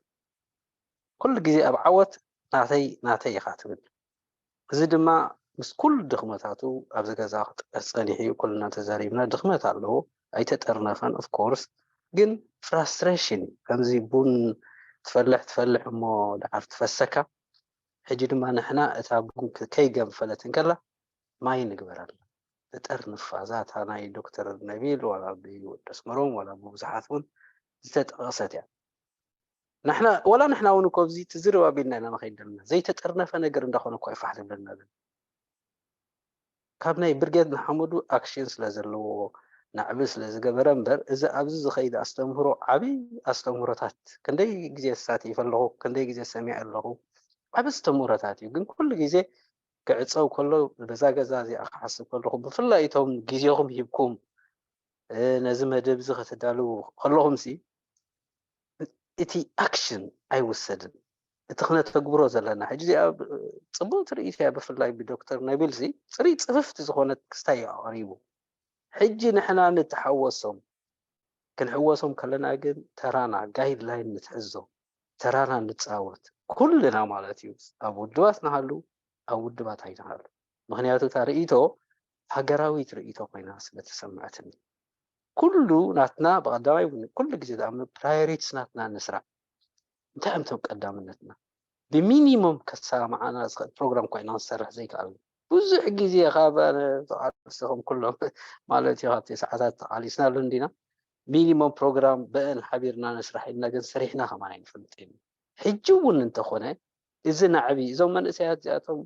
ኩሉ ግዜ ኣብ ዓወት ናተይ ናተይ ኢኻ ትብል። እዚ ድማ ምስ ኩሉ ድኽመታቱ ኣብዚ ገዛ ክጥቀስ ጸኒሑ እዩ። ኩልና ተዛሪብና ድኽመት ኣለዎ፣ ኣይተጠርነፈን። Of course ግን frustration እዩ። ከምዚ ቡን ትፈልሕ ትፈልሕ እሞ ደሓር ትፈሰካ። ሕጂ ድማ ንሕና እታ ቡን ከይገንፈለት እንከላ ማይ ንግበረላ፣ ንጠርንፋ። እዛ እታ ናይ ዶክተር ነቢል ዋላ ብወዲ ኣስመሮም ዋላ ብብዙሓት እውን ዝተጠቐሰት እያ። ንሕና ዋላ ንሕና እውን እኮ ኣብዚ ትዝርብ ኣቢልና ኢና ንኸይድ ዘለና። ዘይተጠርነፈ ነገር እንዳኾነ እኮ ኣይፋሕ ዝብለና ዘሎ። ካብ ናይ ብርጌድ ንሓመዱ ኣክሽን ስለ ዘለዎ ናዕቢ ስለ ዝገበረ እምበር እዚ ኣብዚ ዝኸይድ ኣስተምህሮ ዓብዪ ኣስተምህሮታት ክንደይ ግዜ ተሳቲፈ ኣለኹ፣ ክንደይ ግዜ ሰሚዐ ኣለኹ። ዓብዪ ኣስተምህሮታት እዩ። ግን ኩሉ ግዜ ክዕፀው ከሎ በዛ ገዛ እዚኣ ክሓስብ ከለኹ ብፍላይ እቶም ግዜኹም ሂብኩም ነዚ መደብ እዚ ከተዳልዉ ከለኹም ሲ እቲ ኣክሽን ኣይውሰድን። እቲ ክነተግብሮ ዘለና ሕጂ እዚኣ ፅቡቅ ትርኢት እያ። ብፍላይ ብዶክተር ነቢል ሲ ፅሪ ፅፍፍቲ ዝኾነት ክስታይ እዩ ኣቕሪቡ። ሕጂ ንሕና ንተሓወሶም ክንሕወሶም ከለና ግን ተራና ጋይድላይን ንትሕዞ፣ ተራና ንፃወት ኩልና ማለት እዩ። ኣብ ውድባት ንሃሉ ኣብ ውድባት ኣይንሃሉ። ምክንያቱ እታ ርእይቶ ሃገራዊት ርእይቶ ኮይና ስለተሰምዐትኒ ኩሉ ናትና ብቀዳማይ እውን ኩሉ ግዜ ዝኣምኖ ፕራዮሪቲስ ናትና ንስራዕ። እንታይ እዮም እቶም ቀዳምነትና? ብሚኒሞም ከሰማምዓና ዝኽእል ፕሮግራም እኳ ኢና ክንሰርሕ ዘይከኣልና። ብዙሕ ግዜ ካብ ኣነ ተቓልስኹም ኩሎም ማለት እዩ ካብቲ ሰዓታት ተቓሊስናሉ እንዲና። ሚኒሞም ፕሮግራም በእን ሓቢርና ንስራሕ ኢልና ግን ሰሪሕና ከማን ኣይንፈልጥን ኢና። ሕጂ እውን እንተኾነ እዚ ናዕቢ እዞም መንእሰያት እዚኣቶም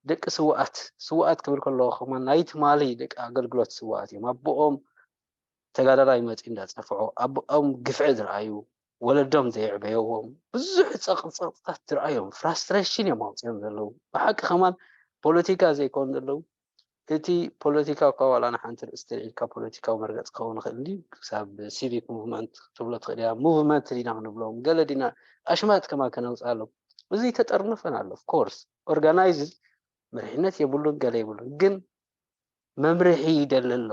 ደቂ ስውኣት ስውኣት ክብል ከለኹ ከማን ናይ ትማሊ ደቂ ኣገልግሎት ስውኣት እዮም። ኣቦኦም ተጋዳላይ መፂኡ እንዳፀፍዖ ኣቦኦም ግፍዒ ዝረኣዩ ወለዶም ዘየዕበየዎም ብዙሕ ፀቕፀቕታት ዝረኣዮም ፍራስትሬሽን እዮም ኣውፅኦም ዘለዉ። ብሓቂ ከማን ፖለቲካ ዘይኮኑ ዘለዉ እቲ ፖለቲካ እኳ ዋላ ንሓንቲ ርእስቲ ልዒልካ ፖለቲካዊ መርገፂ ክኸውን ይኽእል እንዲ ክሳብ ሲቪክ ሙቭመንት ክትብሎ ትኽእል እያ። ሙቭመንት ዲና ክንብሎም ገለ ዲና ኣሽማት ከማን ከነውፅኣሎም እዚ ተጠርነፈን ኣሎ። ኦፍኮርስ ኦርጋናይዝድ መሪሕነት የብሉን ገለ የብሉን ግን መምርሒ ይደሊ ኣሎ፣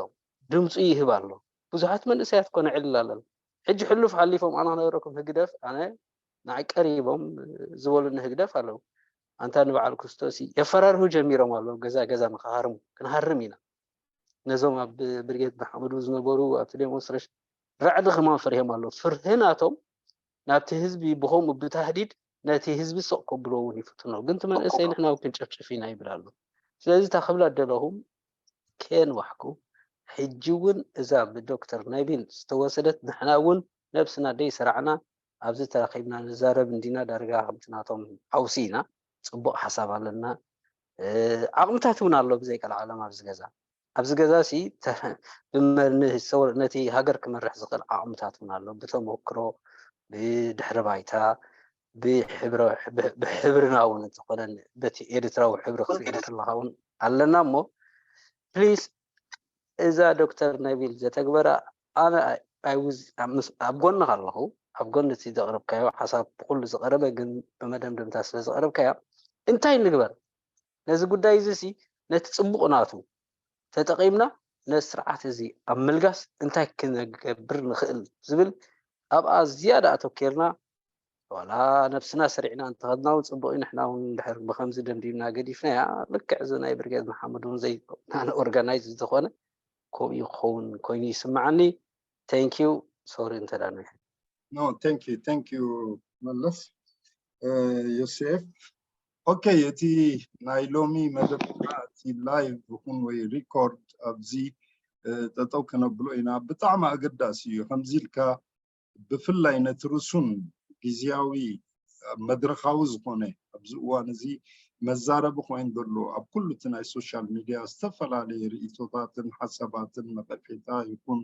ድምፁ ይህብ ኣሎ። ብዙሓት መንእሰያት እኮ ነዕልል ኣለና። ሕጂ ሕሉፍ ሓሊፎም ኣነ ክነግረኩም ህግደፍ ኣነ ንዓይ ቀሪቦም ዝበሉኒ ህግደፍ ኣለዉ። ኣንታ ንበዓል ክስቶስ የፈራርሁ ጀሚሮም ኣለዉ። ገዛ ገዛ ንክሃርሙ ክንሃርም ኢና። ነዞም ኣብ ብርጌድ ንሓመዱ ዝነበሩ ኣብቲ ዴሞንስትሬሽን ራዕዲ ከማን ፈሪሆም ኣለዉ። ፍርሂ ናቶም ናብቲ ህዝቢ ብኸምኡ ብታህዲድ ነቲ ህዝቢ ስቕ ከብሎ እውን ይፍትኖ። ግን እቲ መንእሰይ ንሕና እውን ክንጨፍጭፍ ኢና ይብል ኣሎ። ስለዚ እታ ክብላ ደለኹ ከየንዋሕኩ ሕጂ እውን እዛ ብዶክተር ነቢል ዝተወሰደት ንሕና እውን ነብስና ደይሰራዕና ኣብዚ ተራኺብና ንዛረብ እንዲና ዳርጋ ከምቲ ናቶም ሓውሲ ኢና። ፅቡቕ ሓሳብ ኣለና። ዓቕምታት እውን ኣሎ ብዘይ ቀልዓለም ኣብዚ ገዛ ኣብዚ ገዛ ሲ ነቲ ሃገር ክመርሕ ዝኽእል ዓቕምታት እውን ኣሎ። ብተመክሮ፣ ብድሕሪ ባይታ፣ ብሕብርና እውን እንተኾነ በቲ ኤርትራዊ ሕብሪ ክትርኢ ከለኻ እውን ኣለና እሞ ፕሊስ እዛ ዶክተር ነቢል ዘተግበራ ኣነ ኣብ ጎንኻ ኣለኹ። ኣብ ጎኒ እቲ ዘቕረብካዮ ሓሳብ ብኩሉ ዝቐረበ ግን ብመደምደምታ ስለ ዝቐረብካያ እንታይ ንግበር ነዚ ጉዳይ እዚ ሲ ነቲ ፅቡቕ ናቱ ተጠቒምና ነዚ ስርዓት እዚ ኣብ ምልጋስ እንታይ ክንገብር ንኽእል ዝብል ኣብኣ ዝያዳ ኣተኪርና ዋላ ነብስና ሰሪዕና እንተኸድና እውን ፅቡቅ እዩ። ንሕና እውን ድሕር ብከምዚ ደምዲምና ገዲፍናያ ልክዕ እዚ ናይ ብርጌድ ንሓመዱ እውን ዘይኮነ ኦርጋናይዝ ዝኾነ ከምኡ ክኸውን ኮይኑ ይስምዓኒ። Thank you። Sorry እንተ ደኣ No, thank you, thank you መለስ። ዮሴፍ፣ ኦኬ፣ እቲ ናይ ሎሚ መደብና እቲ ላይቭ ይኹን ወይ ሪኮርድ ኣብዚ ጠጠው ከነብሎ ኢና። ብጣዕሚ ኣገዳሲ እዩ። ከምዚ ኢልካ ብፍላይ ነቲ ርሱን ግዝያዊ መድረኻዊ ዝኾነ ኣብዚ እዋን እዚ መዛረቢ ኮይኑ ዘሎ ኣብ ኩሉ እቲ ናይ ሶሻል ሚድያ ዝተፈላለየ ርእይቶታትን ሓሳባትን ነቐፌታ ይኹን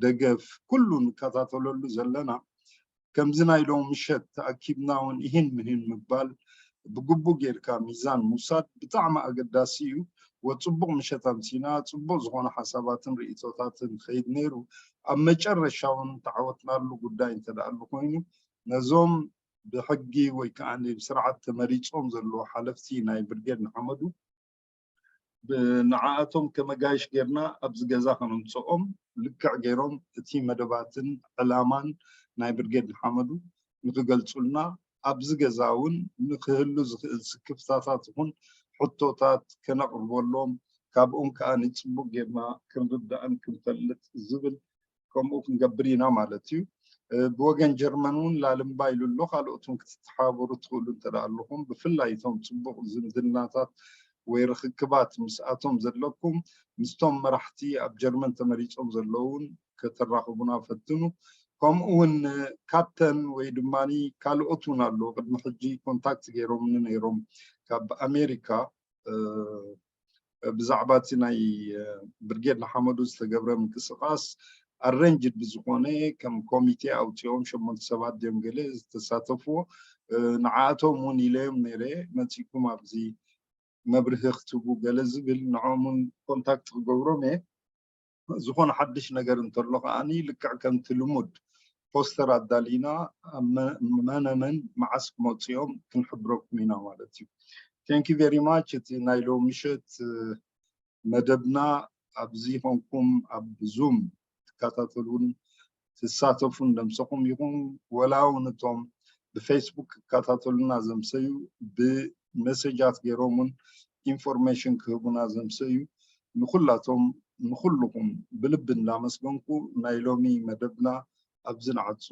ደገፍ ኩሉ ንከታተለሉ ዘለና ከምዚ ናይ ሎም ምሸት ተኣኪብና እውን ይህን ምህን ምባል ብግቡእ ጌርካ ሚዛን ምውሳድ ብጣዕሚ ኣገዳሲ እዩ። ወፅቡቕ ምሸት ኣምሲና ፅቡቕ ዝኾነ ሓሳባትን ርእይቶታትን ከይድ ነይሩ ኣብ መጨረሻ እውን ተዓወትናሉ ጉዳይ እንተደኣሉ ኮይኑ ነዞም ብሕጊ ወይ ከዓ ብስርዓት ተመሪፆም ዘለዉ ሓለፍቲ ናይ ብርጌድ ንሓመዱ ንዓኣቶም ከመጋይሽ ጌርና ኣብዚ ገዛ ከነምፅኦም ልክዕ ገይሮም እቲ መደባትን ዕላማን ናይ ብርጌድ ንሓመዱ ንክገልፁልና ኣብዚ ገዛ እውን ንክህሉ ዝኽእል ስክፍታታት ይኹን ሕቶታት ከነቕርበሎም ካብኦም ከዓ ንፅቡቅ ጌርና ክንርዳእን ክንፈልጥ ዝብል ከምኡ ክንገብር ኢና ማለት እዩ። ብወገን ጀርመን እውን ላልምባ ኢሉ ኣሎ። ካልኦት እውን ክትተሓባበሩ ትኽእሉ እንተ ኣለኹም ብፍላይ እቶም ፅቡቕ ዝምድናታት ወይ ርኽክባት ምስኣቶም ዘለኩም ምስቶም መራሕቲ ኣብ ጀርመን ተመሪፆም ዘለውን ከተራኽቡና ፈትኑ። ከምኡ እውን ካፕተን ወይ ድማ ካልኦት እውን ኣለዉ ቅድሚ ሕጂ ኮንታክት ገይሮምኒ ነይሮም ካብ ኣሜሪካ ብዛዕባ እቲ ናይ ብርጌድ ንሓመዱ ዝተገብረ ምንቅስቃስ ኣረንጅድ ብዝኾነ ከም ኮሚቴ ኣውፂኦም ሸሞንተ ሰባት ድዮም ገለ ዝተሳተፍዎ ንዓኣቶም እውን ኢለዮም ነይረ መፂኩም ኣብዚ መብርሂ ክትህቡ ገለ ዝብል ንዖም እውን ኮንታክት ክገብሮም እየ ዝኾነ ሓድሽ ነገር እንተሎ ከዓኒ ልክዕ ከምቲ ልሙድ ፖስተር ኣዳሊና መነመን መዓስ ክመፅኦም ክንሕብረኩም ኢና ማለት እዩ። Thank you very much። እቲ ናይ ሎሚ ምሸት መደብና ኣብዚ ኮንኩም ኣብ ዙም ትከታተሉን ትሳተፉን ደምሰኹም ይኹን ወላ እውን እቶም ብፌስቡክ ክከታተሉና ዘምሰዩ ብመሰጃት ገይሮም እውን ኢንፎርሜሽን ክህቡና ዘምሰዩ ንኩላቶም ንኩልኩም ብልቢ እንዳመስገንኩ ናይ ሎሚ መደብና ኣብዚ ንዓፁ።